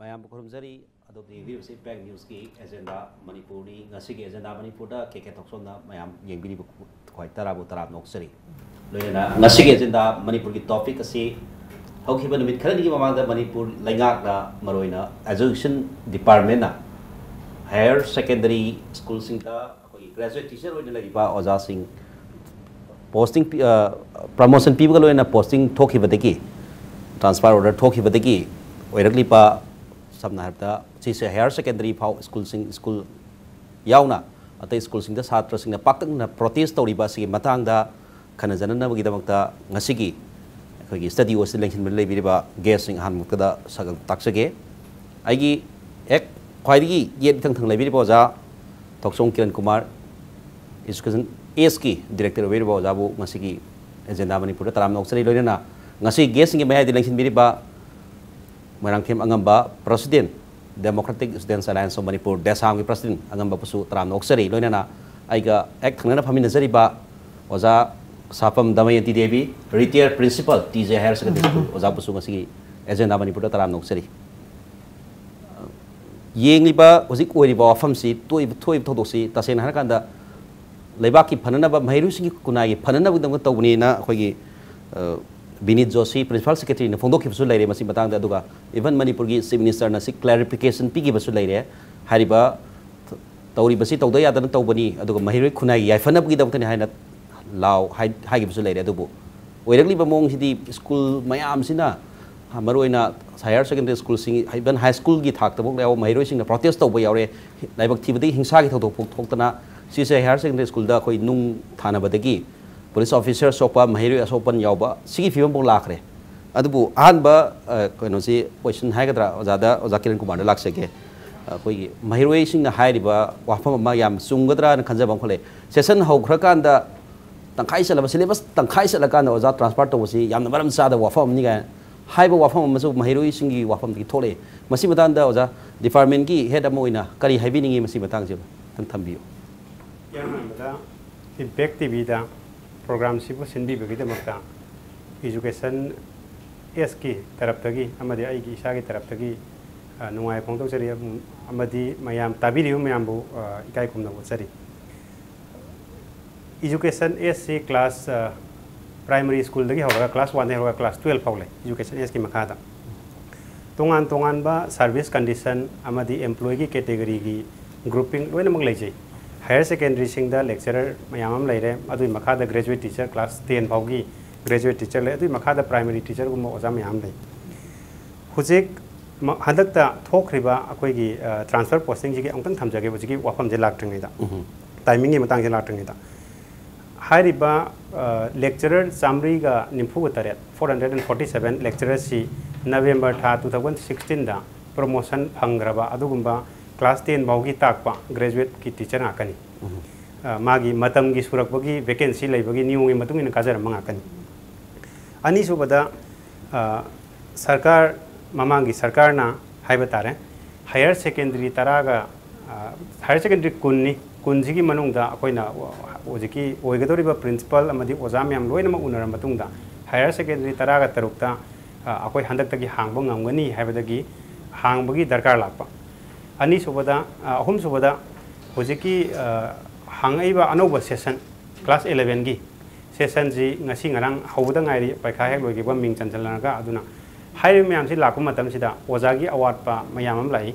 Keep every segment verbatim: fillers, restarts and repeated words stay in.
ꯃꯌꯥꯝꯕꯨ ꯈꯨꯔꯨꯝꯖꯔꯤ꯫ ꯑꯗꯣꯝꯅ ꯌꯦꯡꯕꯤꯔꯤꯕꯁꯤ impact ꯅ꯭ꯌꯨꯁꯀꯤ agenda ꯃꯅꯤꯄꯨꯔꯅꯤ꯫ ꯉꯁꯤꯒꯤ ꯑꯦꯖꯦꯟꯗꯥ ꯃꯅꯤꯄꯨꯔꯗ ꯀꯦ ꯀꯦ ꯊꯣꯛꯆꯣꯝꯅ ꯃꯌꯥꯝ ꯌꯦꯡꯕꯤꯔꯤꯕ ꯈ꯭ꯋꯥꯏ ꯇꯔꯥꯕꯨ ꯇꯔꯥꯝꯅ ꯑꯣꯛꯆꯔꯤ꯫ ꯂꯣꯏꯅꯅ ꯉꯁꯤꯒꯤ ꯑꯦꯖꯦꯟꯗꯥ ꯃꯅꯤꯄꯨꯔꯒꯤ ꯇꯣꯄꯤꯛ ꯑꯁꯤ ꯍꯧꯈꯤꯕ ꯅꯨꯃꯤꯠ ꯈꯔꯅꯤꯒꯤ ꯃꯃꯥꯡꯗ ꯃꯅꯤꯄꯨꯔ ꯂꯩꯉꯥꯛꯅ, ꯃꯔꯨꯑꯣꯏꯅ ꯑꯦꯖꯨꯀꯦꯁꯟ ꯗꯤꯄꯥꯔꯠꯃꯦꯟꯅ ꯍꯥꯌꯔ ꯁꯦꯀꯦꯟꯗꯔꯤ ꯁ꯭ꯀꯨꯜꯁꯤꯡꯗ ꯑꯩꯈꯣꯏꯒꯤ ꯒ꯭ꯔꯦꯖꯨꯋꯦꯠ ꯇꯤꯆꯔ ꯑꯣꯏꯅ ꯂꯩꯔꯤꯕ ꯑꯣꯖꯥꯁꯤꯡ ꯄꯣꯁꯇꯤꯡ ꯄꯤ-, ꯑ, ꯄ꯭ꯔꯃꯣꯁꯟ ꯄꯤꯕꯒ ꯂꯣꯏꯅꯅ ꯄꯣꯁꯇꯤꯡ ꯊꯣꯛꯈꯤꯕꯗꯒꯤ, ꯇ꯭ꯔꯥꯟꯁꯐꯔ ꯑꯣꯔꯗꯔ ꯊꯣꯛꯈꯤꯕꯗꯒꯤ ꯑꯣꯏꯔꯛꯂꯤꯕ, ꯁꯝꯅ ꯍꯥꯏꯔꯕꯗ, ꯁꯤꯁꯦ ꯍꯥꯌꯔ ꯁꯦꯀꯦꯟꯗꯔꯤ ꯐꯥꯎ ꯁ꯭ꯀꯨꯜꯁꯤꯡ, ꯁ꯭ꯀꯨꯜ ꯌꯥꯎꯅ ꯑꯇꯩ ꯁ꯭ꯀꯨꯜꯁꯤꯡꯗ ꯁꯥꯇ꯭ꯔꯁꯤꯡꯅ ꯄꯥꯛꯇꯛꯅꯅ ꯄ꯭ꯔꯣꯇꯦꯁ ꯇꯧꯔꯤꯕ ꯑꯁꯤꯒꯤ ꯃꯇꯥꯡꯗ ꯈꯟꯅꯖꯅꯅꯕꯒꯤꯗꯃꯛꯇ ꯉꯁꯤꯒꯤ ꯑꯩꯈꯣꯏꯒꯤ ꯁ꯭ꯇꯗꯤꯑꯣ ꯑꯁꯤꯗ ꯂꯦꯡꯁꯤꯟꯕꯗ ꯂꯩꯕꯤꯔꯤꯕ ꯒꯦꯁꯁꯤꯡ ꯑꯍꯥꯟꯕꯃꯛꯇꯗ ꯁꯥꯒ-, ꯇꯥꯛꯆꯒꯦ꯫ ꯑꯩꯒꯤ ꯍꯦꯛ ꯈ꯭ꯋꯥꯏꯗꯒꯤ ꯌꯦꯠ ꯏꯊꯪ ꯊꯪ ꯂꯩꯕꯤꯔꯤꯕ ꯑꯣꯖꯥ ꯊꯣꯛꯆꯣꯝ ꯀꯤꯔꯟ ꯀꯨꯃꯥꯔ, ꯏꯖꯨꯀꯦꯁꯟ ꯑꯦꯁꯀꯤ ꯗꯤꯔꯦꯛꯇꯔ ꯑꯣꯏꯕꯤꯔꯤꯕ ꯑꯣꯖꯥꯕꯨ ꯉꯁꯤꯒꯤ ꯑꯦꯖꯦꯟꯗꯥ ꯃꯅꯤꯄꯨꯔꯗ ꯇꯔꯥꯝꯅ ꯑꯣꯛꯆꯔꯤ꯫ ꯂꯣꯏꯅꯅ ꯉꯁꯤ ꯒꯦꯁꯁꯤꯡꯒꯤ ꯃꯌꯥꯏꯗ ꯂꯦꯡꯁꯤꯟꯕꯤꯔꯤꯕ Moirangthem Angamba, president, Democratic Students Alliance of Manipur, ꯗꯦꯁꯥꯝꯒꯤ ꯄ꯭ꯔꯁꯤꯗꯦꯟ ꯑꯉꯝꯕꯕꯨꯁꯨ ꯇꯔꯥꯝꯅ ꯑꯣꯛꯆꯔꯤ꯫ ꯂꯣꯏꯅꯅ ꯑꯩꯒ ꯍꯦꯛ ꯊꯪꯅꯅ ꯐꯝꯃꯤꯟꯅꯖꯔꯤꯕ ꯑꯣꯖꯥ Sapam Damayanti Devi, retired principal, T J higher secondary school, ꯑꯣꯖꯥꯕꯨꯁꯨ ꯉꯁꯤꯒꯤ ꯑꯦꯖꯦꯟꯗꯥ ꯃꯅꯤꯄꯨꯔꯗ ꯇꯔꯥꯝꯅ ꯑꯣꯛꯆꯔꯤ꯫ ꯌꯦꯡꯂꯤꯕ ꯍꯧꯖꯤꯛ ꯑꯣꯏꯔꯤꯕ ꯋꯥꯐꯝꯁꯤ, ꯊꯣꯛꯏꯕ, ꯊꯣꯛꯏꯕ ꯊꯧꯗꯣꯛꯁꯤ ꯇꯁꯦꯡꯅ ꯍꯥꯏꯔꯀꯥꯟꯗ ꯂꯩꯕꯥꯛꯀꯤ ꯐꯅꯅꯕ, ꯃꯍꯩꯔꯣꯏꯁꯤꯡꯒꯤ ꯈꯨꯟꯅꯥꯏꯒꯤ ꯐꯅꯅꯕꯒꯤꯗꯃꯛꯇ ꯇꯧꯕꯅꯤꯅ ꯑꯩꯈꯣꯏꯒꯤ, ꯑ, ꯕꯤꯅꯤꯠ ꯖꯣꯁꯤ, ꯄ꯭ꯔꯤꯟꯁꯤꯄꯥꯜ ꯁꯦꯀ꯭ꯔꯦꯇꯔꯤꯅ ꯐꯣꯡꯗꯣꯛꯈꯤꯕꯁꯨ ꯂꯩꯔꯦ ꯃꯁꯤ ꯃꯇꯥꯡꯗ꯫ ꯑꯗꯨꯒ even ꯃꯅꯤꯄꯨꯔꯒꯤ ꯆꯤꯐ ꯃꯤꯅꯤꯁꯇꯔꯅ ꯁꯤ ꯀ꯭ꯂꯦꯔꯤꯐꯤꯀꯦꯁꯟ ꯄꯤꯈꯤꯕꯁꯨ ꯂꯩꯔꯦ꯫ ꯍꯥꯏꯔꯤꯕ ꯇꯧꯔꯤꯕꯁꯤ ꯇꯧꯗ ꯌꯥꯗꯅ ꯇꯧꯕꯅꯤ, ꯑꯗꯨꯒ ꯃꯍꯩꯔꯣꯏ ꯈꯨꯟꯅꯥꯏꯒꯤ ꯌꯥꯏꯐꯅꯕꯒꯤꯗꯃꯛꯇꯅꯤ ꯍꯥꯏꯅ ꯂꯥꯎ ꯍꯥꯏ-, ꯍꯥꯏꯈꯤꯕꯁꯨ ꯂꯩꯔꯦ꯫ ꯑꯗꯨꯕꯨ ꯑꯣꯏꯔꯛꯂꯤꯕ ꯃꯑꯣꯡꯁꯤꯗꯤ ꯁ꯭ꯀꯨꯜ ꯃꯌꯥꯝꯁꯤꯅ, ꯃꯔꯨꯑꯣꯏꯅ ꯍꯥꯌꯔ ꯁꯦꯀꯦꯟꯗꯔꯤ ꯁ꯭ꯀꯨꯜꯁꯤꯡ, even ꯍꯥꯏ ꯁ꯭ꯀꯨꯜꯒꯤ ꯊꯥꯛꯇꯐꯥꯎ ꯌꯥꯎꯕ ꯃꯍꯩꯔꯣꯏꯁꯤꯡꯅ ꯄ꯭ꯔꯣꯇꯦꯁ ꯇꯧꯕ ꯌꯥꯎꯔꯦ꯫ ꯂꯥꯏꯕꯛ ꯊꯤꯕꯗꯒꯤ ꯍꯤꯡꯁꯥꯒꯤ ꯊꯧꯗꯣꯛ ꯐꯥꯎ ꯊꯣꯛꯇꯅ ꯁꯤꯁꯦ ꯍꯥꯌꯔ ꯁꯦꯀꯦꯟꯗꯔꯤ ꯁ꯭ꯀꯨꯜꯗ ꯑꯩꯈꯣꯏ ꯅꯨꯡ ꯊꯥꯅꯕꯗꯒꯤ ꯄꯨꯂꯤꯁ ꯑꯣꯐꯤꯁꯔ ꯁꯣꯛꯄ, ꯃꯍꯩꯔꯣꯏ ꯑꯁꯣꯛꯄꯟ ꯌꯥꯎꯕ, ꯁꯤꯒꯤ ꯐꯤꯕꯝꯐꯥꯎ ꯂꯥꯛꯈ꯭ꯔꯦ꯫ ꯑꯗꯨꯕꯨ ꯑꯍꯥꯟꯕ, ꯑ, ꯀꯩꯅꯣꯁꯤ, ꯀꯣꯏꯁꯟ ꯍꯥꯏꯒꯗ꯭ꯔꯥ, ꯑꯣꯖꯥꯗ, ꯑꯣꯖꯥ ꯀꯤꯔꯟ ꯀꯨꯃꯥꯔꯗ ꯂꯥꯛꯆꯒꯦ꯫ ꯑꯩꯈꯣꯏꯒꯤ ꯃꯍꯩꯔꯣꯏꯁꯤꯡꯅ ꯍꯥꯏꯔꯤꯕ ꯋꯥꯐꯝ ꯑꯃ ꯌꯥꯝ ꯆꯨꯝꯒꯗ꯭ꯔꯥꯅ ꯈꯟꯖꯕ ꯑꯃꯈꯛ ꯂꯩ꯫ ꯁꯦꯁꯟ ꯍꯧꯈ꯭ꯔꯀꯥꯟꯗ ꯇꯪꯈꯥꯏ ꯆꯠꯂꯕ, ꯁꯤꯂꯦꯕꯁ ꯇꯪꯈꯥꯏ ꯆꯠꯂꯀꯥꯟꯗ ꯑꯣꯖꯥ ꯇ꯭ꯔꯥꯟꯁꯐꯔ ꯇꯧꯕꯁꯤ ꯌꯥꯝꯅ ꯃꯔꯝ ꯆꯥꯗꯕ ꯋꯥꯐꯝ ꯑꯃꯅꯤ ꯀꯥꯏꯅ ꯍꯥꯏꯕ ꯋꯥꯐꯝ ꯑꯃꯁꯨ ꯃꯍꯩꯔꯣꯏꯁꯤꯡꯒꯤ ꯋꯥꯐꯝꯗꯒꯤ ꯊꯣꯛꯂꯛꯏ꯫ ꯃꯁꯤ ꯃꯇꯥꯡꯗ ꯑꯣꯖꯥ, ꯗꯤꯄꯥꯔꯠꯃꯦꯟꯒꯤ ꯍꯦꯗ ꯑꯃ ꯑꯣꯏꯅ ꯀꯔꯤ ꯍꯥꯏꯕꯤꯅꯤꯡꯉꯤ, ꯃꯁꯤ ꯃꯇꯥꯡꯁꯤꯗ ꯈꯤꯇꯪ ꯊꯝꯕꯤꯌꯨ꯫ ꯏꯍꯥꯟ ꯍꯥꯟꯕꯗ ꯏꯝꯄꯦꯛ ꯇꯤ ꯚꯤꯗ ꯄ꯭ꯔꯣꯒ꯭ꯔꯥꯝꯁꯤꯕꯨ ꯁꯤꯟꯕꯤꯕꯒꯤꯗꯃꯛꯇ ꯏꯖꯨꯀꯦꯁꯟ ꯑꯦꯁꯀꯤ ꯇꯔꯞꯇꯒꯤ ꯑꯃꯗꯤ ꯑꯩꯒꯤ ꯏꯁꯥꯒꯤ ꯇꯔꯞꯇꯒꯤ ꯑ, ꯅꯨꯡꯉꯥꯏꯕ ꯐꯣꯡꯗꯣꯛꯆꯔꯤ, ꯑꯃ-, ꯑꯃꯗꯤ ꯃꯌꯥꯝ ꯇꯥꯕꯤꯔꯤꯕ ꯃꯌꯥꯝꯕꯨ, ꯑ, ꯏꯀꯥꯏ ꯈꯨꯝꯅꯕ ꯎꯠꯆꯔꯤ꯫ Education Age ꯁꯤ class, ꯑ, primary school ꯗꯒꯤ ꯍꯧꯔꯒ, class one ꯗꯒꯤ ꯍꯧꯔꯒ class twelve ꯐꯥꯎ ꯂꯩ, Education Age ꯀꯤ ꯃꯈꯥꯗ꯫ ꯇꯣꯉꯥꯟ ꯇꯣꯉꯥꯟꯕ service condition ꯑꯃꯗꯤ employee ꯒꯤ category ꯒꯤ grouping ꯂꯣꯏꯅꯃꯛ ꯂꯩꯖꯩ꯫ Higher secondary ꯁꯤꯡꯗ lecturer ꯃꯌꯥꯝ ꯑꯃ ꯂꯩꯔꯦ, ꯑꯗꯨꯒꯤ ꯃꯈꯥꯗ graduate teacher, class ten ꯐꯥꯎꯒꯤ graduate teacher ꯂꯩ, ꯑꯗꯨꯒꯤ ꯃꯈꯥꯗ primary teacher ꯒꯨꯝꯕ ꯑꯣꯖꯥ ꯃꯌꯥꯝ ꯂꯩ꯫ ꯍꯧꯖꯤꯛ ꯃ-, ꯍꯟꯗꯛꯇ ꯊꯣꯛꯈ꯭ꯔꯤꯕ ꯑꯩꯈꯣꯏꯒꯤ, ꯑ, transfer posting ꯁꯤꯒꯤ ꯑꯃꯨꯛꯇꯪ ꯊꯝꯖꯒꯦ, ꯍꯧꯖꯤꯛꯀꯤ ꯋꯥꯐꯝꯁꯦ ꯂꯥꯛꯇ꯭ꯔꯤꯉꯩꯗ, ꯎꯝ꯫ Timing ꯒꯤ ꯃꯇꯥꯡꯁꯦ ꯂꯥꯛꯇ꯭ꯔꯤꯉꯩꯗ꯫ ꯍꯥꯏꯔꯤꯕ, ꯑ, lecturer ꯆꯥꯃꯔꯤꯒ ꯅꯤꯐꯨꯒ ꯇꯔꯦꯠ, four hundred and forty seven lecturer ꯁꯤ November ꯊꯥ two thousand sixteen ꯗ promotion ꯐꯪꯈ꯭ꯔꯕ ꯑꯗꯨꯒꯨꯝꯕ class ten ꯐꯥꯎꯒꯤ ꯇꯥꯛꯄ graduate ꯀꯤ teacher ꯉꯥꯛꯀꯅꯤ꯫ ꯎꯝ꯫ ꯑ, ꯃꯥꯒꯤ ꯃꯇꯝꯒꯤ ꯁꯨꯔꯛꯄꯒꯤ vacancy ꯂꯩꯕꯒꯤ ꯅꯤꯌꯣꯝꯒꯤ ꯃꯇꯨꯡ ꯏꯟꯅ ꯀꯥꯖꯔꯝꯕ ꯉꯥꯛꯀꯅꯤ꯫ ꯑꯅꯤꯁꯨꯕꯗ, ꯑ, ꯁꯔꯀꯥꯔ, ꯃꯃꯥꯡꯒꯤ ꯁꯔꯀꯥꯔꯅ ꯍꯥꯏꯕ ꯇꯥꯔꯦ, higher secondary ꯇꯔꯥꯒ, ꯑ, higher secondary ꯀꯨꯟꯅꯤ, ꯀꯨꯟꯁꯤꯒꯤ ꯃꯅꯨꯡꯗ ꯑꯩꯈꯣꯏꯅ ꯍꯧꯖꯤꯛꯀꯤ ꯑꯣꯏꯒꯗꯧꯔꯤꯕ principal ꯑꯃꯗꯤ ꯑꯣꯖꯥ ꯃꯌꯥꯝ ꯂꯣꯏꯅꯃꯛ ꯎꯅꯔ ꯃꯇꯨꯡꯗ higher secondary ꯇꯔꯥꯒ ꯇꯔꯨꯛꯇ, ꯑ, ꯑꯩꯈꯣꯏ ꯍꯟꯗꯛꯇꯒꯤ ꯍꯥꯡꯕ ꯉꯝꯒꯅꯤ ꯍꯥꯏꯕꯗꯒꯤ ꯍꯥꯡꯕꯒꯤ ꯗꯔꯀꯥꯔ ꯂꯥꯛꯄ꯫ ꯑꯅꯤꯁꯨꯕꯗ, ꯑ, ꯑꯍꯨꯝꯁꯨꯕꯗ ꯍꯧꯖꯤꯛꯀꯤ, ꯑ, ꯍꯥꯡꯉꯛꯏꯕ ꯑꯅꯧꯕ session, class eleven ꯒꯤ session ꯁꯤ ꯉꯁꯤ ꯉꯔꯥꯡ ꯍꯧꯕꯗ ꯉꯥꯏꯔꯤ, ꯄꯔꯤꯈꯥ ꯍꯦꯛ ꯂꯣꯏꯈꯤꯕ ꯃꯤꯡ ꯆꯟꯁꯤꯜꯂꯒ꯫ ꯑꯗꯨꯅ ꯍꯥꯏꯔꯤꯕ ꯃꯌꯥꯝꯁꯤ ꯂꯥꯛꯄ ꯃꯇꯝꯁꯤꯗ ꯑꯣꯖꯥꯒꯤ ꯑꯋꯥꯠꯄ ꯃꯌꯥꯝ ꯑꯃ ꯂꯥꯛꯏ꯫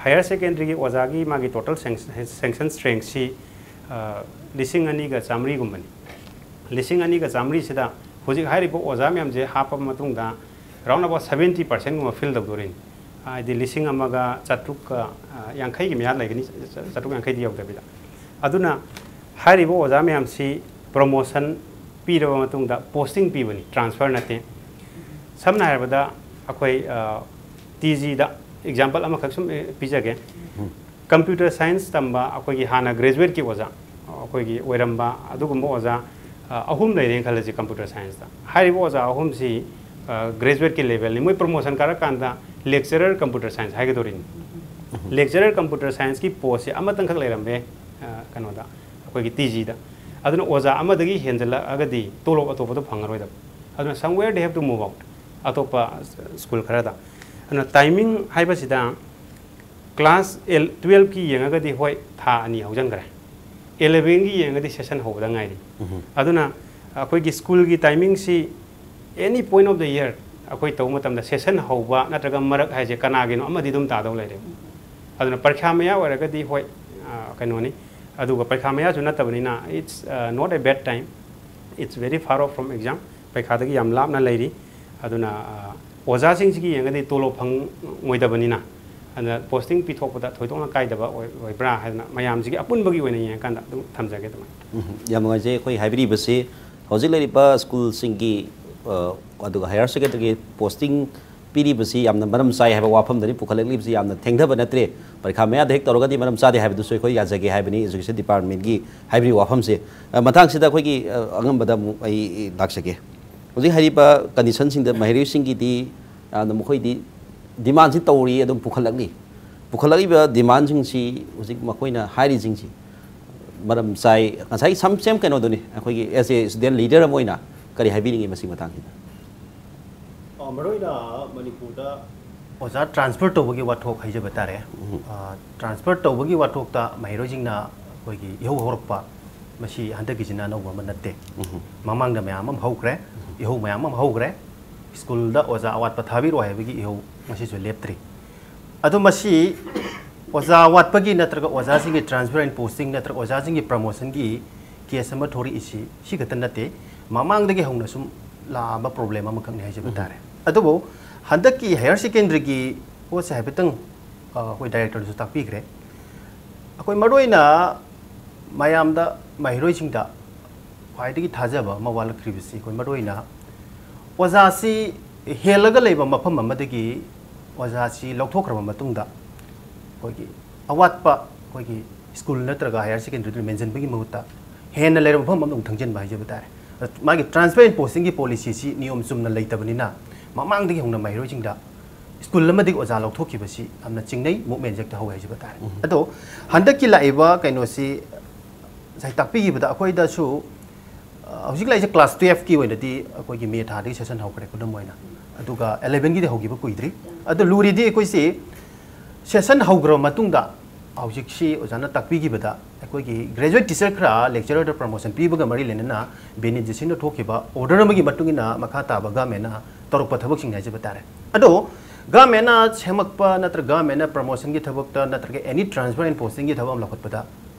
Higher secondary ꯒꯤ ꯑꯣꯖꯥꯒꯤ ꯃꯥꯒꯤ total sanction strength ꯁꯤ, ꯑ, ꯂꯤꯁꯤꯡ ꯑꯅꯤꯒ ꯆꯥꯃꯔꯤꯒꯨꯝꯕꯅꯤ꯫ ꯂꯤꯁꯤꯡ ꯑꯅꯤꯒ ꯆꯥꯃꯔꯤꯁꯤꯗ ꯍꯧꯖꯤꯛ ꯍꯥꯏꯔꯤꯕ ꯑꯣꯖꯥ ꯃꯌꯥꯝꯁꯦ ꯍꯥꯞꯄ ꯃꯇꯨꯡꯗ round about seventy percent ꯒꯨꯝꯕ fill ꯇꯧꯗꯣꯔꯤꯅꯤ꯫ ꯍꯥꯏꯗꯤ ꯂꯤꯁꯤꯡ ꯑꯃꯒ ꯆꯥꯇ꯭ꯔꯨꯛꯀ, ꯑ, ꯌꯥꯡꯈꯩꯒꯤ ꯃꯌꯥ ꯂꯩꯒꯅꯤ, ꯆꯥꯇ꯭ꯔꯨꯛ ꯌꯥꯡꯈꯩꯗꯤ ꯌꯧꯗꯕꯤꯗ꯫ ꯑꯗꯨꯅ ꯍꯥꯏꯔꯤꯕ ꯑꯣꯖꯥ ꯃꯌꯥꯝꯁꯤ promotion ꯄꯤꯔꯕ ꯃꯇꯨꯡꯗ posting ꯄꯤꯕꯅꯤ, transfer ꯅꯠꯇꯦ꯫ ꯁꯝꯅ ꯍꯥꯏꯔꯕꯗ ꯑꯩꯈꯣꯏ, ꯑ, T G ꯗ example ꯑꯃꯈꯛ ꯁꯨꯝ, ꯑꯦ, ꯄꯤꯖꯒꯦ꯫ ꯎꯝ꯫ Computer science ꯇꯝꯕ ꯑꯩꯈꯣꯏꯒꯤ ꯍꯥꯟꯅ graduate ꯀꯤ ꯑꯣꯖꯥ, ꯑꯩꯈꯣꯏꯒꯤ ꯑꯣꯏꯔꯝꯕ ꯑꯗꯨꯒꯨꯝꯕ ꯑꯣꯖꯥ, ꯑ, ꯑꯍꯨꯝ ꯂꯩꯔꯦꯅ ꯈꯜꯂꯁꯤ computer science ꯇ꯫ ꯍꯥꯏꯔꯤꯕ ꯑꯣꯖꯥ ꯑꯍꯨꯝꯁꯤ, ꯑ, graduate ꯀꯤ level ꯅꯤ꯫ ꯃꯣꯏ promotion ꯀꯥꯔꯛꯀꯥꯟꯗ lecturer computer science ꯍꯥꯏꯒꯗꯧꯔꯤꯅꯤ꯫ ꯎꯝ꯫ Lecturer computer science ꯀꯤ post ꯁꯦ ꯑꯃꯇꯪꯈꯛ ꯂꯩꯔꯝꯃꯦ, ꯑ, ꯀꯩꯅꯣꯗ, ꯑꯩꯈꯣꯏꯒꯤ T G ꯗ꯫ ꯑꯗꯨꯅ ꯑꯣꯖꯥ ꯑꯃꯗꯒꯤ ꯍꯦꯟꯖꯜꯂꯛꯑꯒꯗꯤ ꯇꯣꯂꯣꯞ ꯑꯇꯣꯞꯄꯗ ꯐꯪꯉꯔꯣꯏꯗꯕ꯫ ꯑꯗꯨꯅ somewhere they have to move out, ꯑꯇꯣꯞꯄ school ꯈꯔꯗ꯫ ꯑꯗꯨꯅ ꯇꯥꯏꯃꯤꯡ ꯍꯥꯏꯕꯁꯤꯗ ꯀ꯭ꯂꯥꯁ ꯑꯦꯜ ꯇꯨꯌꯦꯜꯞꯀꯤ ꯌꯦꯡꯉꯒꯗꯤ ꯍꯣꯏ, ꯊꯥ ꯑꯅꯤ ꯍꯧꯖꯤꯟꯈ꯭ꯔꯦ꯫ ꯑꯦꯂꯦꯚꯦꯟꯒꯤ ꯌꯦꯡꯉꯒꯗꯤ ꯁꯦꯁꯟ ꯍꯧꯕꯗ ꯉꯥꯏꯔꯤ꯫ ꯑꯗꯨꯅ ꯑꯩꯈꯣꯏꯒꯤ ꯁ꯭ꯀꯨꯜꯒꯤ ꯇꯥꯏꯃꯤꯡꯁꯤ any point of the year ꯑꯩꯈꯣꯏ ꯇꯧꯕ ꯃꯇꯝꯗ ꯁꯦꯁꯟ ꯍꯧꯕ ꯅꯠꯇ꯭ꯔꯒ ꯃꯔꯛ ꯍꯥꯏꯁꯦ ꯀꯅꯥꯒꯤꯅꯣ ꯑꯃꯗꯤ ꯑꯗꯨꯝ ꯇꯥꯗꯧ ꯂꯩꯔꯦ꯫ ꯑꯗꯨꯅ ꯄꯔꯤꯈ꯭ꯌꯥ ꯃꯌꯥ ꯑꯣꯏꯔꯒꯗꯤ ꯍꯣꯏ, ꯑ, ꯀꯩꯅꯣꯅꯤ꯫ ꯑꯗꯨꯒ ꯄꯔꯤꯈ꯭ꯌꯥ ꯃꯌꯥꯁꯨ ꯅꯠꯇꯕꯅꯤꯅ, it's not a bad time, it's very far off from exam꯫ ꯄꯔꯤꯈꯥꯗꯒꯤ ꯌꯥꯝ ꯂꯥꯞꯅ ꯂꯩꯔꯤ꯫ ꯑꯗꯨꯅ ꯑ, ꯑꯣꯖꯥꯁꯤꯡꯁꯤꯒꯤ ꯌꯦꯡꯉꯒꯗꯤ ꯇꯣꯂꯣꯞ ꯐꯪꯉꯣꯏꯗꯕꯅꯤꯅ, ꯑꯗꯨꯅ ꯄꯣꯁꯇꯤꯡ ꯄꯤꯊꯣꯛꯄꯗ ꯊꯣꯏꯗꯣꯛꯅ ꯀꯥꯏꯗꯕ ꯑꯣꯏ-, ꯑꯣꯏꯕ꯭ꯔꯥ ꯍꯥꯏꯗꯅ ꯃꯌꯥꯝꯁꯤꯒꯤ ꯑꯄꯨꯟꯕꯒꯤ ꯑꯣꯏꯅ ꯌꯦꯡꯉꯀꯥꯟꯗ ꯑꯗꯨꯝ ꯊꯝꯖꯒꯦ ꯑꯗꯨꯃꯥꯏꯅ꯫ ꯎꯝ, ꯌꯥꯝ ꯅꯨꯡꯉꯥꯏꯖꯩ꯫ ꯑꯩꯈꯣꯏ ꯍꯥꯏꯕꯤꯔꯤꯕꯁꯤ ꯍꯧꯖꯤꯛ ꯂꯩꯔꯤꯕ ꯁ꯭ꯀꯨꯜꯁꯤꯡꯒꯤ, ꯑ, ꯑꯗꯨꯒ ꯍꯥꯌꯔ ꯁꯦꯀꯦꯟꯗꯔꯤꯒꯤ ꯄꯣꯁꯇꯤꯡ ꯄꯤꯔꯤꯕꯁꯤ ꯌꯥꯝꯅ ꯃꯔꯝ ꯆꯥꯏ ꯍꯥꯏꯕ ꯋꯥꯐꯝꯗꯅꯤ ꯄꯨꯈꯠꯂꯛꯂꯤꯕꯁꯤ꯫ ꯌꯥꯝꯅ ꯊꯦꯡꯊꯕ ꯅꯠꯇ꯭ꯔꯦ꯫ ꯄꯔꯤꯈꯥ ꯃꯌꯥꯗ ꯍꯦꯛ ꯇꯧꯔꯒꯗꯤ ꯃꯔꯝ ꯆꯥꯗꯦ ꯍꯥꯏꯕꯗꯨꯁꯨ ꯑꯩꯈꯣꯏ ꯌꯥꯖꯒꯦ ꯍꯥꯏꯕꯅꯤ, ꯏꯖꯨꯀꯦꯁꯟ ꯗꯤꯄꯥꯔꯠꯃꯦꯟꯒꯤ ꯍꯥꯏꯕꯤꯔꯤꯕ ꯋꯥꯐꯝꯁꯦ꯫ ꯑ, ꯃꯇꯥꯡꯁꯤꯗ ꯑꯩꯈꯣꯏꯒꯤ, ꯑ, ꯑꯉꯝꯕꯗ ꯑꯃꯨꯛ ꯑꯩ ꯂꯥꯛꯆꯒꯦ꯫ ꯍꯧꯖꯤꯛ ꯍꯥꯏꯔꯤꯕ ꯀꯟꯗꯤꯁꯟꯁꯤꯡꯗ ꯃꯍꯩꯔꯣꯏꯁꯤꯡꯒꯤꯗꯤ ꯌꯥꯝꯅ ꯃꯈꯣꯏꯗꯤ ꯗꯤꯃꯥꯟꯁꯤ ꯇꯧꯔꯤ, ꯑꯗꯨꯝ ꯄꯨꯈꯠꯂꯛꯂꯤ꯫ ꯄꯨꯈꯠꯂꯛꯂꯤꯕ ꯗꯤꯃꯥꯟꯁꯤꯡꯁꯤ ꯍꯧꯖꯤꯛ ꯃꯈꯣꯏꯅ ꯍꯥꯏꯔꯤꯁꯤꯡꯁꯤ ꯃꯔꯝ ꯆꯥꯏ꯫ ꯉꯁꯥꯏ ꯁꯝ ꯁꯦꯝ ꯀꯩꯅꯣꯗꯨꯅꯤ, ꯑꯩꯈꯣꯏꯒꯤ as a student leader ꯑꯃ ꯑꯣꯏꯅ ꯀꯔꯤ ꯍꯥꯏꯕꯤꯅꯤꯡꯉꯤ ꯃꯁꯤꯒꯤ ꯃꯇꯥꯡꯁꯤꯗ? ꯑ, ꯃꯔꯨꯑꯣꯏꯅ ꯃꯅꯤꯄꯨꯔꯗ ꯑꯣꯖꯥ ꯇ꯭ꯔꯥꯟꯁꯐꯔ ꯇꯧꯕꯒꯤ ꯋꯥꯊꯣꯛ ꯍꯥꯏꯖꯕ ꯇꯥꯔꯦ꯫ ꯎꯝ꯫ ꯑ, ꯇ꯭ꯔꯥꯟꯁꯐꯔ ꯇꯧꯕꯒꯤ ꯋꯥꯊꯣꯛꯇ ꯃꯍꯩꯔꯣꯏꯁꯤꯡꯅ ꯑꯩꯈꯣꯏꯒꯤ ꯏꯍꯧ ꯍꯧꯔꯛꯄ, ꯃꯁꯤ ꯍꯟꯗꯛꯀꯤꯁꯤꯅ ꯑꯅꯧꯕ ꯑꯃ ꯅꯠꯇꯦ꯫ ꯎꯝ꯫ ꯃꯃꯥꯡꯗ ꯃꯌꯥꯝ ꯑꯃ ꯍꯧꯈ꯭ꯔꯦ, ꯏꯍꯧ ꯃꯌꯥꯝ ꯑꯃ ꯍꯧꯈ꯭ꯔꯦ꯫ ꯁ꯭ꯀꯨꯜꯗ ꯑꯣꯖꯥ ꯑꯋꯥꯠꯄ ꯊꯥꯕꯤꯔꯣ ꯍꯥꯏꯕꯒꯤ ꯏꯍꯧ ꯉꯁꯤꯁꯨ ꯂꯦꯞꯇ꯭ꯔꯤ꯫ ꯑꯗꯣ ꯃꯁꯤ ꯑꯣꯖꯥ ꯋꯥꯠꯄꯒꯤ ꯅꯠꯇ꯭ꯔꯒ ꯑꯣꯖꯥꯁꯤꯡꯒꯤ transfer and posting ꯅꯠꯇ꯭ꯔꯒ ꯑꯣꯖꯥꯁꯤꯡꯒꯤ promotion ꯒꯤ case ꯑꯃ ꯊꯣꯔꯛꯏꯁꯤ ꯁꯤ ꯈꯛꯇ ꯅꯠꯇꯦ, ꯃꯃꯥꯡꯗꯒꯤ ꯍꯧꯅ ꯁꯨꯝ ꯂꯥꯛꯑꯕ problem ꯑꯃꯈꯛꯅꯤ ꯍꯥꯏꯖꯕ ꯎꯝ꯫ ꯇꯥꯔꯦ꯫ ꯑꯗꯨꯕꯨ ꯍꯟꯗꯛꯀꯤ higher secondary ꯒꯤ ꯄꯣꯠꯁꯦ ꯍꯥꯏꯐꯦꯠꯇꯪ, ꯑ, ꯑꯩꯈꯣꯏ director ꯗꯁꯨ ꯇꯥꯛꯄꯤꯈ꯭ꯔꯦ꯫ ꯑꯩꯈꯣꯏ ꯃꯔꯨꯑꯣꯏꯅ ꯃꯌꯥꯝꯗ, ꯃꯍꯩꯔꯣꯏꯁꯤꯡꯗ ꯈ꯭ꯋꯥꯏꯗꯒꯤ ꯊꯥꯖꯕ ꯑꯃ ꯋꯥꯠꯂꯛꯈ꯭ꯔꯤꯕꯁꯤ ꯑꯩꯈꯣꯏ ꯃꯔꯨꯑꯣꯏꯅ ꯑꯣꯖꯥꯁꯤ ꯍꯦꯜꯂꯒ ꯂꯩꯕ ꯃꯐꯝ ꯑꯃꯗꯒꯤ ꯑꯣꯖꯥꯁꯤ ꯂꯧꯊꯣꯛꯈ꯭ꯔꯕ ꯃꯇꯨꯡꯗ ꯑꯩꯈꯣꯏꯒꯤ ꯑꯋꯥꯠꯄ ꯑꯩꯈꯣꯏꯒꯤ ꯁ꯭ꯀꯨꯜ ꯅꯠꯇ꯭ꯔꯒ higher secondary ꯗ ꯃꯦꯟꯁꯤꯟꯕꯒꯤ ꯃꯍꯨꯠꯇ ꯍꯦꯟꯅ ꯂꯩꯔꯕ ꯃꯐꯝ ꯑꯃꯗ ꯑꯃꯨꯛ ꯊꯪꯖꯤꯟꯕ ꯍꯥꯏꯖꯕ ꯇꯥꯔꯦ꯫ ꯑꯗ ꯃꯥꯒꯤ transfer and posting ꯒꯤ policy ꯁꯤ ꯅꯤꯌꯣꯝ ꯆꯨꯝꯅ ꯂꯩꯇꯕꯅꯤꯅ ꯃꯃꯥꯡꯗꯒꯤ ꯍꯧꯅ ꯃꯍꯩꯔꯣꯏꯁꯤꯡꯗ ꯁ꯭ꯀꯨꯜ ꯑꯃꯗꯒꯤ ꯑꯣꯖꯥ ꯂꯧꯊꯣꯛꯈꯤꯕꯁꯤ ꯌꯥꯝꯅ ꯆꯤꯡꯅꯩ, movement ꯁꯦ ꯍꯦꯛꯇ ꯍꯧꯋꯦ ꯍꯥꯏꯖꯕ ꯇꯥꯔꯦ꯫ ꯎꯝ꯫ ꯑꯗꯣ ꯍꯟꯗꯛꯀꯤ ꯂꯥꯛꯏꯕ ꯀꯩꯅꯣꯁꯤ ꯉꯁꯥꯏ ꯇꯥꯛꯄꯤꯈꯤꯕꯗ ꯑꯩꯈꯣꯏꯗꯁꯨ, ꯑ, ꯍꯧꯖꯤꯛ ꯂꯩꯔꯤꯁꯦ ꯀ꯭ꯂꯥꯁ ꯇꯨꯌꯦꯜꯐꯀꯤ ꯑꯣꯏꯅꯗꯤ ꯑꯩꯈꯣꯏꯒꯤ ꯃꯦ ꯊꯥꯗꯒꯤ ꯁꯦꯁꯟ ꯍꯧꯈ꯭ꯔꯦ, ꯈꯨꯗꯝ ꯑꯣꯏꯅ꯫ ꯑꯗꯨꯒ ꯑꯦꯂꯦꯚꯦꯟꯒꯤꯗꯤ ꯍꯧꯈꯤꯕ ꯀꯨꯏꯗ꯭ꯔꯤ꯫ ꯑꯗꯣ ꯂꯨꯔꯤꯗꯤ ꯑꯩꯈꯣꯏꯁꯤ ꯁꯦꯁꯟ ꯍꯧꯈ꯭ꯔꯕ ꯃꯇꯨꯡꯗ ꯍꯧꯖꯤꯛꯁꯤ ꯑꯣꯖꯥꯅ ꯇꯥꯛꯄꯤꯈꯤꯕꯗ ꯑꯩꯈꯣꯏꯒꯤ ꯒ꯭ꯔꯦꯖꯨꯋꯦꯠ ꯇꯤꯆꯔ ꯈꯔ ꯂꯦꯛꯆꯔꯔꯗ ꯄ꯭ꯔꯃꯣꯁꯟ ꯄꯤꯕꯒ ꯃꯔꯤ ꯂꯩꯅꯅ ꯕꯦꯅꯤꯠ ꯖꯦꯁꯤꯟꯅ ꯊꯣꯛꯈꯤꯕ ꯑꯣꯔꯗꯔ ꯑꯃꯒꯤ ꯃꯇꯨꯡ ꯏꯟꯅ ꯃꯈꯥ ꯇꯥꯕ ꯒꯃꯦꯟꯅ ꯇꯧꯔꯛꯄ ꯊꯕꯛꯁꯤꯡ ꯍꯥꯏꯖꯕ ꯇꯥꯔꯦ꯫ ꯑꯗꯣ ꯒꯃꯦꯟꯅ ꯁꯦꯝꯃꯛꯄ ꯅꯠꯇ꯭ꯔꯒ ꯒꯃꯦꯟꯅ ꯄ꯭ꯔꯃꯣꯁꯟꯒꯤ ꯊꯕꯛꯇ ꯅꯠꯇ꯭ꯔꯒ ꯑꯦꯅꯤ ꯇ꯭ꯔꯥꯟꯁꯐꯔ ꯑꯦꯟ ꯄꯣꯁꯇꯤꯡꯒꯤ ꯊꯕꯛ ꯑꯃ ꯂꯧꯈꯠꯄꯗ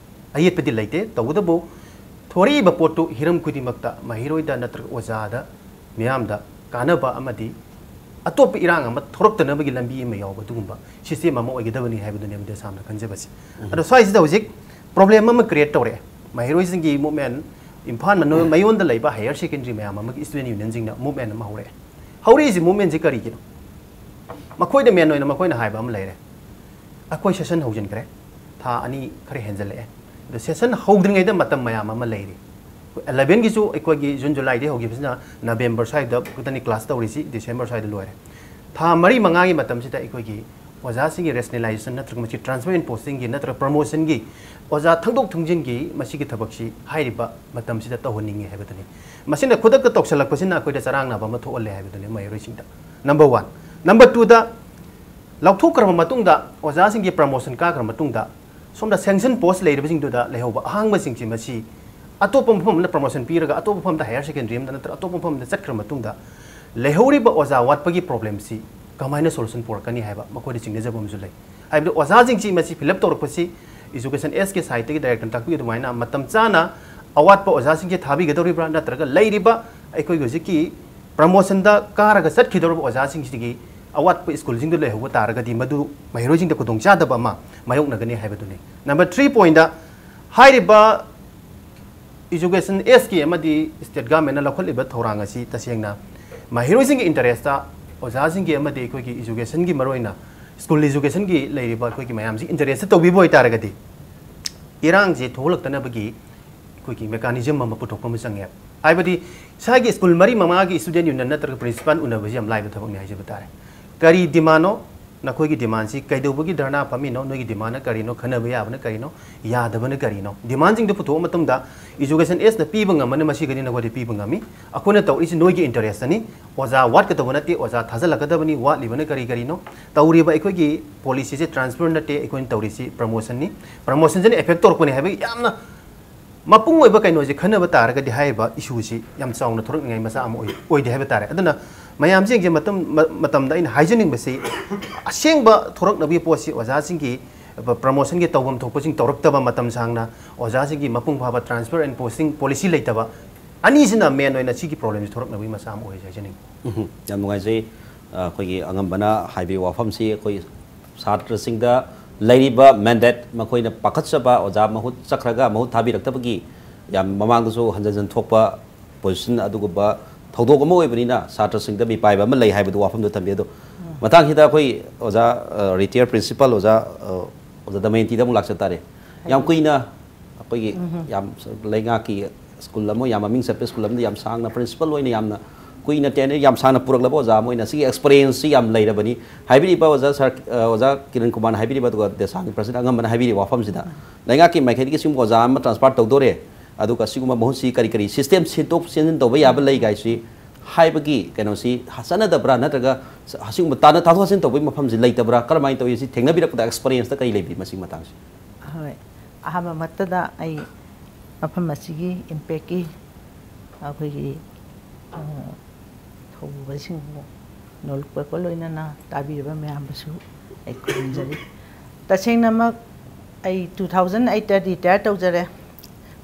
ꯑꯌꯦꯠꯄꯗꯤ ꯂꯩꯇꯦ꯫ ꯇꯧꯕꯇꯕꯨ ꯊꯣꯔꯛꯏꯕ ꯄꯣꯠꯇꯨ ꯍꯤꯔꯝ ꯈꯨꯗꯤꯡꯃꯛꯇ ꯃꯍꯩꯔꯣꯏꯗ ꯅꯠꯇ꯭ꯔꯒ ꯑꯣꯖꯥꯗ ꯃꯤꯌꯥꯝꯗ ꯀꯥꯟꯅꯕ ꯑꯃꯗꯤ ꯑꯇꯣꯞꯄ ꯏꯔꯥꯡ ꯑꯃ ꯊꯣꯔꯛꯇꯅꯕꯒꯤ ꯂꯝꯕꯤ ꯑꯃ ꯌꯥꯎꯕ ꯑꯗꯨꯒꯨꯝꯕ ꯁꯤꯁꯇꯦꯝ ꯑꯃ ꯑꯣꯏꯒꯗꯕꯅꯤ ꯍꯥꯏꯕꯗꯨꯅꯦꯕ ꯗꯦꯁꯥꯝꯅ ꯈꯟꯖꯕꯁꯦ꯫ ꯑꯗꯣ ꯁ꯭ꯋꯥꯏꯁꯤꯗ ꯍꯧꯖꯤꯛ ꯄ꯭ꯔꯣꯕ꯭ꯂꯦꯝ ꯑꯃ ꯀ꯭ꯔꯤꯌꯦꯠ ꯇꯧꯔꯛꯑꯦ꯫ ꯃꯍꯩꯔꯣꯏꯁꯤꯡꯒꯤ ꯃꯨꯞꯃꯦꯟ, ꯏꯝꯐꯥꯜ ꯃꯅꯨꯡ ꯃꯌꯣꯟꯗ ꯂꯩꯕ ꯍꯥꯌꯔ ꯁꯦꯀꯦꯟꯗꯔꯤ ꯃꯌꯥꯝ ꯑꯃꯒꯤ ꯁ꯭ꯇꯨꯗꯦꯟ ꯌꯨꯅꯤꯌꯟꯁꯤꯡꯅ ꯃꯨꯞꯃꯦꯟ ꯑꯃ ꯍꯧꯔꯛꯑꯦ꯫ ꯍꯧꯔꯛꯏꯁꯤ ꯃꯨꯞꯃꯦꯟꯁꯤ ꯀꯔꯤꯒꯤꯅꯣ? ꯃꯈꯣꯏꯗ ꯃꯦꯟ ꯑꯣꯏꯅ ꯃꯈꯣꯏꯅ ꯍꯥꯏꯕ ꯑꯃ ꯂꯩꯔꯦ꯫ ꯑꯩꯈꯣꯏ ꯁꯦꯁꯟ ꯍꯧꯖꯤꯟꯈ꯭ꯔꯦ, ꯊꯥ ꯑꯅꯤ ꯈꯔ ꯍꯦꯟꯖꯜꯂꯛꯑꯦ꯫ ꯑꯗꯣ ꯁꯦꯁꯟ ꯍꯧꯗ꯭ꯔꯤꯉꯩꯗ ꯃꯇꯝ ꯃꯌꯥꯝ ꯑꯃ ꯂꯩꯔꯤ꯫ ꯑꯦꯂꯦꯚꯦꯟꯒꯤꯁꯨ ꯑꯩꯈꯣꯏꯒꯤ ꯖꯨꯟ ꯖꯨꯂꯥꯏꯗꯒꯤ ꯍꯧꯈꯤꯕꯁꯤꯅ ꯅꯕꯦꯝꯕꯔ ꯁ꯭ꯋꯥꯏꯗ ꯈꯛꯇꯅꯤ ꯀ꯭ꯂꯥꯁ ꯇꯧꯔꯤꯁꯤ, ꯗꯤꯁꯦꯝꯕꯔ ꯁ꯭ꯋꯥꯏꯗ ꯂꯣꯏꯔꯦ꯫ ꯊꯥ ꯃꯔꯤ ꯃꯉꯥꯒꯤ ꯃꯇꯝꯁꯤꯗ ꯑꯩꯈꯣꯏꯒꯤ ꯑꯣꯖꯥꯁꯤꯡꯒꯤ ꯔꯦꯁꯅꯦꯂꯥꯏꯖꯦꯁꯟ ꯅꯠꯇ꯭ꯔꯒ ꯃꯁꯤ ꯇ꯭ꯔꯥꯟꯁꯐꯔ ꯑꯦꯟ ꯄꯣꯁꯇꯤꯡꯒꯤ ꯅꯠꯇ꯭ꯔꯒ ꯄ꯭ꯔꯃꯣꯁꯟꯒꯤ ꯑꯣꯖꯥ ꯊꯪꯗꯣꯛ ꯊꯪꯖꯤꯟꯒꯤ ꯃꯁꯤꯒꯤ ꯊꯕꯛꯁꯤ ꯍꯥꯏꯔꯤꯕ ꯃꯇꯝꯁꯤꯗ ꯇꯧꯍꯟꯅꯤꯡꯉꯤ ꯍꯥꯏꯕꯗꯨꯅꯤ꯫ ꯃꯁꯤꯅ ꯈꯨꯗꯛꯇ ꯇꯧꯁꯜꯂꯛꯄꯁꯤꯅ ꯑꯩꯈꯣꯏꯗ ꯆꯔꯥꯡꯅꯕ ꯑꯃ ꯊꯣꯛꯍꯜꯂꯦ ꯍꯥꯏꯕꯗꯨꯅꯤ ꯃꯍꯩꯔꯣꯏꯁꯤꯡꯗ꯫ Number one. ꯅꯝꯕꯔ ꯇꯨꯗ, ꯂꯧꯊꯣꯛꯈ꯭ꯔꯕ ꯃꯇꯨꯡꯗ, ꯑꯣꯖꯥꯁꯤꯡꯒꯤ ꯄ꯭ꯔꯃꯣꯁꯟ ꯀꯥꯈ꯭ꯔꯕ ꯃꯇꯨꯡꯗ, ꯁꯣꯝꯗ ꯁꯦꯡꯁꯟ ꯄꯣꯁ ꯂꯩꯔꯤꯕꯁꯤꯡꯗꯨꯗ ꯂꯩꯍꯧꯕ ꯑꯍꯥꯡꯕꯁꯤꯡꯁꯤ ꯃꯁꯤ ꯑꯇꯣꯞꯄ ꯃꯐꯝ ꯑꯃꯗ ꯄ꯭ꯔꯃꯣꯁꯟ ꯄꯤꯔꯒ ꯑꯇꯣꯞꯄ ꯃꯐꯝꯗ ꯍꯥꯌꯔ ꯁꯦꯀꯦꯟꯗꯔꯤ ꯑꯃꯗ ꯅꯠꯇ꯭ꯔꯒ ꯑꯇꯣꯞꯄ ꯃꯐꯝ ꯑꯃꯗ ꯆꯠꯈ꯭ꯔ ꯃꯇꯨꯡꯗ ꯂꯩꯍꯧꯔꯤꯕ ꯑꯣꯖꯥ ꯋꯥꯠꯄꯒꯤ ꯄ꯭ꯔꯣꯕ꯭ꯂꯦꯝꯁꯤ ꯀꯃꯥꯏꯅ ꯁꯣꯂꯨꯁꯟ ꯄꯨꯔꯛꯀꯅꯤ ꯍꯥꯏꯕ ꯃꯈꯣꯏꯗ ꯆꯤꯡꯅꯖꯕ ꯑꯃꯁꯨ ꯂꯩ꯫ ꯍꯥꯏꯕꯗꯤ ꯑꯣꯖꯥꯁꯤꯡꯁꯤ ꯃꯁꯤ ꯐꯤꯜ ꯑꯞ ꯇꯧꯔꯛꯄꯁꯤ ꯏꯖꯨꯀꯦꯁꯟ ꯑꯦꯁꯀꯤ ꯁꯥꯏꯠꯇꯒꯤ ꯗꯥꯏꯔꯦꯛꯇꯔ ꯇꯥꯛꯄꯤ ꯑꯗꯨꯃꯥꯏꯅ ꯃꯇꯝ ꯆꯥꯅ ꯑꯋꯥꯠꯄ ꯑꯣꯖꯥꯁꯤꯡꯁꯤ ꯊꯥꯕꯤꯒꯗꯧꯔꯤꯕ꯭ꯔꯥ, ꯅꯠꯇ꯭ꯔꯒ ꯂꯩꯔꯤꯕ ꯑꯩꯈꯣꯏꯒꯤ ꯍꯧꯖꯤꯛꯀꯤ ꯄ꯭ꯔꯃꯣꯁꯟꯗ ꯀꯥꯔꯒ ꯆꯠꯈꯤꯗꯧꯔꯕ ꯑꯣꯖꯥꯁꯤꯡꯁꯤꯒꯤ ꯑꯋꯥꯠꯄ ꯁ꯭ꯀꯨꯜꯁꯤꯡꯗꯨ ꯂꯩꯍꯧꯕ ꯇꯥꯔꯒꯗꯤ ꯃꯗꯨ ꯃꯍꯩꯔꯣꯏꯁꯤꯡꯗ ꯈꯨꯗꯣꯡꯆꯥꯗꯕ ꯑꯃ ꯃꯥꯌꯣꯛꯅꯒꯅꯤ ꯍꯥꯏꯕꯗꯨꯅꯤ꯫ ꯅꯝꯕꯔ ꯊ꯭ꯔꯤ ꯄꯣꯏꯟꯗ, ꯍꯥꯏꯔꯤꯕ ꯏꯖꯨꯀꯦꯁꯟ ꯑꯦꯁꯀꯤ ꯑꯃꯗꯤ ꯁ꯭ꯇꯦꯠ ꯒꯚꯔꯟꯃꯦꯟꯠꯅ ꯂꯧꯈꯠꯂꯤꯕ ꯊꯧꯔꯥꯡ ꯑꯁꯤ ꯇꯁꯦꯡꯅ ꯃꯍꯩꯔꯣꯏꯁꯤꯡꯒꯤ ꯏꯟꯇꯔꯦꯁꯇ, ꯑꯣꯖꯥꯁꯤꯡꯒꯤ ꯑꯃꯗꯤ ꯑꯩꯈꯣꯏꯒꯤ ꯏꯖꯨꯀꯦꯁꯟꯒꯤ ꯃꯔꯨꯑꯣꯏꯅ ꯁ꯭ꯀꯨꯜ ꯏꯖꯨꯀꯦꯁꯟꯒꯤ ꯂꯩꯔꯤꯕ ꯑꯩꯈꯣꯏꯒꯤ ꯃꯌꯥꯝꯁꯤ ꯏꯟꯇꯔꯦꯁꯇ ꯇꯧꯕꯤꯕ ꯑꯣꯏꯇꯥꯔꯒꯗꯤ ꯏꯔꯥꯡꯁꯦ ꯊꯣꯛꯍꯜꯂꯛꯇꯅꯕꯒꯤ ꯑꯩꯈꯣꯏꯒꯤ ꯃꯦꯀꯥꯅꯤꯖꯝ ꯑꯃ ꯄꯨꯊꯣꯛꯄ ꯑꯃ ꯆꯪꯉꯦ꯫ ꯍꯥꯏꯕꯗꯤ ꯏꯁꯥꯒꯤ ꯁ꯭ꯀꯨꯜ ꯃꯔꯤ ꯃꯉꯥꯒꯤ ꯁ꯭ꯇꯨꯗꯦꯟꯠ ꯌꯨꯅꯤꯌꯟ ꯅꯠꯇ꯭ꯔꯒ ꯄ꯭ꯔꯤꯟꯁꯤꯄꯥꯜ ꯎꯅꯕꯁꯤ ꯌꯥꯝ ꯂꯥꯏꯕ ꯊꯕꯛꯅꯤ ꯍꯥꯏꯖꯕ ꯇꯥꯔꯦ꯫ ꯀꯔꯤ ꯗꯤꯃꯥꯟꯅꯣ? ꯅꯈꯣꯏꯒꯤ ꯗꯤꯃꯥꯟꯁꯤ ꯀꯩꯗꯧꯕꯒꯤ ꯙꯔꯅꯥ ꯐꯝꯃꯤꯅꯣ? ꯅꯣꯏꯒꯤ ꯗꯤꯃꯥꯟꯅ ꯀꯔꯤꯅꯣ? ꯈꯟꯅꯕ ꯌꯥꯕꯅ ꯀꯔꯤꯅꯣ? ꯌꯥꯗꯕꯅ ꯀꯔꯤꯅꯣ? ꯗꯤꯃꯥꯟꯁꯤꯡꯗꯨ ꯄꯨꯊꯣꯛꯄ ꯃꯇꯝꯗ ꯏꯖꯨꯀꯦꯁꯟ ꯑꯦꯖꯅ ꯄꯤꯕ ꯉꯝꯕꯅ ꯃꯁꯤꯒꯗꯤ ꯅꯈꯣꯏꯗ ꯄꯤꯕ ꯉꯝꯃꯤ꯫ ꯑꯩꯈꯣꯏꯅ ꯇꯧꯔꯤꯁꯤ ꯅꯣꯏꯒꯤ ꯏꯟꯇꯔꯦꯁꯇꯅꯤ꯫ ꯑꯣꯖꯥ ꯋꯥꯠꯀꯗꯧꯕ ꯅꯠꯇꯦ, ꯑꯣꯖꯥ ꯊꯥꯖꯤꯜꯂꯛꯀꯗꯕꯅꯤ꯫ ꯋꯥꯠꯂꯤꯕꯅ ꯀꯔꯤ ꯀꯔꯤꯅꯣ? ꯇꯧꯔꯤꯕ ꯑꯩꯈꯣꯏꯒꯤ ꯄꯣꯂꯤꯁꯤꯁꯦ ꯇ꯭ꯔꯥꯟꯁꯐꯔ ꯅꯠꯇꯦ, ꯑꯩꯈꯣꯏꯅ ꯇꯧꯔꯤꯁꯤ ꯄ꯭ꯔꯃꯣꯁꯟꯅꯤ꯫ ꯄ꯭ꯔꯃꯣꯁꯟꯁꯤꯅ ꯑꯦꯐꯦꯛ ꯇꯧꯔꯛꯄꯅꯤ ꯍꯥꯏꯕꯒꯤ ꯌꯥꯝꯅ ꯃꯄꯨꯡ ꯑꯣꯏꯕ ꯀꯩꯅꯣꯁꯦ ꯈꯟꯅꯕ ꯇꯥꯔꯒꯗꯤ ꯍꯥꯏꯔꯤꯕ ꯏꯁꯨꯁꯤ ꯌꯥꯝ ꯆꯥꯎꯅ ꯊꯣꯔꯛꯅꯤꯡꯉꯥꯏ ꯃꯆꯥꯛ ꯑꯃ ꯑꯣꯏ-, ꯑꯣꯏꯗꯦ ꯍꯥꯏꯕ ꯇꯥꯔꯦ꯫ ꯑꯗꯨꯅ ꯃꯌꯥꯝꯁꯤꯡꯁꯦ ꯃꯇꯝ-, ꯃ-, ꯃꯇꯝꯗ ꯑꯩꯅ ꯍꯥꯏꯖꯅꯤꯡꯕꯁꯤ ꯑꯁꯦꯡꯕ ꯊꯣꯔꯛꯅꯕꯒꯤ ꯄꯣꯠꯁꯤ ꯑꯣꯖꯥꯁꯤꯡꯒꯤ ꯄ꯭ꯔꯃꯣꯁꯟꯒꯤ ꯇꯧꯐꯝ ꯊꯣꯛꯄꯁꯤꯡ ꯇꯧꯔꯛꯇꯕ, ꯃꯇꯝ ꯁꯥꯡꯅ ꯑꯣꯖꯥꯁꯤꯡꯒꯤ ꯃꯄꯨꯡ ꯐꯥꯕ transfer and posting policy ꯂꯩꯇꯕ, ꯑꯅꯤꯁꯤꯅ ꯃꯦꯟ ꯑꯣꯏꯅ ꯁꯤꯒꯤ ꯄ꯭ꯔꯣꯕ꯭ꯂꯦꯝꯁꯤ ꯊꯣꯔꯛꯅꯕꯒꯤ ꯃꯆꯥꯛ ꯑꯃ ꯑꯣꯏꯔꯦ ꯍꯥꯏꯖꯅꯤꯡꯉꯤ꯫ ꯎꯝ, ꯌꯥꯝ ꯅꯨꯡꯉꯥꯏꯖꯩ꯫ ꯑ, ꯑꯩꯈꯣꯏꯒꯤ ꯑꯉꯝꯕꯅ ꯍꯥꯏꯕꯤꯌꯨ ꯋꯥꯐꯝꯁꯤ ꯑꯩꯈꯣꯏ ꯁꯥꯇ꯭ꯔꯁꯤꯡꯗ ꯂꯩꯔꯤꯕ ꯃꯦꯟꯗꯦꯠ, ꯃꯈꯣꯏꯅ ꯄꯥꯈꯠꯆꯕ, ꯑꯣꯖꯥ ꯃꯍꯨꯠ ꯆꯠꯈ꯭ꯔꯒ ꯃꯍꯨꯠ ꯊꯥꯕꯤꯔꯛꯇꯕꯒꯤ ꯌꯥꯝ ꯃꯃꯥꯡꯗꯁꯨ ꯍꯟꯖꯟ ꯍꯟꯖꯟ ꯊꯣꯛꯄ ꯄꯣꯖꯤꯁꯟ ꯑꯗꯨꯒꯨꯝꯕ ꯊꯧꯗꯣꯛ ꯑꯃ ꯑꯣꯏꯕꯅꯤꯅ ꯁꯥꯇ꯭ꯔꯁꯤꯡꯗ ꯃꯤꯄꯥꯏꯕ ꯑꯃ ꯂꯩ ꯍꯥꯏꯕꯗꯨ ꯋꯥꯐꯝꯗꯨ ꯊꯝꯕꯤ꯫ ꯑꯗꯣ ꯃꯇꯥꯡꯁꯤꯗ ꯑꯩꯈꯣꯏ ꯑꯣꯖꯥ, ꯑ, ꯔꯤꯇꯥꯌꯔ ꯄ꯭ꯔꯤꯟꯁꯤꯄꯥꯜ ꯑꯣꯖꯥ, ꯑ, ꯑꯣꯖꯥ ꯗꯃꯌꯟꯇꯤꯗ ꯑꯃꯨꯛ ꯂꯥꯛꯆ ꯇꯥꯔꯦ꯫ ꯌꯥꯝ ꯀꯨꯏꯅ ꯑꯩꯈꯣꯏꯒꯤ ꯌꯥꯝ ꯂꯩꯉꯥꯛꯀꯤ ꯁ꯭ꯀꯨꯜ ꯑꯃ, ꯌꯥꯝ ꯃꯃꯤꯡ ꯆꯠꯄ ꯁ꯭ꯀꯨꯜ ꯑꯃꯗ ꯌꯥꯝ ꯁꯥꯡꯅ ꯄ꯭ꯔꯤꯟꯁꯤꯄꯥꯜ ꯑꯣꯏꯅ ꯌꯥꯝꯅ ꯀꯨꯏꯅ ꯇꯦꯅꯔ ꯌꯥꯝ ꯁꯥꯡꯅ ꯄꯨꯔꯛꯂꯕ ꯑꯣꯖꯥ ꯑꯃ ꯑꯣꯏꯅ ꯁꯤꯒꯤ ꯑꯦꯛꯁꯄꯔꯤꯌꯦꯟꯁꯁꯤ ꯌꯥꯝ ꯂꯩꯔꯕꯅꯤ꯫ ꯍꯥꯏꯕꯤꯔꯤꯕ ꯑꯣꯖꯥ ꯁꯥꯔ, ꯑ, ꯑꯣꯖꯥ ꯀꯤꯔꯟ ꯀꯨꯃꯥꯔꯅ ꯍꯥꯏꯕꯤꯔꯤꯕ, ꯑꯗꯨꯒ ꯗꯦꯁꯥꯡꯒꯤ ꯄ꯭ꯔꯁꯤꯗꯦꯟ ꯑꯉꯝꯕꯅ ꯍꯥꯏꯕꯤꯔꯤꯕ ꯋꯥꯐꯝꯁꯤꯗ ꯂꯩꯉꯥꯛꯀꯤ ꯃꯥꯏꯀꯩꯗꯒꯤ ꯁꯤꯒꯨꯝꯕ ꯑꯣꯖꯥ ꯑꯃ ꯇ꯭ꯔꯥꯟꯁꯐꯔ ꯇꯧꯗꯣꯔꯦ, ꯑꯗꯨꯒ ꯁꯤꯒꯨꯝꯕ ꯃꯍꯨꯠꯁꯤ ꯀꯔꯤ ꯀꯔꯤ ꯁꯤꯁꯇꯦꯝ ꯁꯤꯟꯗꯣꯛ ꯁꯤꯟꯖꯤꯟ ꯇꯧꯕ ꯌꯥꯕ ꯂꯩ ꯀꯥꯏꯁꯤ ꯍꯥꯏꯕꯒꯤ ꯀꯩꯅꯣꯁꯤ ꯆꯠꯅꯗꯕ꯭ꯔꯥ, ꯅꯠꯇ꯭ꯔꯒ ꯑꯁꯤꯒꯨꯝꯕ ꯇꯥꯅ ꯇꯥꯊꯣꯛ ꯇꯥꯁꯤꯟ ꯇꯧꯕꯒꯤ ꯃꯐꯝꯁꯤ ꯂꯩꯇꯕ꯭ꯔꯥ, ꯀꯔꯝꯍꯥꯏꯅ ꯇꯧꯏ? ꯁꯤ ꯊꯦꯡꯅꯕꯤꯔꯛꯄꯗ ꯑꯦꯛꯁꯄꯔꯤꯌꯦꯟꯁꯇ ꯀꯔꯤ ꯂꯩꯕꯤ ꯃꯁꯤꯒꯤ ꯃꯇꯥꯡꯁꯤ? ꯍꯣꯏ, ꯑꯍꯥꯟꯕꯃꯛꯇꯗ ꯑꯩ ꯃꯐꯝ ꯑꯁꯤꯒꯤ ꯏꯝꯄꯦꯛꯀꯤ ꯑꯩꯈꯣꯏꯒꯤ, ꯑ, ꯊꯧꯕꯁꯤꯡꯕꯨ ꯅꯣꯂꯨꯛꯄꯒ ꯂꯣꯏꯅꯅ ꯇꯥꯕꯤꯔꯤꯕ ꯃꯌꯥꯝꯕꯨꯁꯨ ꯑꯩ ꯈꯨꯔꯨꯝꯖꯔꯤ꯫ ꯇꯁꯦꯡꯅꯃꯛ ꯑꯩ two thousand eight ꯔꯤꯇꯥꯌꯔ ꯇꯧꯖꯔꯦ꯫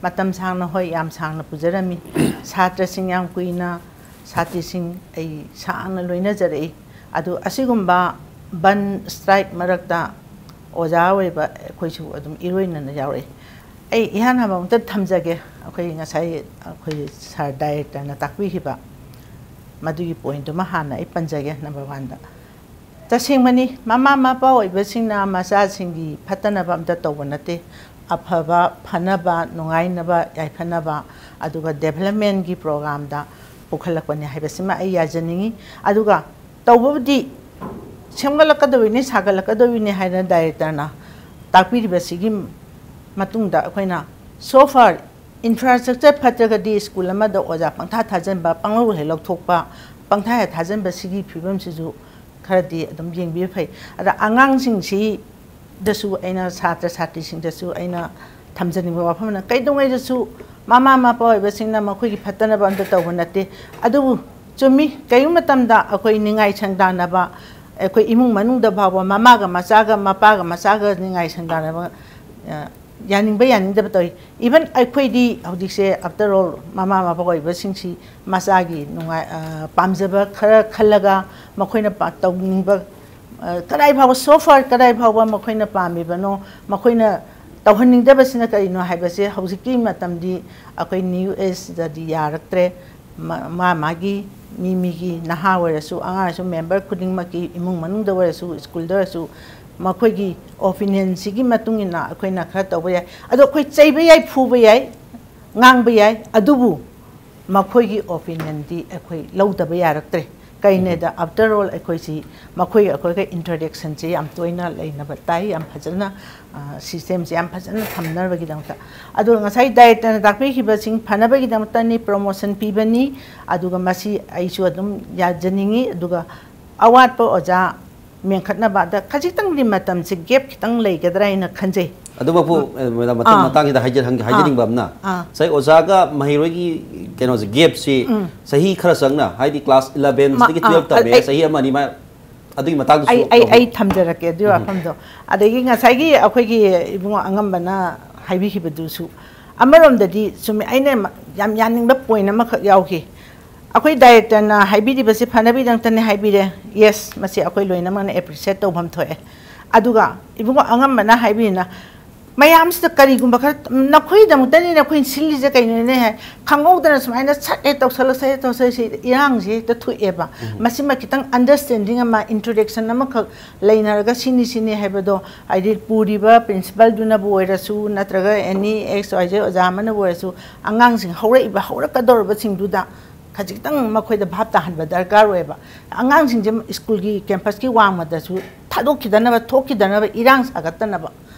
ꯃꯇꯝ ꯁꯥꯡꯅ, ꯍꯣꯏ, ꯌꯥꯝ ꯁꯥꯡꯅ ꯄꯨꯖꯔꯝꯃꯤ꯫ ꯁꯥꯇ꯭ꯔꯁꯤꯡ ꯌꯥꯝ ꯀꯨꯏꯅ, ꯁꯥꯇ꯭ꯔꯁꯤꯡ ꯑꯩ ꯁꯥꯡꯅ ꯂꯣꯏꯅꯖꯔꯛꯏ꯫ ꯑꯗꯨ ꯑꯁꯤꯒꯨꯝꯕ ꯕꯟ ꯁ꯭ꯇ꯭ꯔꯥꯏꯛ ꯃꯔꯛꯇ ꯑꯣꯖꯥ ꯑꯣꯏꯕ ꯑꯩꯈꯣꯏꯁꯨ ꯑꯗꯨꯝ ꯏꯔꯣꯏꯅꯅ ꯌꯥꯎꯔꯛꯏ꯫ ꯑꯩ ꯏꯍꯥꯟ ꯍꯥꯟꯕ ꯑꯃꯇ ꯊꯝꯖꯒꯦ꯫ ꯑꯩꯈꯣꯏ ꯉꯁꯥꯏ ꯑꯩꯈꯣꯏ ꯁꯥꯔ ꯗꯥꯏꯔꯦꯛꯇꯔꯅ ꯇꯥꯛꯄꯤꯈꯤꯕ ꯃꯗꯨꯒꯤ ꯄꯣꯏꯟꯠꯇꯨꯃ ꯍꯥꯟꯅ ꯑꯩ ꯄꯟꯖꯒꯦ, ꯅꯝꯕꯔ ꯋꯥꯟꯗ꯫ ꯇꯁꯦꯡꯕꯅꯤ, ꯃꯃꯥ ꯃꯄꯥ ꯑꯣꯏꯕꯁꯤꯡꯅ ꯃꯆꯥꯁꯤꯡꯒꯤ ꯐꯠꯇꯅꯕ ꯑꯝꯇ ꯇꯧꯕ ꯅꯠꯇꯦ꯫ ꯑꯐꯕ, ꯐꯅꯕ, ꯅꯨꯡꯉꯥꯏꯅꯕ, ꯌꯥꯏꯐꯅꯕ, ꯑꯗꯨꯒ ꯗꯦꯕꯂꯞꯃꯦꯟꯒꯤ ꯄ꯭ꯔꯣꯒ꯭ꯔꯥꯝꯗ ꯄꯨꯈꯠꯂꯛꯄꯅꯤ ꯍꯥꯏꯕꯁꯤꯃ ꯑꯩ ꯌꯥꯖꯅꯤꯡꯉꯤ꯫ ꯑꯗꯨꯒ ꯇꯧꯕꯕꯨꯗꯤ ꯁꯦꯝꯒꯠꯂꯛꯀꯗꯧꯔꯤꯅꯤ, ꯁꯥꯒꯠꯂꯛꯀꯗꯧꯔꯤꯅꯤ ꯍꯥꯏꯅ ꯗꯥꯏꯔꯦꯛꯇꯔꯅ ꯇꯥꯛꯄꯤꯔꯤꯕꯁꯤꯒꯤ ꯃꯇꯨꯡꯗ ꯑꯩꯈꯣꯏꯅ so far infrastructure ꯐꯠꯇ꯭ꯔꯒꯗꯤ ꯁ꯭ꯀꯨꯜ ꯑꯃꯗ ꯑꯣꯖꯥ ꯄꯪꯊꯥ ꯊꯥꯖꯤꯟꯕ, ꯄꯪꯂꯧ ꯍꯦꯛ ꯂꯧꯊꯣꯛꯄ, ꯄꯪꯊꯥ ꯍꯦꯛ ꯊꯥꯖꯤꯟꯕ, ꯁꯤꯒꯤ ꯐꯤꯕꯝꯁꯤꯁꯨ ꯈꯔꯗꯤ ꯑꯗꯨꯝ ꯌꯦꯡꯕꯤꯕ ꯐꯩ꯫ ꯑꯗ ꯑꯉꯥꯡꯁꯤꯡꯁꯤꯗꯁꯨ ꯑꯩꯅ, ꯁꯥꯇ꯭ꯔ ꯁꯥꯇ꯭ꯔꯤꯁꯤꯡꯗꯁꯨ ꯑꯩꯅ ꯊꯝꯖꯅꯤꯡꯕ ꯋꯥꯐꯝꯅ, ꯀꯩꯗꯧꯉꯩꯗꯁꯨ ꯃꯃꯥ ꯃꯄꯥ ꯑꯣꯏꯕꯁꯤꯡꯅ ꯃꯈꯣꯏꯒꯤ ꯐꯠꯇꯅꯕ ꯑꯝꯇ ꯇꯧꯕ ꯅꯠꯇꯦ꯫ ꯑꯗꯨꯕꯨ ꯆꯨꯝꯃꯤ, ꯀꯔꯤꯒꯨꯝꯕ ꯃꯇꯝꯗ ꯑꯩꯈꯣꯏ ꯅꯤꯡꯉꯥꯏ ꯁꯪꯗꯥꯟꯅꯕ, ꯑꯩꯈꯣꯏ ꯏꯃꯨꯡ ꯃꯅꯨꯡꯗ ꯐꯥꯎꯕ ꯃꯃꯥꯒ ꯃꯆꯥꯒ, ꯃꯄꯥꯒ ꯃꯆꯥꯒ ꯅꯤꯡꯉꯥꯏ ꯁꯪꯗꯥꯟꯅꯕ, ꯑ, ꯌꯥꯅꯤꯡꯕ ꯌꯥꯅꯤꯡꯗꯕ ꯇꯧꯏ꯫ Even ꯑꯩꯈꯣꯏꯗꯤ ꯍꯧꯖꯤꯛꯁꯦ, after all, ꯃꯃꯥ ꯃꯄꯥ ꯑꯣꯏꯕꯁꯤꯡꯁꯤ ꯃꯆꯥꯒꯤ ꯅꯨꯡꯉꯥꯏ-, ꯑ, ꯄꯥꯝꯖꯕ ꯈꯔ ꯈꯜꯂꯒ ꯃꯈꯣꯏꯅ ꯄꯥ-, ꯇꯧꯅꯤꯡꯕ, ꯑ, ꯀꯗꯥꯏ ꯐꯥꯎꯕ, so far ꯀꯗꯥꯏ ꯐꯥꯎꯕ ꯃꯈꯣꯏꯅ ꯄꯥꯝꯃꯤꯕꯅꯣ, ꯃꯈꯣꯏꯅ ꯇꯧꯍꯟꯅꯤꯡꯗꯕꯁꯤꯅ ꯀꯔꯤꯅꯣ ꯍꯥꯏꯕꯁꯦ ꯍꯧꯖꯤꯛꯀꯤ ꯃꯇꯝꯗꯤ ꯑꯩꯈꯣꯏ new age ꯗꯗꯤ ꯌꯥꯔꯛꯇ꯭ꯔꯦ꯫ ꯃꯥ-, ꯃꯥ ꯃꯥꯒꯤ, ꯃꯤ ꯃꯤꯒꯤ, ꯅꯍꯥ ꯑꯣꯏꯔꯁꯨ, ꯑꯉꯥꯡ ꯑꯣꯏꯔꯁꯨ, member ꯈꯨꯗꯤꯡꯃꯛꯀꯤ, ꯏꯃꯨꯡ ꯃꯅꯨꯡꯗ ꯑꯣꯏꯔꯁꯨ, ꯁ꯭ꯀꯨꯜꯗ ꯑꯣꯏꯔꯁꯨ, ꯃꯈꯣꯏꯒꯤ opinion ꯁꯤꯒꯤ ꯃꯇꯨꯡ ꯏꯟꯅ ꯑꯩꯈꯣꯏꯅ ꯈꯔ ꯇꯧꯕ ꯌꯥꯏ꯫ ꯑꯗꯣ ꯑꯩꯈꯣꯏ ꯆꯩꯕ ꯌꯥꯏ, ꯐꯨꯕ ꯌꯥꯏ, ꯉꯥꯡꯕ ꯌꯥꯏ, ꯑꯗꯨꯕꯨ ꯃꯈꯣꯏꯒꯤ opinion ꯗꯤ ꯑꯩꯈꯣꯏ ꯂꯧꯗꯕ ꯌꯥꯔꯛꯇ꯭ꯔꯦ꯫ ꯀꯩꯅꯦꯗ, after all, ꯑꯩꯈꯣꯏꯁꯤ ꯃꯈꯣꯏ ꯑꯩꯈꯣꯏꯒ interaction ꯁꯦ ꯌꯥꯝ ꯇꯣꯏꯅ ꯂꯩꯅꯕ ꯇꯥꯏ, ꯌꯥꯝ ꯐꯖꯅ, ꯑ, system ꯁꯦ ꯌꯥꯝ ꯐꯖꯅ ꯊꯝꯅꯕꯒꯤꯗꯃꯛꯇ꯫ ꯑꯗꯨꯒ ꯉꯁꯥꯏ ꯗꯥꯏꯔꯦꯛꯇꯔꯅ ꯇꯥꯛꯄꯤꯈꯤꯕꯁꯤꯡ ꯐꯅꯕꯒꯤꯗꯃꯛꯇꯅꯤ promotion ꯄꯤꯕꯅꯤ, ꯑꯗꯨꯒ ꯃꯁꯤ ꯑꯩꯁꯨ ꯑꯗꯨꯝ ꯌꯥꯖꯅꯤꯡꯉꯤ꯫ ꯑꯗꯨꯒ ꯑꯋꯥꯠꯄ ꯑꯣꯖꯥ ꯃꯦꯟꯈꯠꯅꯕ, ꯑꯗ ꯈꯖꯤꯛꯇꯪꯗꯤ ꯃꯇꯝꯁꯦ gap ꯈꯤꯇꯪ ꯂꯩꯒꯗ꯭ꯔꯥ ꯍꯥꯏꯅ ꯈꯟꯖꯩ꯫ ꯑꯗꯨꯃꯛꯄꯨ, ꯎꯝ꯫ ꯑꯦ, ꯃꯦꯗꯥꯝ, ꯃꯊꯪ ꯑꯥ꯫ ꯃꯇꯥꯡꯁꯤꯗ ꯍꯥꯏꯖ-, ꯍꯪꯒꯦ-, ꯑꯥ꯫ ꯍꯥꯏꯖꯅꯤꯡꯕ ꯑꯃꯅ, ꯑꯥ꯫ ꯉꯁꯥꯏ ꯑꯣꯖꯥꯒ ꯃꯍꯩꯔꯣꯏꯒꯤ ꯀꯩꯅꯣꯁꯦ, gap ꯁꯤ ꯎꯝ꯫ ꯆꯍꯤ ꯈꯔ ꯆꯪꯅ, ꯍꯥꯏꯗꯤ class eleven ꯃ-, ꯁꯤꯗꯒꯤ ꯑꯥ, twelve ꯇꯝꯃꯦ, ꯑꯩ, ꯆꯍꯤ ꯑꯃ ꯑꯅꯤ ꯃꯥ ꯑꯗꯨꯒꯤ ꯃꯇꯥꯡꯗꯨꯁꯨ ꯑꯩ, ꯑꯩ, ꯇꯧꯕꯤꯌꯨ꯫ ꯑꯩ ꯊꯝꯖꯔꯛꯀꯦ ꯑꯗꯨꯒꯤ ꯎꯝ꯫ ꯋꯥꯐꯝꯗꯣ꯫ ꯑꯗꯒꯤ ꯉꯁꯥꯏꯒꯤ ꯑꯩꯈꯣꯏꯒꯤ ꯏꯕꯨꯡꯉꯣ ꯑꯉꯝꯕꯅ ꯍꯥꯏꯕꯤꯈꯤꯕꯗꯨꯁꯨ ꯑꯃꯔꯣꯝꯗꯗꯤ ꯆꯨꯝꯃꯤ꯫ ꯑꯩꯅ ꯃ-, ꯌꯥꯝ ꯌꯥꯅꯤꯡꯕ point ꯑꯃꯈꯛ ꯌꯥꯎꯈꯤ꯫ ꯑꯩꯈꯣꯏ ꯗꯥꯏꯔꯦꯛꯇꯔꯅ ꯍꯥꯏꯕꯤꯔꯤꯕꯁꯦ ꯐꯅꯕꯒꯤꯗꯃꯛꯇꯅꯦ ꯍꯥꯏꯕꯤꯔꯦ꯫ Yes, ꯃꯁꯤ ꯑꯩꯈꯣꯏ ꯂꯣꯏꯅꯃꯛꯅ appreciate ꯇꯧꯐꯝ ꯊꯣꯛꯑꯦ꯫ ꯑꯗꯨꯒ ꯏꯕꯨꯡꯉꯣ ꯑꯉꯝꯕꯅ ꯍꯥꯏꯕꯤꯔꯤꯅ, ꯃꯌꯥꯝꯁꯤꯗ ꯀꯔꯤꯒꯨꯝꯕ ꯈꯔ, ꯅꯈꯣꯏꯒꯤꯗꯃꯛꯇꯅꯤꯅꯦ ꯑꯩꯈꯣꯏꯅ ꯁꯤꯜꯂꯤꯁꯦ, ꯀꯩꯅꯣꯅꯦ ꯍꯥꯏ, ꯈꯪꯍꯧꯗꯅ ꯁꯨꯃꯥꯏꯅ ꯁꯠ ꯍꯦꯛ ꯇꯧꯁꯜꯂꯒ, ꯁꯠ ꯍꯦꯛ ꯇꯧꯁꯜꯂꯒ ꯁꯤ ꯏꯔꯥꯡꯁꯦ ꯍꯦꯛꯇ ꯊꯣꯛꯑꯦꯕ꯫ ꯎꯝ꯫ ꯃꯁꯤꯃ ꯈꯤꯇꯪ understanding ꯑꯃ, interaction ꯑꯃꯈꯛ ꯂꯩꯅꯔꯒ ꯁꯤꯅꯤ ꯁꯤꯅꯤ ꯍꯥꯏꯕꯗꯣ, ꯍꯥꯏꯗꯤ ꯄꯨꯔꯤꯕ principal ꯗꯨꯅꯕꯨ ꯑꯣꯏꯔꯁꯨ, ꯅꯠꯇ꯭ꯔꯒ any X Y Z ꯑꯣꯖꯥ ꯑꯃꯅꯕꯨ ꯑꯣꯏꯔꯁꯨ, ꯑꯉꯥꯡꯁꯤꯡ ꯍꯧꯔꯛꯏꯕ, ꯍꯧꯔꯛꯀꯗꯧꯔꯕꯁꯤꯡꯗꯨꯗ ꯈꯖꯤꯛꯇꯪ ꯃꯈꯣꯏꯗ ꯚꯥꯞ ꯇꯥꯍꯟꯕ ꯗꯔꯀꯥꯔ ꯑꯣꯏꯌꯦꯕ꯫ ꯑꯉꯥꯡꯁꯤꯡꯁꯦ ꯁ꯭ꯀꯨꯜꯒꯤ ꯀꯦꯝꯄꯁꯀꯤ ꯋꯥꯡꯃꯗꯁꯨ ꯊꯥꯗꯣꯛꯈꯤꯗꯅꯕ, ꯊꯣꯛꯈꯤꯗꯅꯕ, ꯏꯔꯥꯡ ꯁꯥꯒꯠꯇꯅꯕ꯫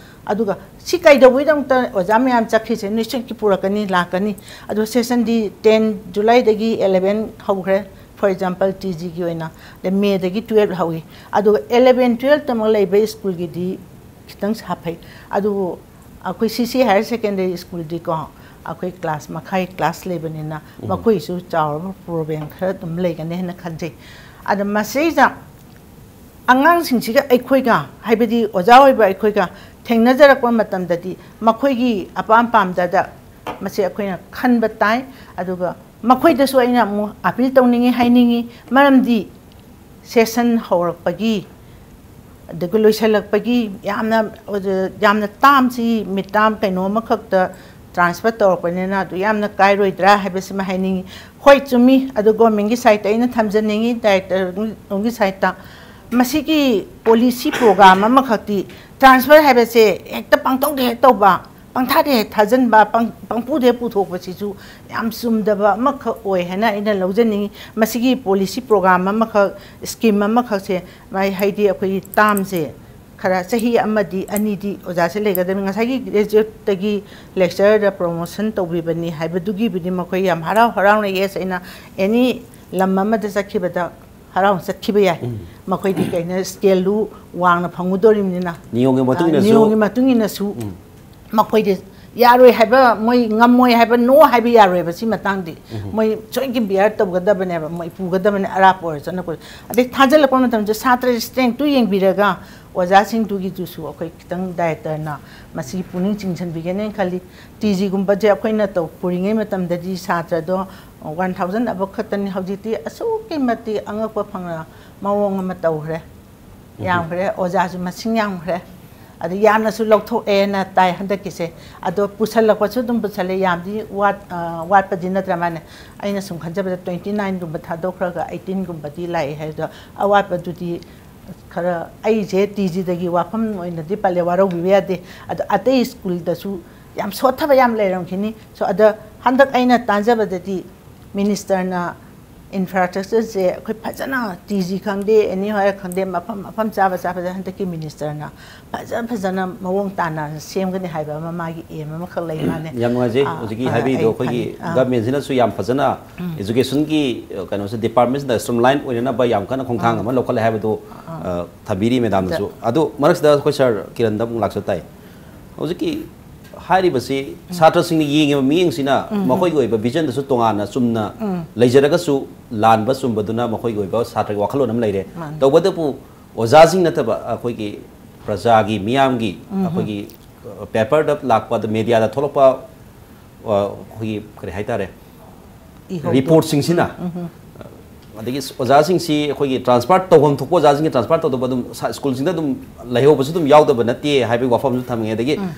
ꯑꯗꯨꯒ ꯁꯤ ꯀꯩꯗꯧꯕꯩꯗꯃꯛꯇ ꯑꯣꯖꯥ ꯃꯌꯥꯝ ꯆꯠꯈ꯭ꯔꯤꯁꯦ? ꯅꯣꯏ ꯁꯤꯒꯤ ꯄꯨꯔꯛꯀꯅꯤ, ꯂꯥꯛꯀꯅꯤ꯫ ꯑꯗꯣ ꯁꯦꯁꯟꯗꯤ ꯇꯦꯟ ꯖꯨꯂꯥꯏꯗꯒꯤ ꯑꯦꯂꯦꯚꯦꯟ ꯍꯧꯈ꯭ꯔꯦ, ꯐꯣꯔ ꯑꯦꯛꯖꯥꯝꯄꯜ ꯇꯤ ꯖꯤꯒꯤ ꯑꯣꯏꯅ꯫ ꯑꯗꯩ ꯃꯦꯗꯒꯤ ꯇꯨꯌꯦꯜꯞ ꯍꯧꯏ꯫ ꯑꯗꯨꯒ ꯑꯦꯂꯦꯚꯦꯟ ꯇꯨꯌꯦꯜꯞꯇꯃꯛ ꯂꯩꯕ ꯁ꯭ꯀꯨꯜꯒꯤꯗꯤ ꯈꯤꯇꯪ ꯁꯥꯐꯩ꯫ ꯑꯗꯨꯕꯨ ꯑꯩꯈꯣꯏ ꯁꯤ ꯁꯤ ꯍꯥꯌꯔ ꯁꯦꯀꯦꯟꯗꯔꯤ ꯁ꯭ꯀꯨꯜꯗꯤꯀꯣ, ꯑꯩꯈꯣꯏ ꯀ꯭ꯂꯥꯁ ꯃꯈꯥꯏ ꯀ꯭ꯂꯥꯁ ꯂꯩꯕꯅꯤꯅ, ꯎꯝ꯫ ꯃꯈꯣꯏꯁꯨ ꯆꯥꯎꯔꯕ ꯄ꯭ꯔꯣꯕ꯭ꯂꯦꯝ ꯈꯔ ꯑꯗꯨꯝ ꯂꯩꯒꯅꯤ ꯍꯥꯏꯅ ꯈꯟꯖꯩ꯫ ꯑꯗ ꯃꯁꯤꯗ ꯑꯉꯥꯡꯁꯤꯡꯁꯤꯒ ꯑꯩꯈꯣꯏꯒ, ꯍꯥꯏꯕꯗꯤ ꯑꯣꯖꯥ ꯑꯣꯏꯕ ꯑꯩꯈꯣꯏꯒ ꯊꯦꯡꯅꯖꯔꯛꯄ ꯃꯇꯝꯗꯗꯤ, ꯃꯈꯣꯏꯒꯤ ꯑꯄꯥꯝ ꯄꯥꯝꯗꯗ ꯃꯁꯤ ꯑꯩꯈꯣꯏꯅ ꯈꯟꯕ ꯇꯥꯏ꯫ ꯑꯗꯨꯒ ꯃꯈꯣꯏꯗꯁꯨ ꯑꯩꯅ ꯑꯃꯨꯛ ꯑꯥꯄꯤꯜ ꯇꯧꯅꯤꯡꯉꯤ, ꯍꯥꯏꯅꯤꯡꯉꯤ꯫ ꯃꯔꯝꯗꯤ ꯁꯦꯁꯟ ꯍꯧꯔꯛꯄꯒꯤ, ꯑꯗꯨꯒ ꯂꯣꯏꯁꯤꯜꯂꯛꯄꯒꯤ ꯌꯥꯝꯅ, ꯌꯥꯝꯅ ꯇꯥꯝꯁꯤ ꯃꯤꯠ ꯇꯥꯝ ꯀꯩꯅꯣ ꯑꯃꯈꯛꯇ ꯇ꯭ꯔꯥꯟꯁꯐꯔ ꯇꯧꯔꯛꯄꯅꯤꯅ ꯑꯗꯨ ꯌꯥꯝꯅ ꯀꯥꯏꯔꯣꯏꯗ꯭ꯔꯥ ꯍꯥꯏꯕꯁꯤꯃ ꯍꯥꯏꯅꯤꯡꯉꯤ꯫ ꯍꯣꯏ, ꯆꯨꯝꯃꯤ, ꯑꯗꯨ ꯒꯣꯔꯃꯦꯟꯒꯤ ꯁꯥꯏꯠꯇ ꯑꯩꯅ ꯊꯝꯖꯅꯤꯡꯉꯤ, ꯗꯥꯏꯔꯦꯛꯇꯔꯒꯤ ꯁꯥꯏꯠꯇ꯫ ꯃꯁꯤꯒꯤ ꯄꯣꯂꯤꯁꯤ ꯄ꯭ꯔꯣꯒ꯭ꯔꯥꯝ ꯑꯃꯈꯛꯇꯤ, ꯇ꯭ꯔꯥꯟꯁꯐꯔ ꯍꯥꯏꯕꯁꯦ ꯍꯦꯛꯇ ꯄꯪꯇꯧꯗ ꯍꯦꯛ ꯇꯧꯕ, ꯄꯪꯊꯥꯗ ꯍꯦꯛ ꯊꯥꯖꯤꯟꯕ, ꯄꯪ-, ꯄꯪꯄꯨꯗ ꯍꯦꯛ ꯄꯨꯊꯣꯛꯄꯁꯤꯁꯨ ꯌꯥꯝ ꯆꯨꯝꯗꯕ ꯑꯃꯈꯛ ꯑꯣꯏ ꯍꯥꯏꯅ ꯑꯩꯅ ꯂꯧꯖꯅꯤꯡꯉꯤ꯫ ꯃꯁꯤꯒꯤ ꯄꯣꯂꯤꯁꯤ ꯄ꯭ꯔꯣꯒ꯭ꯔꯥꯝ ꯑꯃꯈꯛ, ꯁ꯭ꯀꯤꯝ ꯑꯃꯈꯛꯁꯦ, ꯃꯥꯏ-, ꯍꯥꯏꯗꯤ ꯑꯩꯈꯣꯏꯒꯤ ꯇꯥꯝꯁꯦ ꯈꯔ ꯆꯍꯤ ꯑꯃꯗꯤ ꯑꯅꯤꯗꯤ ꯑꯣꯖꯥꯁꯦ ꯂꯩꯒꯗꯕꯅꯤ꯫ ꯉꯁꯥꯏꯒꯤ ꯒ꯭ꯔꯦꯖꯨꯌꯦꯠꯇꯒꯤ ꯂꯦꯛꯆꯔꯗ ꯄ꯭ꯔꯣꯃꯣꯁꯟ ꯇꯧꯕꯤꯕꯅꯤ ꯍꯥꯏꯕꯗꯨꯒꯤꯕꯨꯗꯤ ꯃꯈꯣꯏ ꯌꯥꯝ ꯍꯔꯥꯎ ꯍꯔꯥꯎꯅ, "ꯌꯦꯁ, ꯑꯩꯅ ꯑꯦꯅꯤ ꯂꯝ ꯑꯃꯗ ꯆꯠꯈꯤꯕꯗ ꯍꯔꯥꯎꯅ ꯆꯠꯈꯤꯕ ꯌꯥꯏ"꯫ ꯎꯝ꯫ ꯃꯈꯣꯏꯗꯤ ꯀꯩꯅꯣ, ꯁ꯭ꯀꯦꯜꯗꯨ ꯋꯥꯡꯅ ꯐꯪꯉꯨꯗꯣꯔꯤꯕꯅꯤꯅ꯫ ꯅꯤꯌꯣꯝꯒꯤ ꯃꯇꯨꯡ ꯑ, ꯏꯟꯅꯁꯨ꯫ ꯅꯤꯌꯣꯝꯒꯤ ꯃꯇꯨꯡ ꯏꯟꯅꯁꯨ ꯎꯝ꯫ ꯃꯈꯣꯏꯗꯤ ꯌꯥꯔꯣꯏ ꯍꯥꯏꯕ, ꯃꯣꯏ ꯉꯝꯃꯣꯏ ꯍꯥꯏꯕ, ꯅꯣ ꯍꯥꯏꯕ ꯌꯥꯔꯣꯏꯕ꯫ ꯁꯤ ꯃꯇꯥꯡꯗꯤ ꯎꯝ꯫ ꯃꯣꯏ ꯁꯣꯏꯒꯤ ꯕꯤꯌꯥꯔ ꯇꯧꯒꯗꯕꯅꯦꯕ, ꯃꯣꯏ ꯄꯨꯒꯗꯕꯅꯦ, ꯑꯔꯥꯞꯄ ꯑꯣꯏꯔꯁꯨ ꯑꯅꯛꯄ ꯑꯣꯏꯔꯁꯨ꯫ ꯑꯗꯩ ꯊꯥꯖꯤꯜꯂꯛꯄ ꯃꯇꯝꯗ ꯁꯥꯇ꯭ꯔ ꯁ꯭ꯇꯔꯦꯡꯇꯨ ꯌꯦꯡꯕꯤꯔꯒ ꯑꯣꯖꯥꯁꯤꯡꯗꯨꯒꯤꯗꯨꯁꯨ ꯑꯩꯈꯣꯏ ꯈꯤꯇꯪ ꯗꯥꯏꯔꯦꯛꯇꯔꯅ ꯃꯁꯤ ꯄꯨꯛꯅꯤꯡ ꯆꯤꯡꯁꯤꯟꯕꯤꯒꯅꯦꯅ ꯈꯜꯂꯤ꯫ ꯇꯤ ꯖꯤꯒꯨꯝꯕꯁꯦ ꯑꯩꯈꯣꯏꯅ ꯇꯧ-, ꯄꯨꯔꯤꯉꯩ ꯃꯇꯝꯗꯗꯤ ꯁꯥꯇ꯭ꯔꯗꯣ ꯋꯥꯟ ꯊꯥꯎꯖꯟ ꯑꯕꯞ ꯈꯛꯇꯅꯤ꯫ ꯍꯧꯖꯤꯛꯇꯤ ꯑꯁꯨꯛꯀꯤ ꯃꯇꯤꯛ ꯑꯉꯛꯄ ꯐꯪꯅ ꯃꯑꯣꯡ ꯑꯃ ꯇꯧꯈ꯭ꯔꯦ꯫ ꯎꯝ꯫ ꯌꯥꯝꯈ꯭ꯔꯦ, ꯑꯣꯖꯥꯁꯨ ꯃꯁꯤꯡ ꯌꯥꯝꯈ꯭ꯔꯦ꯫ ꯑꯗꯨ ꯌꯥꯝꯅꯁꯨ ꯂꯧꯊꯣꯛꯑꯦꯅ ꯇꯥꯏ ꯍꯟꯗꯛꯀꯤꯁꯦ꯫ ꯑꯗꯣ ꯄꯨꯁꯜꯂꯛꯄꯁꯨ ꯑꯗꯨꯝ ꯄꯨꯁꯜꯂꯦ, ꯌꯥꯝꯗꯤ ꯋꯥꯠ-, ꯑ, ꯋꯥꯠꯄꯗꯤ ꯅꯠꯇ꯭ꯔ ꯃꯥꯅꯦ꯫ ꯑꯩꯅ ꯁꯨꯝ ꯈꯟꯖꯕꯗ ꯇ꯭ꯋꯦꯟꯇꯤ ꯅꯥꯏꯟꯒꯨꯝꯕ ꯊꯥꯗꯣꯛꯈ꯭ꯔꯒ ꯑꯩꯠꯇꯤꯟꯒꯨꯝꯕꯗꯤ ꯂꯥꯛꯑꯦ ꯍꯥꯏꯗꯣ, ꯑꯋꯥꯠꯄꯗꯨꯗꯤ ꯈꯔ ꯑꯩꯁꯦ ꯇꯤ ꯖꯤꯗꯒꯤ ꯋꯥꯐꯝ ꯑꯣꯏꯅꯗꯤ ꯄꯜꯂꯦ, ꯋꯥꯔꯧꯕꯤꯕ ꯌꯥꯗꯦ꯫ ꯑꯗꯣ ꯑꯇꯩ ꯁ꯭ꯀꯨꯜꯗꯁꯨ ꯌꯥꯝ ꯁꯣꯠꯊꯕ ꯌꯥꯝ ꯂꯩꯔꯝꯈꯤꯅꯤ꯫ ꯁꯣ-, ꯑꯗ ꯍꯟꯗꯛ ꯑꯩꯅ ꯇꯥꯖꯕꯗꯗꯤ ꯃꯤꯅꯤꯁꯇꯔꯅ ꯏꯟꯐ꯭ꯔꯥꯁ꯭ꯇ꯭ꯔꯛꯆꯔꯁꯦ ꯑꯩꯈꯣꯏ ꯐꯖꯅ ꯇꯤ ꯖꯤ ꯈꯪꯗꯦ, ꯑꯦꯅꯤ ꯍꯣꯌꯔ ꯈꯪꯗꯦ, ꯃꯐꯝ ꯃꯐꯝ ꯆꯥꯕ ꯆꯥꯕꯗ ꯍꯟꯗꯛꯀꯤ ꯃꯤꯅꯤꯁꯇꯔꯅ ꯐꯖ ꯐꯖꯅ ꯃꯑꯣꯡ ꯇꯥꯅ ꯁꯦꯝꯒꯅꯤ ꯍꯥꯏꯕ ꯑꯃ ꯃꯥꯒꯤ ꯑꯦꯝ ꯑꯃꯈꯛ ꯂꯩ ꯃꯥꯅꯦ꯫ ꯌꯥꯝ ꯅꯨꯡꯉꯥꯏꯖꯩ꯫ ꯑꯥ, ꯍꯧꯖꯤꯛꯀꯤ ꯑꯥ, ꯍꯥꯏꯕꯤꯗꯣ ꯑꯩ ꯑꯩꯈꯣꯏꯒꯤ ꯈꯪꯉꯦ꯫ ꯑꯥ꯫ ꯒꯚꯔꯟꯃꯦꯟꯁꯤꯅꯁꯨ ꯌꯥꯝ ꯐꯖꯅ ꯎꯝ꯫ ꯑꯦꯖꯨꯀꯦꯁꯟꯒꯤ, ꯑ, ꯀꯩꯅꯣꯁꯦ, ꯗꯤꯄꯥꯔꯠꯃꯦꯟꯁꯤꯗ ꯁ꯭ꯇ꯭ꯔꯤꯝꯂꯥꯏꯟ ꯑꯣꯏꯅꯅꯕ ꯌꯥꯝ ꯀꯟꯅ ꯈꯣꯡꯊꯥꯡ ꯑꯥ꯫ ꯑꯃ ꯂꯧꯈꯠꯂꯦ ꯍꯥꯏꯕꯗꯣ, ꯑꯥ꯫ ꯑ, ꯊꯝꯕꯤꯔꯤ ꯃꯦꯗꯥꯝꯅꯁꯨ꯫ ꯑꯗ ꯑꯗꯨ ꯃꯔꯛꯁꯤꯗ ꯑꯩꯈꯣꯏ ꯁꯥꯔ ꯀꯤꯔꯟꯗ ꯑꯃꯨꯛ ꯂꯥꯛꯆ ꯇꯥꯏ꯫ ꯍꯧꯖꯤꯛꯀꯤ ꯍꯥꯏꯔꯤꯕꯁꯤ ꯁꯥꯇ꯭ꯔꯁꯤꯡꯅ ꯌꯦꯡꯉꯤꯕ ꯃꯤꯠꯌꯦꯡꯁꯤꯅ ꯎꯝ꯫ ꯃꯈꯣꯏꯒꯤ ꯑꯣꯏꯕ ꯚꯤꯖꯟꯗꯁꯨ ꯇꯣꯉꯥꯟꯅ ꯆꯨꯝꯅ ꯎꯝ꯫ ꯂꯩꯖꯔꯒꯁꯨ ꯂꯥꯟꯕ ꯆꯨꯝꯕꯗꯨꯅ ꯃꯈꯣꯏꯒꯤ ꯑꯣꯏꯕ ꯁꯥꯇ꯭ꯔꯒꯤ ꯋꯥꯈꯜꯂꯣꯟ ꯑꯃ ꯂꯩꯔꯦ꯫ ꯃꯥꯅꯤ꯫ ꯇꯧꯕꯇꯕꯨ ꯑꯣꯖꯥꯁꯤꯡ ꯅꯠꯇꯕ ꯑꯩꯈꯣꯏꯒꯤ ꯄ꯭ꯔꯖꯥꯒꯤ ꯃꯤꯌꯥꯝꯒꯤ ꯎꯝ꯫ ꯑꯩꯈꯣꯏꯒꯤ, ꯑ, ꯄꯦꯄꯔꯗ ꯂꯥꯛꯄ, ꯑꯗ ꯃꯦꯗꯤꯌꯥꯗ ꯊꯣꯛꯂꯛꯄ, ꯑ, ꯑꯩꯈꯣꯏꯒꯤ ꯀꯔꯤ ꯍꯥꯏꯇꯥꯔꯦ, ꯏꯍꯧꯗꯣ꯫ ꯔꯤꯄꯣꯔꯠꯁꯤꯡꯁꯤꯅ, ꯎꯝ, ꯎꯝ꯫ ꯑꯗꯒꯤ ꯑꯣꯖꯥꯁꯤꯡꯁꯤ ꯑꯩꯈꯣꯏꯒꯤ ꯇ꯭ꯔꯥꯟꯁꯐꯔ ꯇꯧꯐꯝ ꯊꯣꯛꯄ ꯑꯣꯖꯥꯁꯤꯡꯒꯤ ꯇ꯭ꯔꯥꯟꯁꯐꯔ ꯇꯧꯗꯕ ꯑꯗꯨꯝ ꯁ-, ꯁ꯭ꯀꯨꯜꯁꯤꯡꯗ ꯑꯗꯨꯝ ꯂꯩꯍꯧꯕꯁꯨ ꯑꯗꯨꯝ ꯌꯥꯎꯗꯕ ꯅꯠꯇꯦ ꯍꯥꯏꯕꯒꯤ ꯋꯥꯐꯝꯁꯨ ꯊꯝꯃꯤ꯫ ꯑꯗꯒꯤ ꯎꯝ꯫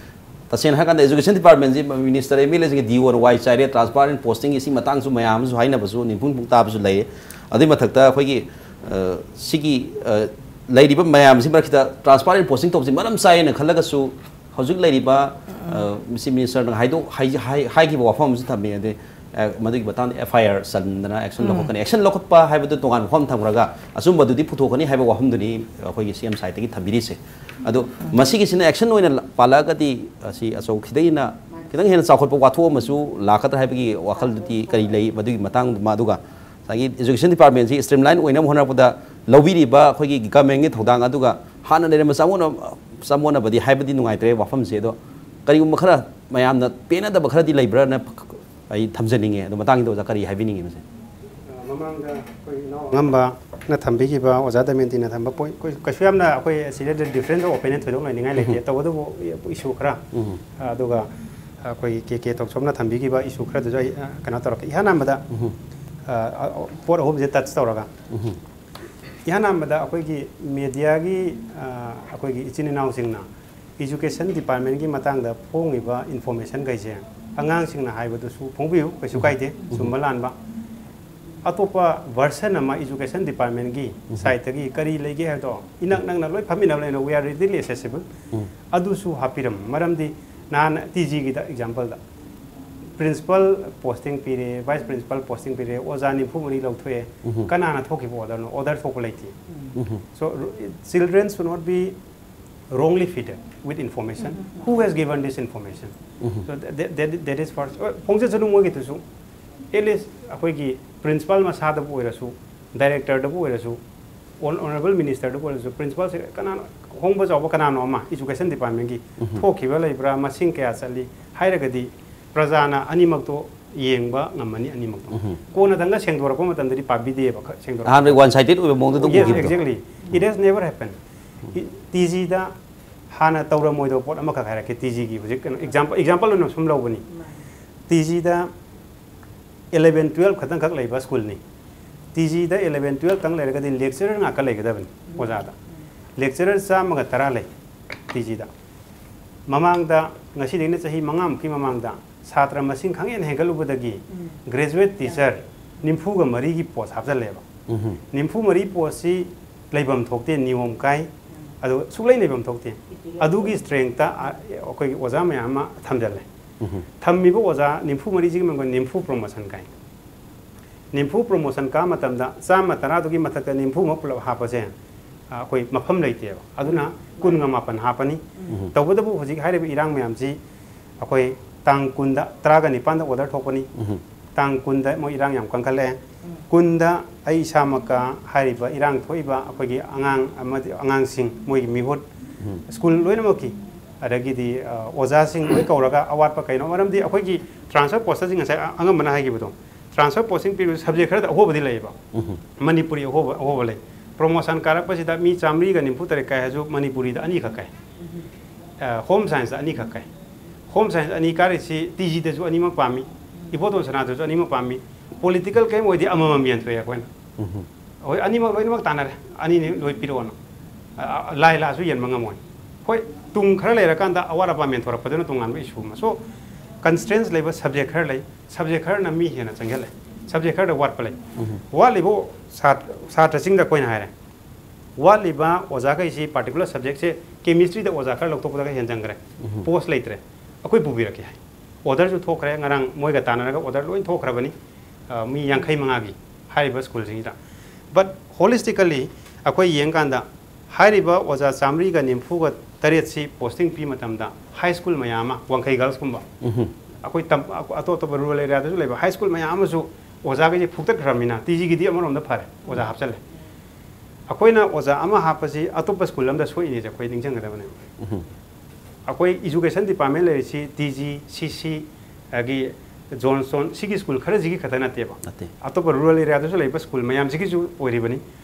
ꯇꯁꯦꯡꯅ ꯍꯥꯏꯔꯀꯥꯟꯗ ꯑꯦꯖꯨꯀꯦꯁꯟ ꯗꯤꯄꯥꯔꯠꯃꯦꯟꯁꯤ ꯃꯤꯅꯤꯁꯇꯔ, ꯑꯦꯝ ꯑꯦꯜ ꯑꯦꯁꯤꯡꯒꯤ ꯗꯤ ꯑꯣꯅ ꯋꯥꯏ ꯆꯥꯏꯔꯦ, ꯇ꯭ꯔꯥꯟꯁꯐꯔ ꯑꯦꯟ ꯄꯣꯁꯇꯤꯡꯒꯤ ꯁꯤ ꯃꯇꯥꯡꯁꯨ ꯃꯌꯥꯝ ꯑꯃꯁꯨ ꯍꯥꯏꯅꯕꯁꯨ, ꯅꯤꯡꯐꯨꯡ ꯅꯤꯡꯐꯨꯡ ꯇꯥꯕꯁꯨ ꯂꯩ꯫ ꯑꯗꯨꯏ ꯃꯊꯛꯇ ꯑꯩꯈꯣꯏꯒꯤ, ꯑ, ꯁꯤꯒꯤ, ꯑ, ꯂꯩꯔꯤꯕ ꯃꯌꯥꯝꯁꯤ ꯃꯔꯛꯁꯤꯗ ꯇ꯭ꯔꯥꯟꯁꯐꯔ ꯑꯦꯟ ꯄꯣꯁꯇꯤꯡ ꯇꯧꯕꯁꯤ ꯃꯔꯝ ꯆꯥꯏꯌꯦꯅ ꯈꯜꯂꯒꯁꯨ, ꯍꯧꯖꯤꯛ ꯂꯩꯔꯤꯕ, ꯎꯝ꯫ ꯑ, ꯁꯤ ꯃꯤꯅꯤꯁꯇꯔꯅ ꯍꯥꯏꯗꯣꯛ-, ꯍꯥꯏ-, ꯍꯥꯏ-, ꯍꯥꯏꯈꯤꯕ ꯋꯥꯐꯝ ꯑꯃꯁꯨ ꯊꯝꯃꯤ꯫ ꯑꯗꯩ, ꯑ, ꯃꯗꯨꯒꯤ ꯃꯇꯥꯡꯗ ꯑꯦꯐ ꯑꯥꯏ ꯑꯥꯔ ꯆꯟꯗꯅ ꯑꯦꯛꯁꯟ ꯎꯝ꯫ ꯂꯧꯈꯠꯀꯅꯤ꯫ ꯑꯦꯛꯁꯟ ꯂꯧꯈꯠꯄ ꯍꯥꯏꯕꯗꯨ ꯇꯣꯉꯥꯟꯕ ꯋꯥꯐꯝ ꯊꯝꯈ꯭ꯔꯒ ꯑꯆꯨꯝꯕꯗꯨꯗꯤ ꯄꯨꯊꯣꯛꯀꯅꯤ ꯍꯥꯏꯕ ꯋꯥꯐꯝꯗꯨꯅꯤ ꯑꯩꯈꯣꯏꯒꯤ ꯁꯤ ꯑꯦꯝ ꯁꯥꯏꯠꯇꯒꯤ ꯊꯝꯕꯤꯔꯤꯁꯦ꯫ ꯑꯗꯣ ꯎꯝ꯫ ꯃꯁꯤꯒꯤꯁꯤꯅ ꯑꯦꯛꯁꯟ ꯑꯣꯏꯅ ꯂ-, ꯄꯥꯜꯂꯛꯑꯒꯗꯤ, ꯑ, ꯁꯤ ꯑꯆꯧ-, ꯈꯤꯇꯪ ꯍꯦꯟꯅ, ꯈꯤꯇꯪ ꯍꯦꯟꯅ ꯆꯥꯎꯈꯠꯄ ꯋꯥꯊꯣꯛ ꯑꯃꯁꯨ ꯂꯥꯛꯀꯗ꯭ꯔꯥ ꯍꯥꯏꯕꯒꯤ ꯋꯥꯈꯜꯗꯨꯗꯤ ꯀꯔꯤ ꯂꯩ ꯃꯗꯨꯒꯤ ꯃꯇꯥꯡꯗꯨꯃ? ꯑꯗꯨꯒ ꯉꯁꯥꯏꯒꯤ ꯑꯦꯖꯨꯀꯦꯁꯟ ꯗꯤꯄꯥꯔꯠꯃꯦꯟꯁꯤ ꯁ꯭ꯇ꯭ꯔꯤꯝꯂꯥꯏꯟ ꯑꯣꯏꯅꯕ ꯍꯣꯠꯅꯔꯛꯄꯗ ꯂꯧꯕꯤꯔꯤꯕ ꯑꯩꯈꯣꯏꯒꯤ ꯒꯚꯔꯟꯃꯦꯟꯒꯤ ꯊꯧꯗꯥꯡ, ꯑꯗꯨꯒ ꯍꯥꯟꯅ ꯂꯩꯔꯝꯕ ꯆꯃꯣꯠꯅ-, ꯆꯃꯣꯠꯅꯕꯗꯤ ꯍꯥꯏꯕꯗꯤ ꯅꯨꯡꯉꯥꯏꯇ꯭ꯔꯦ ꯋꯥꯐꯝꯁꯦ꯫ ꯑꯗꯣ ꯀꯔꯤꯒꯨꯝꯕ ꯈꯔ ꯃꯌꯥꯝꯅ ꯄꯦꯟꯅꯗꯕ ꯈꯔꯗꯤ ꯂꯩꯕ꯭ꯔꯥꯅ ꯑꯩ ꯊꯝꯖꯅꯤꯡꯉꯦ꯫ ꯑꯗꯣ ꯃꯇꯥꯡꯁꯤꯗ ꯑꯣꯖꯥ ꯀꯔꯤ ꯍꯥꯏꯕꯤꯅꯤꯡꯉꯤ ꯃꯁꯦ? ꯃꯃꯥꯡꯗ ꯑꯩꯈꯣꯏ ꯏꯅꯥꯎ ꯑꯉꯝꯕꯅ ꯊꯝꯕꯤꯈꯤꯕ, ꯑꯣꯖꯥ ꯗꯃꯌꯟꯇꯤꯅ ꯊꯝꯕ ꯄꯣꯏꯟ, ꯑꯩꯈꯣꯏ ꯀꯩꯁꯨ ꯌꯥꯝꯅ ꯑꯩꯈꯣꯏ ꯑꯁꯤꯗ ꯗꯤꯐ꯭ꯔꯦꯟꯁ ꯑꯣꯐ ꯑꯣꯄꯤꯅꯤꯌꯟ ꯊꯣꯏꯗꯣꯛꯅ ꯂꯩꯅꯤꯡꯉꯥꯏ ꯂꯩꯇꯦ꯫ ꯎꯝ꯫ ꯇꯧꯕꯇꯕꯨ ꯏꯁꯨ ꯈꯔ, ꯎꯝ꯫ ꯑꯗꯨꯒ ꯑꯩꯈꯣꯏ ꯀꯦ ꯀꯦ ꯇꯣꯝꯆꯧꯅ ꯊꯝꯕꯤꯈꯤꯕ ꯏꯁꯨ ꯈꯔꯗꯨꯁꯨ ꯑꯩ, ꯑ, ꯀꯩꯅꯣ ꯇꯧꯔꯛꯀꯦ꯫ ꯏꯍꯥꯟ ꯍꯥꯟꯕꯗ, ꯎꯝ꯫ ꯑ, ꯑ, ꯄꯣꯠ ꯑꯍꯨꯝꯁꯦ ꯇꯆ ꯇꯧꯔꯒ, ꯎꯝ꯫ ꯏꯍꯥꯟ ꯍꯥꯟꯕꯗ ꯑꯩꯈꯣꯏꯒꯤ ꯃꯦꯗꯤꯌꯥꯒꯤ, ꯑ, ꯑꯩꯈꯣꯏꯒꯤ ꯏꯆꯤꯟ ꯏꯅꯥꯎꯁꯤꯡꯅ ꯏꯖꯨꯀꯦꯁꯟ ꯗꯤꯄꯥꯔꯠꯃꯦꯟꯒꯤ ꯃꯇꯥꯡꯗ ꯐꯣꯡꯉꯤꯕ ꯏꯟꯐꯣꯔꯃꯦꯁꯟꯈꯩꯁꯦ ꯑꯉꯥꯡꯁꯤꯡꯅ ꯍꯥꯏꯕꯗꯨꯁꯨ ꯐꯣꯡꯕꯤꯌꯨ, ꯀꯩꯁꯨ ꯀꯥꯏꯗꯦ, ꯎꯝ꯫ ꯆꯨꯝꯕ ꯂꯥꯟꯕ꯫ ꯑꯇꯣꯞꯄ ꯚꯔꯁꯟ ꯑꯃ ꯏꯖꯨꯀꯦꯁꯟ ꯗꯤꯄꯥꯔꯠꯃꯦꯟꯒꯤ ꯎꯝ꯫ ꯁꯥꯏꯠꯇꯒꯤ ꯀꯔꯤ ꯂꯩꯒꯦ ꯍꯥꯏꯕꯗꯣ ꯏꯅꯛ ꯅꯛꯅ ꯂꯣꯏ ꯐꯝꯃꯤꯟꯅꯕ ꯂꯩꯅ, "We are readily accessible"꯫ ꯎꯝ꯫ ꯑꯗꯨꯁꯨ ꯍꯥꯞꯄꯤꯔꯝꯃꯤ꯫ ꯃꯔꯝꯗꯤ ꯅꯍꯥꯟ ꯇꯤ ꯖꯤꯒꯤꯗ ꯑꯦꯛꯖꯥꯝꯄꯜꯗ Principal posting ꯄꯤꯔꯦ, vice principal posting ꯄꯤꯔꯦ, ꯑꯣꯖꯥ ꯅꯤꯐꯨ ꯃꯔꯤ ꯂꯧꯊꯣꯛꯑꯦ꯫ ꯎꯝꯍꯨꯝ꯫ ꯀꯅꯥꯅ ꯊꯣꯛꯈꯤꯕ order ꯅꯣ? Order ꯊꯣꯛꯄ ꯂꯩꯇꯦ꯫ ꯎꯝ꯫ ꯎꯝꯍꯨꯝ꯫ So, ru-, children should not be wrongly fed with information. Mm-hmm. Who has given this information? Mm-hmm. So, that, that, that is first. ꯍꯣꯏ, ꯐꯣꯡꯖꯁꯅꯨ ꯃꯣꯏꯒꯤꯗꯨꯁꯨ꯫ At least ꯑꯩꯈꯣꯏꯒꯤ principal ꯃꯁꯥꯗꯕꯨ ꯑꯣꯏꯔꯁꯨ, director ꯗꯕꯨ ꯑꯣꯏꯔꯁꯨ, hon-, honourable minister ꯗꯕꯨ ꯑꯣꯏꯔꯁꯨ, principal ꯁꯦ ꯀꯅꯥꯅꯣ, ꯑꯍꯣꯡꯕ ꯆꯥꯎꯕ ꯀꯅꯥꯅꯣ ꯑꯃ education department ꯀꯤ ꯎꯝꯍꯨꯝ꯫ ꯊꯣꯛꯈꯤꯕ ꯂꯩꯕ꯭ꯔꯥ, ꯃꯁꯤꯡ ꯀꯌꯥ ꯆꯠꯂꯤ ꯍꯥꯏꯔꯒꯗꯤ ꯄ꯭ꯔꯖꯥꯅ ꯑꯅꯤꯃꯛꯇꯣ ꯌꯦꯡꯕ ꯉꯝꯃꯅꯤ, ꯑꯅꯤꯃꯛꯇꯣ꯫ ꯎꯝꯍꯨꯝ꯫ ꯀꯣꯟꯅ ꯊꯪꯒ ꯁꯦꯡꯗꯣꯔꯛꯄ ꯃꯇꯝꯗꯗꯤ ꯄꯥꯕꯤꯗꯦꯕ, ꯈ-, ꯁꯦꯡꯗꯣꯔꯛꯄ꯫ ꯑꯍꯥꯟꯕꯗꯤ one sided ꯑꯣꯏꯕ ꯃꯑꯣꯡꯗ ꯑꯗꯨꯝ Yes, ꯎꯈꯤꯕꯗꯣ꯫ Exactly. It has never happened. T ꯖꯤꯗ ꯍꯥꯟꯅ ꯇꯧꯔꯝꯃꯣꯏꯗꯕ ꯄꯣꯠ ꯑꯃꯈꯛ ꯍꯥꯏꯔꯛꯀꯦ, ꯇꯤ ꯖꯤꯒꯤ ꯍꯧꯖꯤꯛ ꯀꯩꯅꯣ example, example ꯑꯣꯏꯅ ꯁꯨꯝ ꯂꯧꯕꯅꯤ꯫ ꯇꯤ ꯖꯤꯗ eleven, twelve ꯈꯛꯇꯪꯈꯛ ꯂꯩꯕ school ꯅꯤ꯫ ꯇꯤ ꯖꯤꯗ eleven, twelve ꯇꯪ ꯂꯩꯔꯒꯗꯤ lecturer ꯉꯥꯛꯇ ꯂꯩꯒꯗꯕꯅꯤ ꯑꯣꯖꯥꯗ꯫ Lecturer ꯆꯥꯝꯃꯒ ꯇꯔꯥ ꯂꯩ ꯇꯤ ꯖꯤꯗ꯫ ꯃꯃꯥꯡꯗ, ꯉꯁꯤꯗꯒꯤꯅ ꯆꯍꯤ ꯃꯉꯥꯃꯨꯛꯀꯤ ꯃꯃꯥꯡꯗ ꯁꯥꯇ꯭ꯔ ꯃꯁꯤꯡ ꯈꯪꯍꯦꯟ ꯍꯦꯟꯒꯠꯂꯨꯕꯗꯒꯤ ꯎꯝ꯫ Graduate teacher ꯅꯤꯐꯨꯒ ꯃꯔꯤꯒꯤ post ꯍꯥꯞꯆꯜꯂꯦꯕ꯫ ꯎꯝꯍꯨꯝ꯫ ꯅꯤꯐꯨ ꯃꯔꯤ post ꯁꯤ ꯂꯩꯐꯝ ꯊꯣꯛꯇꯦ, ꯅꯤꯌꯣꯝ ꯀꯥꯏ, ꯎꯝ꯫ ꯑꯗꯨꯒ ꯁꯨꯛꯂꯩ ꯂꯩꯐꯝ ꯊꯣꯛꯇꯦ꯫ ꯑꯗꯨꯒꯤ strength ꯇ, ꯑ, ꯑꯩꯈꯣꯏꯒꯤ ꯑꯣꯖꯥ ꯃꯌꯥꯝ ꯑꯃ ꯊꯝꯖꯜꯂꯦ꯫ ꯎꯝꯍꯨꯝ꯫ ꯊꯝꯃꯤꯕ ꯑꯣꯖꯥ ꯅꯤꯐꯨ ꯃꯔꯤꯁꯤꯒꯤ ꯃꯅꯨꯡꯗ ꯅꯤꯐꯨ promotion ꯀꯥꯏ꯫ ꯅꯤꯐꯨ promotion ꯀꯥ ꯃꯇꯝꯗ ꯆꯥꯝꯃ ꯇꯔꯥꯗꯨꯒꯤ ꯃꯊꯛꯇ ꯅꯤꯐꯨꯃꯛ ꯄꯨꯂꯞ ꯍꯥꯞꯄꯁꯦ, ꯑ, ꯑꯩꯈꯣꯏ ꯃꯐꯝ ꯂꯩꯇꯦꯕ꯫ ꯑꯗꯨꯅ ꯀꯨꯟꯒ ꯃꯥꯄꯟ ꯍꯥꯞꯄꯅꯤ꯫ ꯎꯝ꯫ ꯇꯧꯕꯇꯕꯨ ꯍꯧꯖꯤꯛ ꯍꯥꯏꯔꯤꯕ ꯏꯔꯥꯡ ꯃꯌꯥꯝꯁꯤ ꯑꯩꯈꯣꯏ ꯇꯥꯡ ꯀꯨꯟꯗ, ꯇꯔꯥꯒ ꯅꯤꯄꯥꯟꯗ order ꯊꯣꯛꯄꯅꯤ꯫ ꯎꯝ꯫ ꯇꯥꯡ ꯀꯨꯟꯗ ꯃꯣꯏ ꯏꯔꯥꯡ ꯌꯥꯝ ꯀꯟꯈꯠꯂꯛꯑꯦ꯫ ꯎꯝ꯫ ꯀꯨꯟꯗ ꯑꯩ ꯏꯁꯥꯃꯛꯀ ꯍꯥꯏꯔꯤꯕ ꯏꯔꯥꯡ ꯊꯣꯛꯏꯕ ꯑꯩꯈꯣꯏꯒꯤ ꯑꯉꯥꯡ ꯑꯃꯗꯤ ꯑꯉꯥꯡꯁꯤꯡ, ꯃꯣꯏꯒꯤ ꯃꯤꯍꯨꯠ, ꯎꯝ꯫ School ꯂꯣꯏꯅꯃꯛꯀꯤ, ꯑꯗꯒꯤꯗꯤ, ꯑ, ꯑꯣꯖꯥꯁꯤꯡ ꯂꯣꯏ ꯀꯧꯔꯒ ꯑꯋꯥꯠꯄ ꯀꯩꯅꯣ, ꯃꯔꯝꯗꯤ ꯑꯩꯈꯣꯏꯒꯤ transfer post ꯁꯤꯡ ꯉꯁꯥꯏ ꯑ-, ꯑꯉꯝꯕꯅ ꯍꯥꯏꯈꯤꯕꯗꯣ, transfer post ꯁꯤꯡ ꯄꯤꯔꯤꯕ subject ꯈꯔꯗ ꯑꯍꯣꯕꯗꯤ ꯂꯩꯌꯦꯕ꯫ ꯎꯝ꯫ ꯃꯅꯤꯄꯨꯔꯤ ꯑꯍꯣꯕ, ꯑꯍꯣꯕ ꯂꯩ꯫ Promotion ꯀꯥꯔꯛꯄꯁꯤꯗ ꯃꯤ ꯆꯥꯃꯔꯤꯒ ꯅꯤꯐꯨ ꯇꯔꯦꯠ ꯀꯥꯏ ꯍꯥꯏꯔꯁꯨ ꯃꯅꯤꯄꯨꯔꯤꯗ ꯑꯅꯤꯈꯛ ꯀꯥꯏ꯫ ꯑ, Home Science ꯇ ꯑꯅꯤꯈꯛ ꯀꯥꯏ꯫ Home Science ꯑꯅꯤ ꯀꯥꯔꯤꯁꯤ ꯇꯤ ꯖꯤꯗꯁꯨ ꯑꯅꯤꯃꯛ ꯄꯥꯝꯃꯤ, ꯏꯕꯣꯇꯣꯟ ꯁꯅꯥꯗꯁꯨ ꯑꯅꯤꯃꯛ ꯄꯥꯝꯃꯤ꯫ Political ꯀꯔꯤꯝ ꯑꯣꯏꯗꯦ, ꯑꯃꯃꯝ ꯌꯦꯟꯊꯣꯛꯑꯦ ꯑꯩꯈꯣꯏꯅ꯫ ꯎꯝ꯫ ꯑꯩꯈꯣꯏ ꯑꯅꯤꯃꯛ ꯂꯣꯏꯅꯃꯛ ꯇꯥꯟꯅꯔꯦ, ꯑꯅꯤꯅꯤ ꯂꯣꯏ ꯄꯤꯔꯛꯑꯣꯅ꯫ ꯑ, ꯑ, ꯂꯥꯏ ꯂꯥꯛꯑꯁꯨ ꯌꯦꯟꯕ ꯉꯝꯃꯣꯏ꯫ ꯍꯣꯏ, ꯇꯨꯡ ꯈꯔ ꯂꯩꯔꯀꯥꯟꯗ ꯑꯋꯥꯠ ꯑꯄꯥ ꯃꯦꯟꯊꯣꯔꯛꯄꯗꯨꯅ ꯇꯣꯉꯥꯟꯕ issue ꯑꯃ꯫ So, constraints ꯂꯩꯕ subject ꯈꯔ ꯂꯩ, subject ꯈꯔꯅ ꯃꯤ ꯍꯦꯟꯅ ꯆꯪꯁꯤꯜꯂꯦ, subject ꯈꯔꯗ ꯋꯥꯠꯄ ꯂꯩ꯫ ꯎꯝ꯫ ꯋꯥꯠꯂꯤꯕ ꯁꯥꯇ꯭ꯔ, ꯁꯥꯇ꯭ꯔꯁꯤꯡꯗ ꯑꯩꯈꯣꯏꯅ ꯍꯥꯏꯔꯦ, ꯋꯥꯠꯂꯤꯕ ꯑꯣꯖꯥꯈꯩꯁꯤ particular subject ꯁꯦ chemistry ꯗ ꯑꯣꯖꯥ ꯈꯔ ꯂꯧꯊꯣꯛꯄꯗ ꯈꯔ ꯍꯦꯟꯖꯟꯈ꯭ꯔꯦ, ꯎꯝ꯫ Post ꯂꯩꯇ꯭ꯔꯦ, ꯑꯩꯈꯣꯏ ꯄꯨꯕꯤꯔꯛꯀꯦ ꯍꯥꯏ꯫ ꯑꯣꯔꯗꯔꯁꯨ ꯊꯣꯛꯈ꯭ꯔꯦ, ꯉꯔꯥꯡ ꯃꯣꯏꯒ ꯇꯥꯟꯅꯔꯒ ꯑꯣꯔꯗꯔ ꯂꯣꯏ ꯊꯣꯛꯈ꯭ꯔꯕꯅꯤ, ꯑ, ꯃꯤ ꯌꯥꯡꯈꯩ ꯃꯉꯥꯒꯤ ꯍꯥꯏꯔꯤꯕ ꯁ꯭ꯀꯨꯜꯁꯤꯡꯁꯤꯗ꯫ But holistically ꯑꯩꯈꯣꯏ ꯌꯦꯡꯀꯥꯟꯗ ꯍꯥꯏꯔꯤꯕ ꯑꯣꯖꯥ ꯆꯥꯃꯔꯤꯒ ꯅꯤꯝꯐꯨꯒ ꯇꯔꯦꯠꯁꯤ ꯄꯣꯁꯇꯤꯡ ꯄꯤ ꯃꯇꯝꯗ ꯍꯥꯏ ꯁ꯭ꯀꯨꯜ ꯃꯌꯥꯝ ꯑꯃ, ꯋꯥꯡꯈꯩ ꯒꯔꯜꯁꯀꯨꯝꯕ, ꯑꯩꯈꯣꯏ ꯇꯝ-, ꯑꯇꯣꯞ ꯑꯇꯣꯞꯄ ꯔꯨꯔꯦꯜ ꯑꯦꯔꯤꯌꯥꯗꯁꯨ ꯂꯩꯕ ꯍꯥꯏ ꯁ꯭ꯀꯨꯜ ꯃꯌꯥꯝ ꯑꯃꯁꯨ ꯑꯣꯖꯥꯈꯩꯁꯦ ꯐꯨꯛꯇꯠꯈ꯭ꯔꯕꯅꯤꯅ ꯇꯤ ꯖꯤꯒꯤꯗꯤ ꯑꯃꯔꯣꯝꯗ ꯐꯔꯦ, ꯑꯣꯖꯥ ꯍꯥꯞꯆꯜꯂꯦ꯫ ꯑꯩꯈꯣꯏꯅ ꯑꯣꯖꯥ ꯑꯃ ꯍꯥꯞꯄꯁꯤ ꯑꯇꯣꯞꯄ ꯁ꯭ꯀꯨꯜ ꯑꯃꯗ ꯁꯣꯛꯏꯅꯦꯁꯦ ꯑꯩꯈꯣꯏ ꯅꯤꯡꯁꯤꯡꯒꯗꯕꯅꯦꯕ꯫ ꯑꯩꯈꯣꯏ ꯏꯖꯨꯀꯦꯁꯟ ꯗꯤꯄꯥꯔꯠꯃꯦꯟ ꯂꯩꯔꯤꯁꯤ ꯇꯤ ꯖꯤ, ꯁꯤ ꯁꯤ, ꯑꯗꯒꯤ ꯖꯣꯟꯁꯇꯣꯟ, ꯁꯤꯒꯤ ꯁ꯭ꯀꯨꯜ ꯈꯔꯁꯤꯒꯤ ꯈꯛꯇ ꯅꯠꯇꯦꯕ꯫ ꯅꯠꯇꯦ꯫ ꯑꯇꯣꯞꯄ ꯔꯨꯔꯦꯜ ꯑꯦꯔꯤꯌꯥꯗꯁꯨ ꯂꯩꯕ ꯁ꯭ꯀꯨꯜ ꯃꯌꯥꯝꯁꯤꯒꯤꯁꯨ ꯑꯣꯏꯔꯤꯕꯅꯤ꯫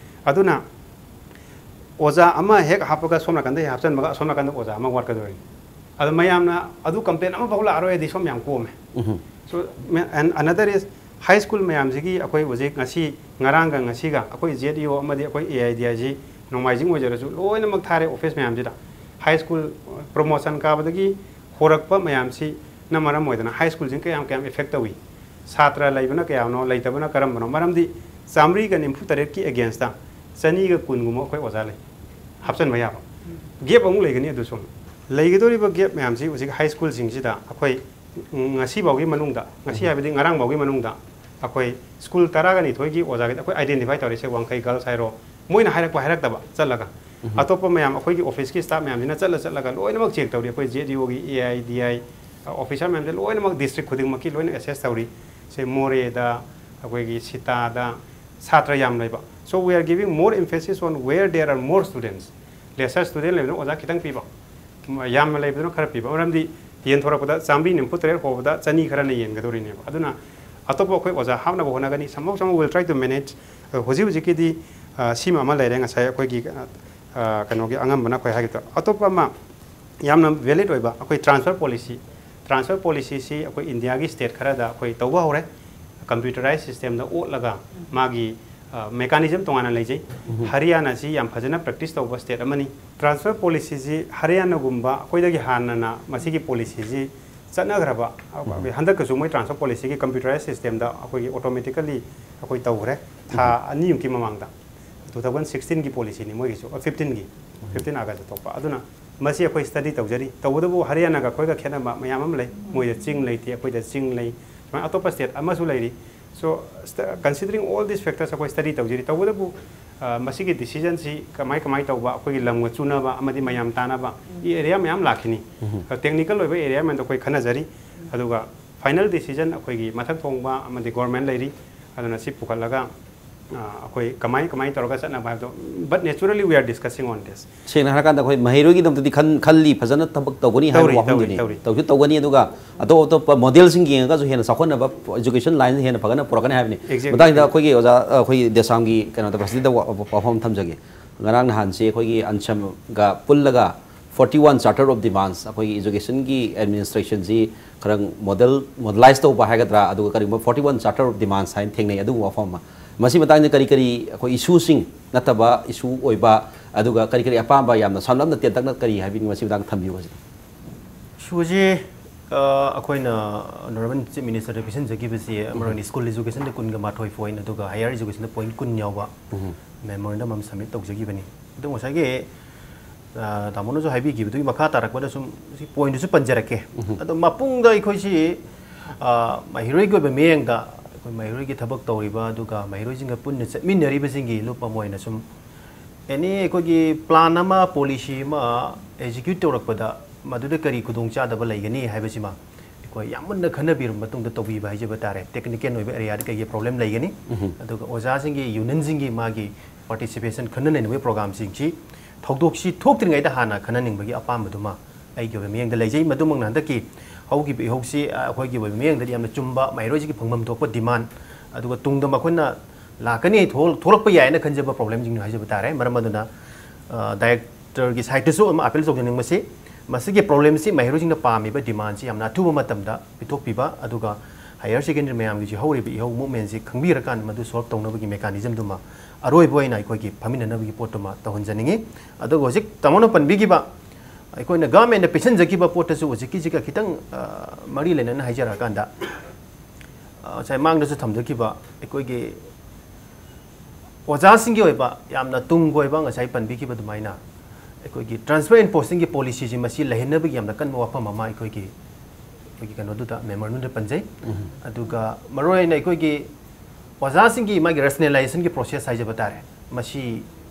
ꯑꯗꯨꯅ ꯑꯣꯖꯥ ꯑꯃ ꯍꯦꯛ ꯍꯥꯞꯄꯒ ꯁꯣꯝ ꯅꯥꯀꯟꯗ ꯍꯦꯛ ꯍꯥꯞꯆꯤꯟꯕꯒ ꯑꯁꯣꯝ ꯅꯥꯀꯟꯗ ꯑꯣꯖꯥ ꯑꯃ ꯋꯥꯠꯀꯗꯣꯔꯤꯅꯤ꯫ ꯑꯗꯣ ꯃꯌꯥꯝꯅ ꯑꯗꯨ ꯀꯝꯄ꯭ꯂꯦꯟ ꯑꯃꯐꯥꯎ ꯂꯥꯛꯑꯔꯣꯏꯗꯤ ꯁꯣꯝ ꯌꯥꯝ ꯀꯣꯝꯃꯦ꯫ So, and another is, high school ꯃꯌꯥꯝꯁꯤꯒꯤ ꯑꯩꯈꯣꯏ ꯍꯧꯖꯤꯛ ꯉꯁꯤ, ꯉꯔꯥꯡꯒ ꯉꯁꯤꯒ ꯑꯩꯈꯣꯏ ꯖꯦꯠ ꯏ ꯑꯣ ꯑꯃꯗꯤ ꯑꯩꯈꯣꯏ A I D I G ꯅꯣꯡꯃꯥꯏꯖꯤꯡ ꯑꯣꯏꯖꯔꯁꯨ ꯂꯣꯏꯅꯃꯛ ꯊꯥꯔꯦ ꯑꯣꯐꯤꯁ ꯃꯌꯥꯝꯁꯤꯗ꯫ ꯍꯥꯏ ꯁ꯭ꯀꯨꯜ ꯄ꯭ꯔꯣꯃꯣꯁꯟ ꯀꯥꯕꯗꯒꯤ ꯍꯧꯔꯛꯄ ꯃꯌꯥꯝꯁꯤꯅ ꯃꯔꯝ ꯑꯣꯏꯗꯅ ꯍꯥꯏ ꯁ꯭ꯀꯨꯜꯁꯤꯡ ꯀꯌꯥꯝ ꯀꯌꯥꯝ ꯏꯐꯦꯛ ꯇꯧꯏ, ꯁꯥꯇ꯭ꯔ ꯂꯩꯕꯅ ꯀꯌꯥꯅꯣ, ꯂꯩꯇꯕꯅ ꯀꯔꯝꯕꯅꯣ? ꯃꯔꯝꯗꯤ ꯆꯥꯃꯔꯤꯒ ꯅꯤꯝꯐꯨ ꯇꯔꯦꯠꯀꯤ ꯑꯦꯒꯦꯟꯁꯇ ꯆꯅꯤꯒ ꯀꯨꯟꯒꯨꯝꯕ ꯑꯩꯈꯣꯏ ꯑꯣꯖꯥ ꯂꯩ ꯍꯥꯞꯆꯤꯟꯕ ꯌꯥꯕ꯫ ꯒꯦꯞ ꯑꯃꯨꯛ ꯂꯩꯒꯅꯤ꯫ ꯑꯗꯨꯁꯨ ꯂꯩꯒꯗꯧꯔꯤꯕ ꯒꯦꯞ ꯃꯌꯥꯝꯁꯤ ꯍꯧꯖꯤꯛ ꯍꯥꯏ ꯁ꯭ꯀꯨꯜꯁꯤꯡꯁꯤꯗ ꯑꯩꯈꯣꯏ ꯉꯁꯤ ꯐꯥꯎꯒꯤ ꯃꯅꯨꯡꯗ, ꯉꯁꯤ ꯍꯥꯏꯕꯗꯤ ꯉꯔꯥꯡ ꯐꯥꯎꯒꯤ ꯃꯅꯨꯡꯗ ꯑꯩꯈꯣꯏ ꯁ꯭ꯀꯨꯜ ꯇꯔꯥꯒ ꯅꯤꯊꯣꯏꯒꯤ ꯑꯣꯖꯥꯒꯤꯗꯤ ꯑꯩꯈꯣꯏ ꯑꯥꯏꯗꯦꯟꯇꯤꯐꯥꯏ ꯇꯧꯔꯤꯁꯦ, ꯋꯥꯡꯈꯩ ꯒꯔꯜꯁ ꯍꯥꯏꯔꯣ, ꯃꯣꯏꯅ ꯍꯥꯏꯔꯛꯄ ꯍꯥꯏꯔꯛꯇꯕ ꯆꯠꯂꯒ, ꯑꯇꯣꯞꯄ ꯃꯌꯥꯝ ꯑꯩꯈꯣꯏꯒꯤ ꯑꯣꯐꯤꯁꯀꯤ ꯁ꯭ꯇꯥꯐ ꯃꯌꯥꯝꯁꯤꯅ ꯆꯠꯂ ꯆꯠꯂꯒ ꯂꯣꯏꯅꯃꯛ ꯆꯦꯛ ꯇꯧꯔꯤ꯫ ꯑꯩꯈꯣꯏ ꯖꯦꯠ ꯏ ꯑꯣꯒꯤ, A I D I officer ꯃꯌꯥꯝꯁꯦ ꯂꯣꯏꯅꯃꯛ ꯗꯤꯁꯇ꯭ꯔꯤꯛ ꯈꯨꯗꯤꯡꯃꯛꯀꯤ ꯂꯣꯏꯅ ꯑꯦꯁꯦꯁ ꯇꯧꯔꯤ꯫ ꯁꯦ ꯃꯣꯔꯦꯗ, ꯑꯩꯈꯣꯏꯒꯤ ꯁꯤꯇꯥꯗ ꯁꯥꯇ꯭ꯔ ꯌꯥꯝ ꯂꯩꯕ꯫ So we are giving more emphasis on where there are more students, lesser student ꯂꯩꯕꯅ ꯑꯣꯖꯥ ꯈꯤꯇꯪ ꯄꯤꯕ, ꯌꯥꯝꯅ ꯂꯩꯕꯗꯨꯅ ꯈꯔ ꯄꯤꯕ꯫ ꯃꯔꯝꯗꯤ ꯌꯦꯟꯊꯣꯔꯛꯄꯗ ꯆꯥꯝꯃꯔꯤ ꯅꯤꯐꯨ ꯇꯔꯦꯠ ꯍꯣꯕꯗ ꯆꯅꯤ ꯈꯔꯅ ꯌꯦꯟꯒꯗꯧꯔꯤꯅꯦꯕ꯫ ꯑꯗꯨꯅ ꯑꯇꯣꯞꯄ ꯑꯩꯈꯣꯏ ꯑꯣꯖꯥ ꯍꯥꯞꯅꯕ ꯍꯣꯠꯅꯒꯅꯤ꯫ Somehow, somehow we'll try to manage. ꯑ, ꯍꯧꯖꯤꯛ ꯍꯧꯖꯤꯛꯀꯤꯗꯤ, ꯑ, ꯁꯤꯃ ꯑꯃ ꯂꯩꯔꯦ, ꯉꯁꯥꯏ ꯑꯩꯈꯣꯏꯒꯤ, ꯑ, ꯑ, ꯀꯩꯅꯣꯒꯤ ꯑꯉꯝꯕꯅ ꯑꯩꯈꯣꯏ ꯍꯥꯏꯈꯤꯕꯗꯣ꯫ ꯑꯇꯣꯞꯄ ꯑꯃ ꯌꯥꯝꯅ ꯚꯦꯂꯤꯗ ꯑꯣꯏꯕ ꯑꯩꯈꯣꯏ ꯇ꯭ꯔꯥꯟꯁꯐꯔ ꯄꯣꯂꯤꯁꯤ꯫ ꯇ꯭ꯔꯥꯟꯁꯐꯔ ꯄꯣꯂꯤꯁꯤꯁꯤ ꯑꯩꯈꯣꯏ ꯏꯟꯗꯤꯌꯥꯒꯤ ꯁ꯭ꯇꯦꯠ ꯈꯔꯗ ꯑꯩꯈꯣꯏ ꯇꯧꯕ ꯍꯧꯔꯦ꯫ ꯀꯝꯄ꯭ꯌꯨꯇꯔꯥꯏꯖ ꯁꯤꯁꯇꯦꯝꯗ ꯑꯣꯠꯂꯒ ꯃꯥꯒꯤ, ꯑ, ꯃꯦꯀꯥꯅꯤꯖꯝ ꯇꯣꯉꯥꯟꯅ ꯂꯩꯖꯩ꯫ ꯍꯔꯤꯌꯥꯅꯥꯁꯤ ꯌꯥꯝ ꯐꯖꯅ ꯄ꯭ꯔꯦꯛꯇꯤꯁ ꯇꯧꯕ ꯁ꯭ꯇꯦꯠ ꯑꯃꯅꯤ꯫ ꯇ꯭ꯔꯥꯟꯁꯐꯔ ꯄꯣꯂꯤꯁꯤꯁꯤ ꯍꯔꯤꯌꯥꯅꯥꯒꯨꯝꯕ ꯑꯩꯈꯣꯏꯗꯒꯤ ꯍꯥꯟꯅꯅ ꯃꯁꯤꯒꯤ ꯄꯣꯂꯤꯁꯤꯁꯤ ꯆꯠꯅꯈ꯭ꯔꯕ, ꯍꯟꯗꯛꯀꯁꯨ ꯃꯣꯏ ꯇ꯭ꯔꯥꯟꯁꯐꯔ ꯄꯣꯂꯤꯁꯤꯒꯤ ꯀꯝꯄ꯭ꯌꯨꯇꯔꯥꯏꯖ ꯁꯤꯁꯇꯦꯝꯗ ꯑꯩꯈꯣꯏꯒꯤ ꯑꯣꯇꯣꯃꯦꯇꯤꯀꯦꯜꯂꯤ ꯑꯩꯈꯣꯏ ꯇꯧꯈ꯭ꯔꯦ꯫ ꯊꯥ ꯑꯅꯤꯃꯨꯛꯀꯤ ꯃꯃꯥꯡꯗ, ꯇꯨ ꯊꯥꯎꯖꯟ ꯁꯤꯛꯁꯇꯤꯟꯒꯤ ꯄꯣꯂꯤꯁꯤꯅꯤ ꯃꯣꯏꯒꯤꯁꯨ, ꯑ, ꯐꯤꯐꯇꯤꯟꯒꯤ, ꯐꯤꯐꯇꯤꯟ ꯑꯥꯒꯁꯇ ꯊꯣꯛꯄ꯫ ꯑꯗꯨꯅ ꯃꯁꯤ ꯑꯩꯈꯣꯏ ꯁ꯭ꯇꯗꯤ ꯇꯧꯖꯔꯤ꯫ ꯇꯧꯕꯇꯕꯨ ꯍꯔꯤꯌꯥꯅꯥꯒ ꯑꯩꯈꯣꯏꯒ ꯈꯦꯠꯅꯕ ꯃꯌꯥꯝ ꯑꯃ ꯂꯩ꯫ ꯃꯣꯏꯗ ꯆꯤꯡ ꯂꯩꯇꯦ, ꯑꯩꯈꯣꯏꯗ ꯆꯤꯡ ꯂꯩ꯫ ꯁꯨꯃꯥꯏꯅ ꯑꯇꯣꯞꯄ ꯁ꯭ꯇꯦꯠ ꯑꯃꯁꯨ ꯂꯩꯔꯤ꯫ So, considering all these factors, ꯑꯩꯈꯣꯏ ꯁ꯭ꯇꯗꯤ ꯇꯧꯖꯔꯤ꯫ ꯇꯧꯕꯇꯕꯨ, ꯑ, ꯃꯁꯤꯒꯤ ꯗꯤꯁꯤꯖꯟꯁꯤ ꯀꯃꯥꯏ ꯀꯃꯥꯏ ꯇꯧꯕ, ꯑꯩꯈꯣꯏꯒꯤ ꯂꯝꯒ ꯆꯨꯅꯕ ꯑꯃꯗꯤ ꯃꯌꯥꯝ ꯇꯥꯟꯅꯕ, ꯏ ꯑꯦꯔꯤꯌꯥ ꯃꯌꯥꯝ ꯂꯥꯛꯈꯤꯅꯤ꯫ ꯇꯦꯛꯅꯤꯀꯦꯜ ꯑꯣꯏꯕ ꯑꯦꯔꯤꯌꯥ ꯃꯌꯥꯝꯗꯣ ꯑꯩꯈꯣꯏ ꯈꯟꯅꯖꯔꯤ꯫ ꯑꯗꯨꯒ ꯐꯥꯏꯅꯦꯜ ꯗꯤꯁꯤꯖꯟ ꯑꯩꯈꯣꯏꯒꯤ ꯃꯊꯛ ꯊꯣꯡꯕ ꯑꯃꯗꯤ ꯒꯣꯔꯃꯦꯟ ꯂꯩꯔꯤ꯫ ꯑꯗꯨꯅ ꯁꯤ ꯄꯨꯈꯠꯂꯒ, ꯑ, ꯑꯩꯈꯣꯏ ꯀꯃꯥꯏ ꯀꯃꯥꯏ ꯇꯧꯔꯒ ꯆꯠꯅꯕ ꯍꯥꯏꯕꯗꯣ, but naturally we are discussing on this. ꯁꯦꯡꯅ ꯍꯥꯏꯔꯀꯥꯟꯗ ꯑꯩꯈꯣꯏ ꯃꯍꯩꯔꯣꯏꯒꯤꯗꯃꯛꯇꯗꯤ ꯈꯟ-, ꯈꯜꯂꯤ, ꯐꯖꯅ ꯊꯕꯛ ꯇꯧꯒꯅꯤ ꯍꯥꯏꯕ ꯇꯧꯔꯤ, ꯋꯥꯐꯝꯗꯨꯅꯤ꯫ ꯇꯧꯔꯤ, ꯇꯧꯔꯤ꯫ ꯇꯧꯁꯨ ꯇꯧꯒꯅꯤ, ꯑꯗꯨꯒ ꯑꯇꯣꯞ ꯑꯇꯣꯞꯄ ꯃꯣꯗꯦꯜꯁꯤꯡ ꯌꯦꯡꯉꯒꯁꯨ ꯍꯦꯟꯅ ꯆꯥꯎꯈꯠꯅꯕ, education line ꯍꯦꯟꯅ ꯐꯒꯠꯅ ꯄꯨꯔꯛꯀꯅꯤ ꯍꯥꯏꯕꯅꯤ꯫ Exactly. ꯃꯇꯥꯡꯁꯤꯗ ꯑꯩꯈꯣꯏꯒꯤ ꯑꯣꯖꯥ, ꯑꯩꯈꯣꯏ ꯗꯦꯁꯥꯝꯒꯤ ꯀꯩꯅꯣꯗ ꯐꯦꯁꯤꯂꯤꯇꯤꯗ ꯋꯥ-, ꯋꯥꯐꯝ ꯑꯃ ꯊꯝꯖꯒꯦ꯫ ꯉꯔꯥꯡ ꯅꯍꯥꯟꯁꯤ ꯑꯩꯈꯣꯏꯒꯤ ꯑꯟꯁꯝꯒ ꯄꯨꯜꯂꯒ forty one Charter of Demands, ꯑꯩꯈꯣꯏꯒꯤ educationꯒꯤ administrationꯁꯤ ꯈꯔ ꯃꯣꯗꯦꯜ, ꯃꯣꯗꯦꯂꯥꯏꯁ ꯇꯧꯕ ꯍꯥꯏꯒꯗ꯭ꯔꯥ, ꯑꯗꯨꯒ ꯀꯔꯤꯒꯨꯝꯕ forty one Charter of Demands ꯍꯥꯏꯅ ꯊꯦꯡꯅꯩ꯫ ꯑꯗꯨꯒꯨꯝꯕ ꯋꯥꯐꯝ ꯑꯃ, ꯃꯁꯤ ꯃꯇꯥꯡꯗ ꯀꯔꯤ ꯀꯔꯤ ꯑꯩꯈꯣꯏ ꯏꯁꯨꯁꯤꯡ ꯅꯠꯇꯕ ꯏꯁꯨ ꯑꯣꯏꯕ, ꯑꯗꯨꯒ ꯀꯔꯤ ꯀꯔꯤ ꯑꯄꯥꯝꯕ ꯌꯥꯝꯅ ꯁꯝꯂꯞꯅ ꯇꯦꯟꯇꯛꯅ ꯀꯔꯤ ꯍꯥꯏꯕꯤꯅꯤꯡꯕ, ꯃꯁꯤ ꯃꯇꯥꯡꯗ ꯊꯝꯕꯤꯌꯨ ꯍꯧꯖꯤꯛ꯫ ꯏꯁꯨꯁꯤ, ꯑ, ꯑꯩꯈꯣꯏꯅ Honourable Chief Ministerꯗ ꯄꯤꯁꯤꯟꯖꯈꯤꯕꯁꯤ ꯑꯃꯔꯣꯝꯗ school educationꯗ ꯀꯨꯟꯒ ꯃꯥꯊꯣꯏ point, ꯑꯗꯨꯒ higher educationꯗ point ꯀꯨꯟ ꯌꯥꯎꯕ memorandum ꯑꯃ submit ꯇꯧꯖꯈꯤꯕꯅꯤ꯫ ꯑꯗꯣ ꯉꯁꯥꯏꯒꯤ, ꯑ, ꯇꯥꯃꯣꯅꯁꯨ ꯍꯥꯏꯕꯤꯈꯤꯕꯗꯨꯒꯤ ꯃꯈꯥ ꯇꯥꯔꯛꯄꯗ ꯁꯨꯝ ꯁꯤ pointꯗꯨꯁꯨ ꯄꯟꯖꯔꯛꯀꯦ꯫ ꯑꯗꯣ ꯃꯄꯨꯡꯗ ꯑꯩꯈꯣꯏꯁꯤ, ꯑ, ꯃꯍꯩꯔꯣꯏꯒꯤ ꯑꯣꯏꯕ ꯃꯤꯠꯌꯦꯡꯗ ꯑꯩꯈꯣꯏ ꯃꯍꯩꯔꯣꯏꯒꯤ ꯊꯕꯛ ꯇꯧꯔꯤꯕ ꯑꯗꯨꯒ ꯃꯍꯩꯔꯣꯏꯁꯤꯡꯒ ꯄꯨꯟꯅ ꯆꯠꯃꯤꯟꯅꯔꯤꯕꯁꯤꯡꯒꯤ ꯂꯨꯞ ꯑꯃ ꯑꯣꯏꯅ ꯁꯨꯝ any ꯑꯩꯈꯣꯏꯒꯤ plan ꯑꯃ, policy ꯑꯃ execute ꯇꯧꯔꯛꯄꯗ ꯃꯗꯨꯗ ꯀꯔꯤ ꯈꯨꯗꯣꯡꯆꯥꯗꯕ ꯂꯩꯒꯅꯤ ꯍꯥꯏꯕꯁꯤꯃ ꯑꯩꯈꯣꯏ ꯌꯥꯝ ꯃꯨꯟꯅ ꯈꯟꯅꯕꯤꯔꯕ ꯃꯇꯨꯡꯗ ꯇꯧꯕꯤꯕ ꯍꯥꯏꯖꯕ ꯇꯥꯔꯦ꯫ Technical ꯑꯣꯏꯕ areaꯗ ꯀꯩꯒꯤ problem ꯂꯩꯒꯅꯤ, ꯑꯗꯨꯒ ꯑꯣꯖꯥꯁꯤꯡꯒꯤ unionꯁꯤꯡꯒꯤ ꯃꯥꯒꯤ participation ꯈꯟꯅ ꯅꯩꯅꯕꯒꯤ programꯁꯤꯡꯁꯤ ꯊꯧꯗꯣꯛꯁꯤ ꯊꯣꯛꯇ꯭ꯔꯤꯉꯩꯗ ꯍꯥꯟꯅ ꯈꯟꯅꯅꯤꯡꯕꯒꯤ ꯑꯄꯥꯝꯕꯗꯨꯃ ꯑꯩꯒꯤ ꯑꯣꯏꯕ ꯃꯤꯠꯌꯦꯡꯗ ꯂꯩꯖꯩ꯫ ꯃꯗꯨꯃꯛꯅ ꯍꯟꯗꯛꯀꯤ ꯍꯧꯈꯤꯕ ꯏꯍꯧꯁꯤ, ꯑ, ꯑꯩꯈꯣꯏꯒꯤ ꯑꯣꯏꯕ ꯃꯤꯠꯌꯦꯡꯗꯗꯤ ꯌꯥꯝꯅ ꯆꯨꯝꯕ, ꯃꯍꯩꯔꯣꯏꯁꯤꯒꯤ ꯐꯪꯐꯝ ꯊꯣꯛꯄ demand, ꯑꯗꯨꯒ ꯇꯨꯡꯗ ꯃꯈꯣꯏꯅ ꯂꯥꯛꯀꯅꯤ, ꯊꯣꯛ-, ꯊꯣꯛꯂꯛꯄ ꯌꯥꯏꯅ ꯈꯟꯖꯕ problemꯁꯤꯡꯅꯤ ꯍꯥꯏꯖꯕ ꯇꯥꯔꯦ꯫ ꯃꯔꯝ ꯑꯗꯨꯅ, ꯑ, directorꯒꯤ sideꯇꯁꯨ ꯑꯃ appeal ꯇꯧꯖꯅꯤꯡꯕꯁꯤ, ꯃꯁꯤꯒꯤ problemꯁꯤ ꯃꯍꯩꯔꯣꯏꯁꯤꯡꯅ ꯄꯥꯝꯃꯤꯕ demandꯁꯤ ꯌꯥꯝꯅ ꯑꯊꯨꯕ ꯃꯇꯝꯗ ꯄꯤꯊꯣꯛꯄꯤꯕ, ꯑꯗꯨꯒ higher secondary ꯃꯌꯥꯝꯒꯤꯁꯨ ꯍꯧꯔꯤꯕ ꯏꯍꯧ movementꯁꯤ ꯈꯪꯕꯤꯔꯀꯥꯟꯗ ꯃꯗꯨ solve ꯇꯧꯅꯕꯒꯤ mechanismꯗꯨꯃ ꯑꯔꯣꯏꯕ ꯑꯣꯏꯅ ꯑꯩꯈꯣꯏꯒꯤ ꯐꯝꯃꯤꯟꯅꯅꯕꯒꯤ ꯄꯣꯠꯇꯨꯃ ꯇꯧꯍꯟꯖꯅꯤꯡꯉꯤ꯫ ꯑꯗꯨꯒ ꯍꯧꯖꯤꯛ ꯇꯥꯃꯣꯅ ꯄꯟꯕꯤꯈꯤꯕ ꯑꯩꯈꯣꯏꯅ governmentꯅ ꯄꯤꯁꯤꯟꯖꯈꯤꯕ ꯄꯣꯠꯇꯁꯨ ꯍꯧꯖꯤꯛꯀꯤꯁꯤꯒ ꯈꯤꯇꯪ, ꯑ, ꯃꯔꯤ ꯂꯩꯅꯅ ꯍꯥꯏꯖꯔꯛꯑꯀꯥꯟꯗ, ꯑ, ꯉꯁꯥꯏ ꯃꯥꯡꯗꯁꯨ ꯊꯝꯖꯈꯤꯕ ꯑꯩꯈꯣꯏꯒꯤ ꯑꯣꯖꯥꯁꯤꯡꯒꯤ ꯑꯣꯏꯕ ꯌꯥꯝꯅ ꯇꯨꯡ ꯀꯣꯏꯕ, ꯉꯁꯥꯏ ꯄꯟꯕꯤꯈꯤꯕ ꯑꯗꯨꯃꯥꯏꯅ ꯑꯩꯈꯣꯏꯒꯤ transfer and posting ꯒꯤ policy ꯁꯤ ꯃꯁꯤ ꯂꯩꯍꯟꯅꯕꯒꯤ ꯌꯥꯝꯅ ꯀꯟꯕ ꯋꯥꯐꯝ ꯑꯃ ꯑꯩꯈꯣꯏꯒꯤ, ꯑꯩꯈꯣꯏꯒꯤ ꯀꯩꯅꯣꯗꯨꯗ memorandum ꯗ ꯄꯟꯖꯩ꯫ ꯑꯗꯨꯒ ꯃꯔꯨꯑꯣꯏꯅ ꯑꯩꯈꯣꯏꯒꯤ ꯑꯣꯖꯥꯁꯤꯡꯒꯤ ꯃꯥꯒꯤ rationalization ꯒꯤ process ꯍꯥꯏꯖꯕ ꯇꯥꯔꯦ꯫ ꯃꯁꯤ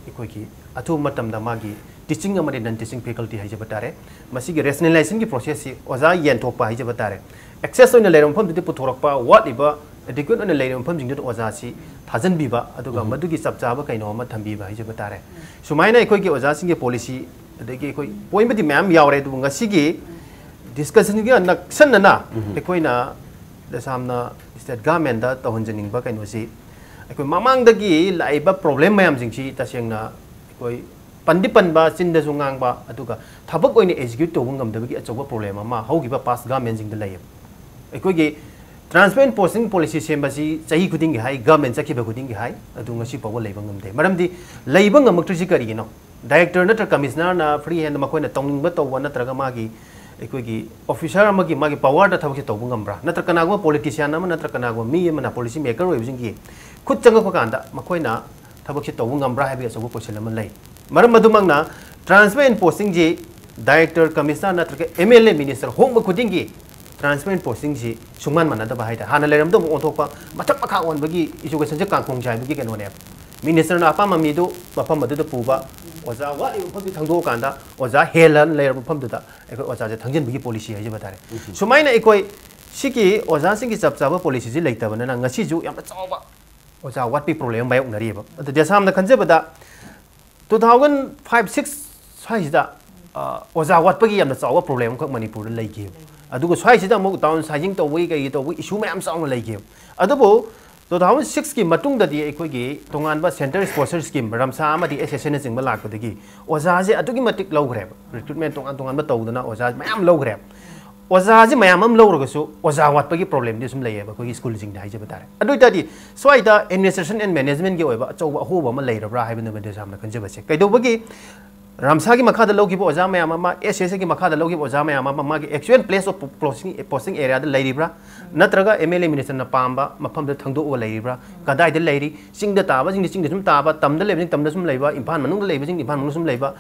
ꯑꯩꯈꯣꯏꯒꯤ ꯑꯊꯨꯕ ꯃꯇꯝꯗ ꯃꯥꯒꯤ teaching ꯑꯃꯗꯤ non teaching faculty ꯍꯥꯏꯖꯕ ꯇꯥꯔꯦ꯫ ꯃꯁꯤꯒꯤ rationalization ꯒꯤ process ꯁꯤ ꯑꯣꯖꯥ ꯌꯦꯟꯊꯣꯛꯄ ꯍꯥꯏꯖꯕ ꯇꯥꯔꯦ꯫ Excess ꯑꯣꯏꯅ ꯂꯩꯔꯕ ꯃꯐꯝꯗꯨꯗꯤ ꯄꯨꯊꯣꯔꯛꯄ, ꯋꯥꯠꯂꯤꯕ adequate ꯑꯣꯏꯅ ꯂꯩꯔꯤꯕ ꯃꯐꯝꯁꯤꯡꯗꯨꯗ ꯑꯣꯖꯥꯁꯤ ꯊꯥꯖꯤꯟꯕꯤꯕ, ꯑꯗꯨꯒ ꯃꯗꯨꯒꯤ ꯆꯞ ꯆꯥꯕ ꯀꯩꯅꯣ ꯑꯃ ꯊꯝꯕꯤꯕ ꯍꯥꯏꯖꯕ ꯇꯥꯔꯦ꯫ ꯁꯨꯃꯥꯏꯅ ꯑꯩꯈꯣꯏꯒꯤ ꯑꯣꯖꯥꯁꯤꯡꯒꯤ policy, ꯑꯗꯒꯤ ꯑꯩꯈꯣꯏ point ꯕꯨꯗꯤ ꯃꯌꯥꯝ ꯌꯥꯎꯔꯦ, ꯑꯗꯨꯕꯨ ꯉꯁꯤꯒꯤ discussion ꯒ ꯅꯛꯁꯟꯅꯅ ꯑꯩꯈꯣꯏꯅ ꯇꯁꯥꯝꯅ state government ꯇ ꯇꯧꯍꯟꯖꯅꯤꯡꯕ ꯀꯩꯅꯣꯁꯤ, ꯑꯩꯈꯣꯏ ꯃꯃꯥꯡꯗꯒꯤ ꯂꯥꯛꯏꯕ problem ꯃꯌꯥꯝꯁꯤꯡꯁꯤ ꯇꯁꯦꯡꯅ ꯑꯩꯈꯣꯏ ꯄꯟꯗꯤ ꯄꯟꯕ, ꯆꯤꯟꯗꯁꯨ ꯉꯥꯡꯕ, ꯑꯗꯨꯒ ꯊꯕꯛ ꯑꯣꯏꯅ execute ꯇꯧꯕ ꯉꯝꯗꯕꯒꯤ ꯑꯆꯧꯕ problem ꯑꯃ ꯍꯧꯈꯤꯕ past government ꯁꯤꯡꯗ ꯂꯩꯌꯦꯕ꯫ ꯑꯩꯈꯣꯏꯒꯤ transfer and posting policy ꯁꯦꯝꯕꯁꯤ ꯆꯍꯤ ꯈꯨꯗꯤꯡꯒꯤ ꯍꯥꯏ, government ꯆꯠꯈꯤꯕ ꯈꯨꯗꯤꯡꯒꯤ ꯍꯥꯏ, ꯑꯗꯨ ꯉꯁꯤ ꯐꯥꯎꯕ ꯂꯩꯕ ꯉꯝꯗꯦ꯫ ꯃꯔꯝꯗꯤ ꯂꯩꯕ ꯉꯝꯃꯛꯇ꯭ꯔꯤꯁꯤ ꯀꯔꯤꯒꯤꯅꯣ? Director ꯅꯠꯇ꯭ꯔ commissioner ꯅ free hand ꯃꯈꯣꯏꯅ ꯇꯧꯅꯤꯡꯕ ꯇꯧꯕ, ꯅꯠꯇ꯭ꯔꯒ ꯃꯥꯒꯤ, ꯑꯩꯈꯣꯏꯒꯤ officer ꯑꯃꯒꯤ ꯃꯥꯒꯤ power ꯗ ꯊꯕꯛꯁꯦ ꯇꯧꯕ ꯉꯝꯕ꯭ꯔꯥ? ꯅꯠꯇ꯭ꯔ ꯀꯅꯥꯒꯨꯝꯕ politician ꯑꯃ, ꯅꯠꯇ꯭ꯔ ꯀꯅꯥꯒꯨꯝꯕ ꯃꯤ ꯑꯃꯅ, policy maker ꯑꯣꯏꯕꯁꯤꯡꯒꯤ ꯈꯨꯠ ꯆꯪꯉꯛꯄ ꯀꯥꯟꯗ ꯃꯈꯣꯏꯅ ꯊꯕꯛꯁꯦ ꯇꯧꯕ ꯉꯝꯕ꯭ꯔꯥ ꯍꯥꯏꯕꯒꯤ ꯑꯆꯧꯕ question ꯑꯃ ꯂꯩ꯫ ꯃꯔꯝ ꯑꯗꯨꯃꯛꯅ transfer and posting ꯁꯤ director, commissioner ꯅꯠꯇ꯭ꯔꯒ M L A, minister ꯍꯣꯡꯕ ꯈꯨꯗꯤꯡꯒꯤ transfer and posting ꯁꯤ ꯁꯨꯡꯃꯥꯟ ꯃꯥꯟꯅꯗꯕ ꯍꯥꯏꯇꯥꯔꯦ꯫ ꯍꯥꯟꯅ ꯂꯩꯔꯝꯕꯗꯣ ꯑꯃꯨꯛ ꯑꯣꯟꯊꯣꯛꯄ, ꯃꯊꯛ ꯃꯈꯥ ꯑꯣꯟꯕꯒꯤ education ꯁꯦ ꯀꯥꯡꯈꯣꯡ ꯆꯥꯏꯕꯒꯤ ꯀꯩꯅꯣꯅꯦꯕ꯫ Minister ꯅ ꯑꯄꯥꯝꯕ ꯃꯤꯗꯨ ꯃꯐꯝ ꯑꯗꯨꯗ ꯄꯨꯕ, ꯑꯣꯖꯥ ꯋꯥꯠꯂꯤꯕ ꯃꯐꯝꯗꯨ ꯊꯪꯗꯣꯛꯑꯀꯥꯟꯗ ꯑꯣꯖꯥ ꯍꯦꯜꯂ ꯂꯩꯔꯕ ꯃꯐꯝꯗꯨꯗ ꯑꯩꯈꯣꯏ ꯑꯣꯖꯥꯁꯦ ꯊꯪꯖꯤꯟꯕꯒꯤ policy ꯍꯥꯏꯖꯕ ꯇꯥꯔꯦ꯫ ꯁꯨꯃꯥꯏꯅ ꯑꯩꯈꯣꯏ ꯁꯤꯒꯤ ꯑꯣꯖꯥꯁꯤꯡꯒꯤ ꯆꯞ ꯆꯥꯕ policy ꯁꯤ ꯂꯩꯇꯕꯅꯤꯅ ꯉꯁꯤꯁꯨ ꯌꯥꯝꯅ ꯆꯥꯎꯕ ꯑꯣꯖꯥ ꯋꯥꯠꯄꯒꯤ problem ꯑꯃ ꯃꯥꯌꯣꯛꯅꯔꯤꯕ꯫ ꯑꯗꯨ ꯗꯦꯁꯥꯝꯅ ꯈꯟꯖꯕꯗ two thousand five six ꯁ꯭ꯋꯥꯏꯁꯤꯗ, ꯑ, ꯑꯣꯖꯥ ꯋꯥꯠꯄꯒꯤ ꯌꯥꯝꯅ ꯆꯥꯎꯕ problem ꯑꯃꯈꯛ ꯃꯅꯤꯄꯨꯔꯗ ꯂꯩꯈꯤꯕ꯫ ꯑꯗꯨꯒ ꯁ꯭ꯋꯥꯏꯁꯤꯗ ꯑꯃꯨꯛ downsizing ꯇꯧꯕꯒꯤ, ꯀꯩꯒꯤ ꯇꯧꯕꯒꯤ issue ꯃꯌꯥꯝ ꯆꯥꯎꯅ ꯂꯩꯈꯤꯕ꯫ ꯑꯗꯨꯕꯨ two thousand six ꯀꯤ ꯃꯇꯨꯡꯗꯗꯤ ꯑꯩꯈꯣꯏꯒꯤ ꯇꯣꯉꯥꯟꯕ central sponsor scheme, ꯔꯝꯁꯥ ꯑꯃꯗꯤ S S A ꯅꯆꯤꯡꯕ ꯂꯥꯛꯄꯗꯒꯤ ꯑꯣꯖꯥꯁꯦ ꯑꯗꯨꯛꯀꯤ ꯃꯇꯤꯛ ꯂꯧꯈ꯭ꯔꯦꯕ꯫ Recruitment ꯇꯣꯉꯥꯟ ꯇꯣꯉꯥꯟꯕ ꯇꯧꯗꯅ ꯑꯣꯖꯥ ꯃꯌꯥꯝ ꯂꯧꯈ꯭ꯔꯦꯕ꯫ ꯑꯣꯖꯥꯁꯦ ꯃꯌꯥꯝ ꯑꯃ ꯂꯧꯔꯒꯁꯨ ꯑꯣꯖꯥ ꯋꯥꯠꯄꯒꯤ problem ꯗꯤ ꯁꯨꯝ ꯂꯩꯌꯦꯕ ꯑꯩꯈꯣꯏꯒꯤ school ꯁꯤꯡꯗ ꯍꯥꯏꯖꯕ ꯇꯥꯔꯦ꯫ ꯑꯗꯨ ꯑꯣꯏꯇꯥꯔꯗꯤ ꯁ꯭ꯋꯥꯏꯗ administration and management ꯀꯤ ꯑꯣꯏꯕ ꯑꯆꯧꯕ ꯑꯍꯣꯕ ꯑꯃ ꯂꯩꯔꯕ꯭ꯔꯥ ꯍꯥꯏꯕꯅꯦꯕ ꯗꯦꯁꯥꯝꯅ ꯈꯟꯖꯕꯁꯦ꯫ ꯀꯩꯗꯧꯕꯒꯤ ꯔꯝꯁꯥꯒꯤ ꯃꯈꯥꯗ ꯂꯧꯈꯤꯕ ꯑꯣꯖꯥ ꯃꯌꯥꯝ ꯑꯃ, S S A ꯒꯤ ꯃꯈꯥꯗ ꯂꯧꯈꯤꯕ ꯑꯣꯖꯥ ꯃꯌꯥꯝ ꯑꯃ ꯃꯥꯒꯤ actual place of posting, posting area ꯗ ꯂꯩꯔꯤꯕ꯭ꯔꯥ? ꯅꯠꯇ꯭ꯔꯒ M L A minister ꯅ ꯄꯥꯝꯕ ꯃꯐꯝꯗ ꯊꯪꯗꯣꯛꯑꯒ ꯂꯩꯔꯤꯕ꯭ꯔꯥ? ꯀꯗꯥꯏꯗ ꯂꯩꯔꯤ? ꯆꯤꯡꯗ ꯇꯥꯕꯁꯤꯡꯗꯤ ꯆꯤꯡꯗ ꯁꯨꯝ ꯇꯥꯕ, ꯇꯝꯗ ꯂꯩꯕꯁꯤꯡ ꯇꯝꯗ ꯁꯨꯝ ꯂꯩꯕ, ꯏꯝꯐꯥꯜ ꯃꯅꯨꯡꯗ ꯂꯩꯕꯁꯤꯡ ꯏꯝꯐꯥꯜ ꯃꯅꯨꯡꯗ ꯁꯨꯝ ꯂꯩꯕ꯫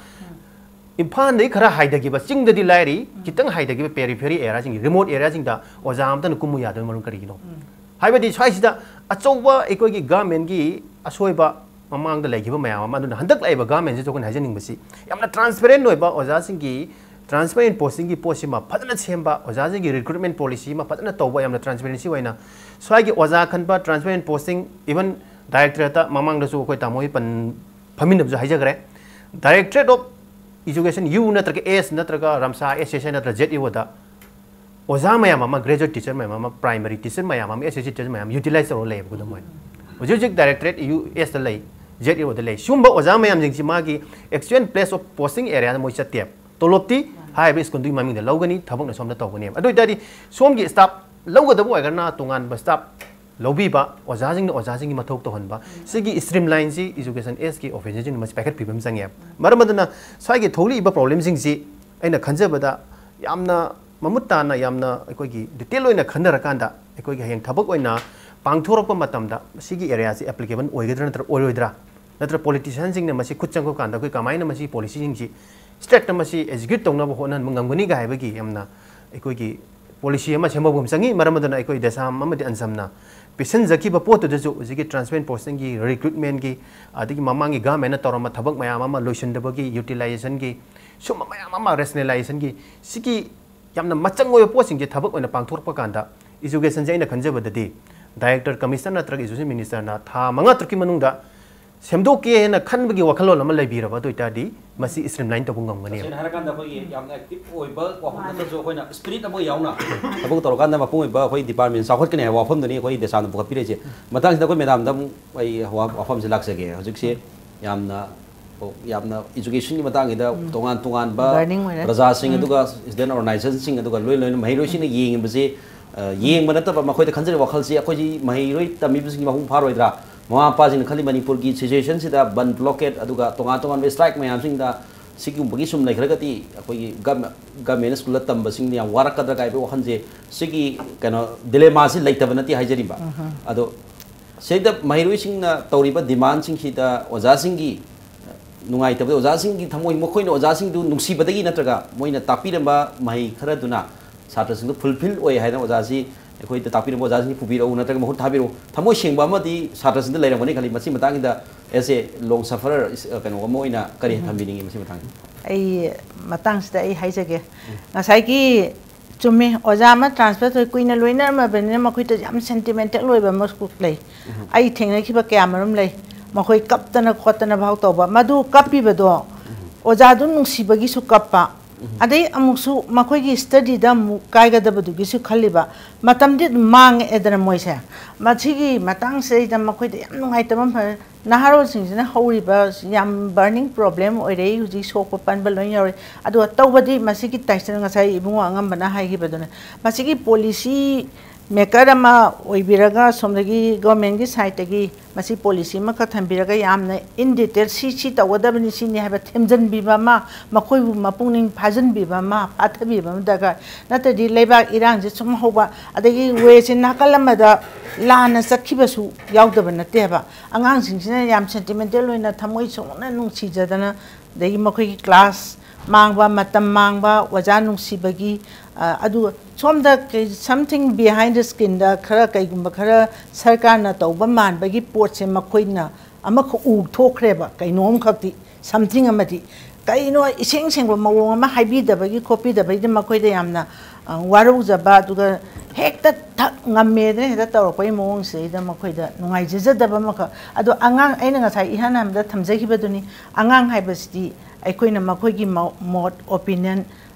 ꯏꯝꯐꯥꯜꯗꯒꯤ ꯈꯔ ꯍꯥꯏꯊꯈꯤꯕ, ꯆꯤꯡꯗꯗꯤ ꯂꯥꯏꯔꯤ, ꯈꯤꯇꯪ ꯍꯥꯏꯊꯈꯤꯕ periphery areaꯁꯤꯡꯒꯤ, remote areaꯁꯤꯡꯗ ꯑꯣꯖꯥ ꯑꯝꯇꯅ ꯀꯨꯝꯃꯨ ꯌꯥꯗꯕꯒꯤ ꯃꯔꯝ ꯀꯔꯤꯒꯤꯅꯣ? ꯍꯥꯏꯕꯗꯤ ꯁ꯭ꯋꯥꯏꯁꯤꯗ ꯑꯆꯧꯕ ꯑꯩꯈꯣꯏꯒꯤ governmentꯀꯤ ꯑꯁꯣꯏꯕ ꯃꯃꯥꯡꯗ ꯂꯩꯈꯤꯕ ꯃꯌꯥꯝ ꯑꯃ, ꯑꯗꯨꯅ ꯍꯟꯗꯛ ꯂꯥꯛꯏꯕ governmentꯁꯤꯗ ꯑꯩꯈꯣꯏꯅ ꯍꯥꯏꯖꯅꯤꯡꯕꯁꯤ, ꯌꯥꯝꯅ transparent ꯑꯣꯏꯕ ꯑꯣꯖꯥꯁꯤꯡꯒꯤ transfer in postingꯒꯤ ꯄꯣꯠꯁꯤꯃ ꯐꯖꯅ ꯁꯦꯝꯕ, ꯑꯣꯖꯥꯁꯤꯡꯒꯤ recruitment policyꯁꯤꯃ ꯐꯖꯅ ꯇꯧꯕ, ꯌꯥꯝꯅ transparency ꯑꯣꯏꯅ ꯁ꯭ꯋꯥꯏꯒꯤ ꯑꯣꯖꯥ ꯈꯟꯕ, transfer in posting, even directorateꯇ ꯃꯃꯥꯡꯗꯁꯨ ꯑꯩꯈꯣꯏ ꯇꯥꯃꯣ ꯍꯣꯏ ꯄꯟ-, ꯐꯝꯃꯤꯟꯅꯕꯁꯨ ꯍꯥꯏꯖꯈ꯭ꯔꯦ, Directorate of Education, U ꯅꯠꯇ꯭ꯔꯒ S ꯅꯠꯇ꯭ꯔꯒ ꯔꯝꯁꯥ, S S A ꯅꯠꯇ꯭ꯔꯒ Z E Oꯗ ꯑꯣꯖꯥ ꯃꯌꯥꯝ ꯑꯃ, graduate teacher ꯃꯌꯥꯝ ꯑꯃ, primary teacher ꯃꯌꯥꯝ ꯑꯃ, associate teacher ꯃꯌꯥꯝ utilize ꯇꯧꯔꯒ ꯂꯩꯌꯦꯕ ꯈꯨꯗꯝ ꯑꯣꯏꯅ꯫ ꯍꯧꯖꯤꯛ ꯍꯧꯖꯤꯛ Directorate U S ꯇ ꯂꯩ, Z E Oꯗ ꯂꯩ꯫ ꯁꯤꯒꯨꯝꯕ ꯑꯣꯖꯥ ꯃꯌꯥꯝꯁꯤꯡꯁꯤ ꯃꯥꯒꯤ actual place of posting areaꯗ ꯃꯣꯏ ꯆꯠꯇꯦꯕ꯫ ꯇꯣꯂꯣꯞꯇꯤ ꯍꯥꯏꯔꯤꯕ ꯁ꯭ꯀꯨꯜꯗꯨꯒꯤ ꯃꯃꯤꯡꯗ ꯂꯧꯒꯅꯤ, ꯊꯕꯛꯅ ꯁꯣꯝꯗ ꯇꯧꯒꯅꯦꯕ꯫ ꯑꯗꯨ ꯑꯣꯏꯇꯥꯔꯗꯤ ꯁꯣꯝꯒꯤ staff ꯂꯧꯒꯗꯕ ꯑꯣꯏꯔꯒꯅ ꯇꯣꯉꯥꯟꯕ staff ꯂꯧꯕꯤꯕ, ꯑꯣꯖꯥꯁꯤꯡꯅ ꯑꯣꯖꯥꯁꯤꯡꯒꯤ ꯃꯊꯧ ꯇꯧꯍꯟꯕ, ꯁꯤꯒꯤ streamlineꯁꯤ Education Sꯒꯤ officerꯁꯤꯡꯅ ꯃꯁꯤ ꯄꯥꯏꯈꯠꯄꯤꯕ ꯑꯃ ꯆꯪꯉꯦꯕ꯫ ꯃꯔꯝ ꯑꯗꯨꯅ ꯁ꯭ꯋꯥꯏꯒꯤ ꯊꯣꯛꯂꯛꯏꯕ problemꯁꯤꯡꯁꯤ ꯑꯩꯅ ꯈꯟꯖꯕꯗ ꯌꯥꯝꯅ ꯃꯃꯨꯠ ꯇꯥꯅ, ꯌꯥꯝꯅ ꯑꯩꯈꯣꯏꯒꯤ detail ꯑꯣꯏꯅ ꯈꯟꯅꯔꯀꯥꯟꯗ, ꯑꯩꯈꯣꯏꯒꯤ ꯍꯌꯦꯡ ꯊꯕꯛ ꯑꯣꯏꯅ ꯄꯥꯡꯊꯣꯔꯛꯄ ꯃꯇꯝꯗ ꯃꯁꯤꯒꯤ areaꯁꯤ applicable ꯑꯣꯏꯒꯗ꯭ꯔꯥ ꯅꯠꯇ꯭ꯔꯒ ꯑꯣꯏꯔꯣꯏꯗ꯭ꯔꯥ, ꯅꯠꯇ꯭ꯔꯒ politicianꯁꯤꯡꯅ ꯃꯁꯤ ꯈꯨꯠ ꯆꯪꯕ ꯀꯥꯟꯗ ꯑꯩꯈꯣꯏ ꯀꯃꯥꯏꯅ ꯃꯁꯤ policyꯁꯤꯡꯁꯤ strictꯇ ꯃꯁꯤ execute ꯇꯧꯅꯕ ꯍꯣꯠꯅꯍꯟꯕ ꯉꯝꯒꯅꯤꯒ ꯍꯥꯏꯕꯒꯤ ꯌꯥꯝꯅ ꯑꯩꯈꯣꯏꯒꯤ policy ꯑꯃ ꯁꯦꯝꯍꯧꯕ ꯑꯃ ꯆꯪꯉꯤ꯫ ꯃꯔꯝ ꯑꯗꯨꯅ ꯑꯩꯈꯣꯏ ꯗꯦꯁꯥꯝ ꯑꯃꯗꯤ ꯑꯟꯁꯝꯅ ꯄꯤꯁꯤꯟꯖꯈꯤꯕ ꯄꯣꯠꯇꯨꯗꯁꯨ ꯍꯧꯖꯤꯛꯀꯤ transfer in postingꯒꯤ, recruitmentꯀꯤ, ꯑꯗꯒꯤ ꯃꯃꯥꯡꯒꯤ governmentꯅ ꯇꯧꯔꯝꯕ ꯊꯕꯛ ꯃꯌꯥꯝ ꯑꯃ ꯂꯣꯏꯁꯤꯟꯗꯕꯒꯤ, utilizationꯒꯤ, ꯁꯨꯝꯕ ꯃꯌꯥꯝ ꯑꯃ rationalizationꯒꯤ, ꯁꯤꯒꯤ ꯌꯥꯝꯅ ꯃꯆꯪ ꯑꯣꯏꯕ ꯄꯣꯠꯁꯤꯡꯁꯦ ꯊꯕꯛ ꯑꯣꯏꯅ ꯄꯥꯡꯊꯣꯔꯛꯄ ꯀꯥꯟꯗ, educationꯁꯦ ꯑꯩꯅ ꯈꯟꯖꯕꯗꯗꯤ director, commissioner ꯅꯠꯇ꯭ꯔꯒ education ministerꯅ ꯊꯥ ꯃꯉꯥ ꯇꯔꯨꯛꯀꯤ ꯃꯅꯨꯡꯗ ꯁꯦꯝꯗꯣꯛꯀꯦ ꯍꯥꯏꯅ ꯈꯟꯕꯒꯤ ꯋꯥꯈꯜꯂꯣꯟ ꯑꯃ ꯂꯩꯕꯤꯔꯕ ꯑꯗꯨ ꯑꯣꯏꯇꯥꯔꯗꯤ, ꯃꯁꯤ streamline ꯇꯧꯕ ꯉꯝꯒꯅꯦꯕ꯫ ꯇꯁꯦꯡꯅ ꯍꯥꯏꯔꯀꯥꯟꯗ ꯑꯩꯈꯣꯏꯒꯤ ꯌꯥꯝꯅ active ꯑꯣꯏꯕ ꯋꯥꯐꯝ ꯅꯠꯇ꯭ꯔꯁꯨ, ꯑꯩꯈꯣꯏꯅ spirit ꯑꯃ ꯌꯥꯎꯅ ꯊꯕꯛ ꯇꯧꯔꯀꯥꯟꯗ ꯃꯄꯨꯡ ꯑꯣꯏꯕ ꯑꯩꯈꯣꯏ department ꯆꯥꯎꯈꯠꯀꯅꯤ ꯍꯥꯏꯕ ꯋꯥꯐꯝꯗꯨꯅꯤ ꯑꯩꯈꯣꯏ ꯗꯦꯁꯥꯝꯅ ꯄꯨꯈꯠꯄꯤꯔꯛꯏꯁꯦ꯫ ꯃꯇꯥꯡꯁꯤꯗ ꯑꯩꯈꯣꯏ madamꯗ ꯑꯃꯨꯛ ꯑꯩ ꯋꯥ-, ꯋꯥꯐꯝꯁꯦ ꯂꯥꯛꯆꯒꯦ꯫ ꯍꯧꯖꯤꯛꯁꯦ ꯌꯥꯝꯅ, ꯌꯥꯝꯅ educationꯒꯤ ꯃꯇꯥꯡꯁꯤꯗ ꯇꯣꯉꯥꯟ ꯇꯣꯉꯥꯟꯕ ꯄ꯭ꯔꯖꯥꯁꯤꯡ, ꯑꯗꯨꯒ student organizationꯁꯤꯡ, ꯑꯗꯨꯒ ꯂꯣꯏ ꯂꯣꯏꯅ ꯃꯍꯩꯔꯣꯏꯁꯤꯡꯅ ꯌꯦꯡꯉꯤꯕꯁꯤ, ꯑ, ꯌꯦꯡꯕ ꯅꯠꯇꯕ ꯃꯈꯣꯏꯗ ꯈꯟꯖꯔꯤꯕ ꯋꯥꯈꯜꯁꯤ ꯑꯩꯈꯣꯏꯁꯤ ꯃꯍꯩꯔꯣꯏ ꯇꯝꯃꯤꯕꯁꯤꯡ ꯃꯄꯨꯡ ꯐꯥꯔꯣꯏꯗ꯭ꯔꯥ? ꯃꯃꯥ ꯃꯄꯥꯁꯤꯡꯅ ꯈꯜꯂꯤ ꯃꯅꯤꯄꯨꯔꯒꯤ situationꯁꯤꯗ ꯕꯟ blockade ꯑꯗꯨꯒ ꯇꯣꯉꯥꯟ ꯇꯣꯉꯥꯟꯕ strike ꯃꯌꯥꯝꯁꯤꯡꯗ ꯁꯤꯒꯨꯝꯕꯒꯤ ꯁꯨꯝ ꯂꯩꯈ꯭ꯔꯒꯗꯤ ꯑꯩꯈꯣꯏꯒꯤ government schoolꯗ ꯇꯝꯕꯁꯤꯡꯅ ꯌꯥꯝ ꯋꯥꯔꯛꯀꯗ꯭ꯔꯥ ꯀꯥꯏꯕꯒꯤ ꯋꯥꯈꯜꯁꯦ, ꯁꯤꯒꯤ ꯀꯩꯅꯣ dilemmaꯁꯤ ꯂꯩꯇꯕ ꯅꯠꯇꯦ ꯍꯥꯏꯖꯔꯤꯕ꯫ ꯑꯗꯣ ꯁꯤꯗ ꯃꯍꯩꯔꯣꯏꯁꯤꯡꯅ ꯇꯧꯔꯤꯕ demandꯁꯤꯡꯁꯤꯗ ꯑꯣꯖꯥꯁꯤꯡꯒꯤ ꯅꯨꯡꯉꯥꯏꯇꯕꯗ ꯑꯣꯖꯥꯁꯤꯡꯒꯤ ꯊꯃꯣꯏ, ꯃꯈꯣꯏꯅ ꯑꯣꯖꯥꯁꯤꯡꯗꯨ ꯅꯨꯡꯁꯤꯕꯗꯒꯤ ꯅꯠꯇ꯭ꯔꯒ ꯃꯣꯏꯅ ꯇꯥꯛꯄꯤꯔꯝꯕ ꯃꯍꯩ ꯈꯔꯗꯨꯅ ꯁꯥꯇ꯭ꯔꯁꯤꯡꯗꯨ ꯐꯨꯜꯐꯤꯜ ꯑꯣꯏ ꯍꯥꯏꯗꯅ ꯑꯣꯖꯥꯁꯤ ꯑꯩꯈꯣꯏꯗ ꯇꯥꯛꯄꯤꯔꯝꯕ ꯑꯣꯖꯥꯁꯤꯡꯁꯤ ꯄꯨꯕꯤꯔꯛꯎ ꯅꯠꯇ꯭ꯔꯒ ꯃꯍꯨꯠ ꯊꯥꯕꯤꯔꯛꯎ, ꯊꯃꯣꯏ ꯁꯦꯡꯕ ꯑꯃꯗꯤ ꯁꯥꯇ꯭ꯔꯁꯤꯡꯗ ꯂꯩꯔꯝꯒꯅꯤ ꯈꯜꯂꯤ꯫ ꯃꯁꯤ ꯃꯇꯥꯡꯁꯤꯗ as a long sufferer, ꯀꯩꯅꯣ ꯑꯃ ꯑꯣꯏꯅ ꯀꯔꯤ ꯊꯝꯕꯤꯅꯤꯡꯉꯤ ꯃꯁꯤ ꯃꯇꯥꯡꯗ? ꯑꯩ ꯃꯇꯥꯡꯁꯤꯗ ꯑꯩ ꯍꯥꯏꯖꯒꯦ꯫ ꯉꯁꯥꯏꯒꯤ ꯆꯨꯝꯃꯤ, ꯑꯣꯖꯥ ꯑꯃ ꯇ꯭ꯔꯥꯟꯁꯐꯔ ꯇꯧꯏ, ꯀꯨꯏꯅ ꯂꯣꯏꯅꯔꯝꯃꯕꯅꯤꯅ ꯃꯈꯣꯏꯗ ꯌꯥꯝ ꯁꯦꯟꯇꯤꯃꯦꯟꯇꯦꯜ ꯑꯣꯏꯕ ꯑꯃꯁꯨ ꯂꯩ꯫ ꯑꯩ ꯊꯦꯡꯅꯈꯤꯕ ꯀꯌꯥ ꯃꯔꯨꯝ ꯂꯩ꯫ ꯃꯈꯣꯏ ꯀꯞꯇꯅ ꯈꯣꯠꯇꯅ ꯐꯥꯎ ꯇꯧꯕ, ꯃꯗꯨ ꯀꯞꯄꯤꯕꯗꯣ ꯑꯣꯖꯥꯗꯨ ꯅꯨꯡꯁꯤꯕꯒꯤꯁꯨ ꯀꯞꯄ, ꯑꯗꯩ ꯑꯃꯨꯛꯁꯨ ꯃꯈꯣꯏꯒꯤ ꯁ꯭ꯇꯗꯤꯗ ꯑꯃꯨꯛ ꯀꯥꯏꯒꯗꯕꯗꯨꯒꯤꯁꯨ ꯈꯜꯂꯤꯕ꯫ ꯃꯇꯝꯗꯤ ꯑꯗꯨꯝ ꯃꯥꯡꯉꯛꯑꯦꯗꯅ ꯃꯣꯏꯁꯦ꯫ ꯃꯁꯤꯒꯤ ꯃꯇꯥꯡꯁꯤꯗꯩꯗ ꯃꯈꯣꯏꯗ ꯌꯥꯝ ꯅꯨꯡꯉꯥꯏꯇꯕ ꯑꯃ ꯐ-, ꯅꯍꯥꯔꯣꯜꯁꯤꯡꯁꯤꯅ ꯍꯧꯔꯤꯕ ꯌꯥꯝ ꯕꯔꯅꯤꯡ ꯄ꯭ꯔꯣꯕ꯭ꯂꯦꯝ ꯑꯣꯏꯔꯛꯏ ꯍꯧꯖꯤꯛ, ꯁꯣꯛꯄ ꯄꯟꯕ ꯂꯣꯏ ꯌꯥꯎꯔꯦ꯫ ꯑꯗꯨꯒ ꯇꯧꯕꯗꯤ ꯃꯁꯤꯒꯤ ꯇꯥꯏꯁꯟ, ꯉꯁꯥꯏ ꯏꯕꯨꯡꯉꯣ ꯑꯉꯝꯕꯅ ꯍꯥꯏꯈꯤꯕꯗꯨꯅ, ꯃꯁꯤꯒꯤ ꯄꯣꯂꯤꯁꯤ ꯃꯦꯀꯔ ꯑꯃ ꯑꯣꯏꯕꯤꯔꯒ ꯁꯣꯝꯗꯒꯤ ꯒꯣꯔꯃꯦꯟꯒꯤ ꯁꯥꯏꯠꯇꯒꯤ ꯃꯁꯤ ꯄꯣꯂꯤꯁꯤ ꯑꯃꯈꯛ ꯊꯝꯕꯤꯔꯒ ꯌꯥꯝꯅ in detail ꯁꯤ, ꯁꯤ ꯇꯧꯒꯗꯕꯅꯤ, ꯁꯤꯅꯤ ꯍꯥꯏꯕ ꯊꯦꯝꯖꯤꯟꯕꯤꯕ ꯑꯃ, ꯃꯈꯣꯏꯕꯨ ꯃꯄꯨꯛꯅꯤꯡ ꯐꯥꯖꯤꯟꯕꯤꯕ ꯑꯃ, ꯐꯥꯊꯕꯤꯕ ꯑꯃ ꯗꯔꯀꯥꯔ꯫ ꯅꯠꯇ꯭ꯔꯗꯤ ꯂꯩꯕꯥꯛ ꯏꯔꯥꯡꯁꯦ ꯁꯨꯝ ꯍꯧꯕ, ꯑꯗꯒꯤ ꯋꯦꯁꯦ ꯅꯥꯀꯜ ꯑꯃꯗ ꯂꯥꯟꯅ ꯆꯠꯈꯤꯕꯁꯨ ꯌꯥꯎꯗꯕ ꯅꯠꯇꯦꯕ꯫ ꯑꯉꯥꯡꯁꯤꯡꯁꯤꯅ ꯌꯥꯝ ꯁꯦꯟꯇꯤꯃꯦꯟꯇꯦꯜ ꯑꯣꯏꯅ ꯊꯃꯣꯏ ꯁꯣꯛꯅ ꯅꯨꯡꯁꯤꯖꯗꯅ, ꯑꯗꯒꯤ ꯃꯈꯣꯏꯒꯤ ꯀ꯭ꯂꯥꯁ ꯃꯥꯡꯕ, ꯃꯇꯝ ꯃꯥꯡꯕ, ꯑꯣꯖꯥ ꯅꯨꯡꯁꯤꯕꯒꯤ, ꯑ, ꯑꯗꯨ ꯁꯣꯝꯗ ꯀꯩ, something behind the screenꯗ ꯈꯔ, ꯀꯩꯒꯨꯝꯕ ꯈꯔ ꯁꯔꯀꯥꯔꯅ ꯇꯧꯕ ꯃꯥꯟꯕꯒꯤ ꯄꯣꯠꯁꯦ ꯃꯈꯣꯏꯅ ꯑꯃꯈꯛ ꯎꯊꯣꯛꯈ꯭ꯔꯦꯕ, ꯀꯩꯅꯣꯝꯈꯛꯇꯤ, something ꯑꯃꯗꯤ꯫ ꯀꯩꯅꯣ ꯏꯁꯦꯡ ꯁꯦꯡꯕ ꯃꯑꯣꯡ ꯑꯃ ꯍꯥꯏꯕꯤꯗꯕꯒꯤ ꯈꯣꯠꯄꯤꯗꯕꯒꯤꯗ ꯃꯈꯣꯏꯗ ꯌꯥꯝꯅ, ꯑ, ꯋꯥꯔꯧꯖꯕ, ꯑꯗꯨꯒ ꯍꯦꯛꯇ ꯊꯛ ꯉꯝꯃꯦꯗꯅ ꯍꯦꯛꯇ ꯇꯧꯔꯛꯄꯒꯤ ꯃꯑꯣꯡꯁꯤꯗꯩꯗ ꯃꯈꯣꯏꯗ ꯅꯨꯡꯉꯥꯏꯖꯖꯗꯕ ꯑꯃꯈꯛ꯫ ꯑꯗꯣ ꯑꯉꯥꯡ, ꯑꯩꯅ ꯉꯁꯥꯏ ꯏꯍꯥꯟ ꯍꯥꯟꯕꯗ ꯊꯝꯖꯈꯤꯕꯗꯨꯅꯤ, ꯑꯉꯥꯡ ꯍꯥꯏꯕꯁꯤꯗꯤ ꯑꯩꯈꯣꯏꯅ ꯃꯈꯣꯏꯒꯤ ꯃꯣ-, ꯃꯣꯠ, ꯑꯣꯄꯤꯅꯤꯌꯟ,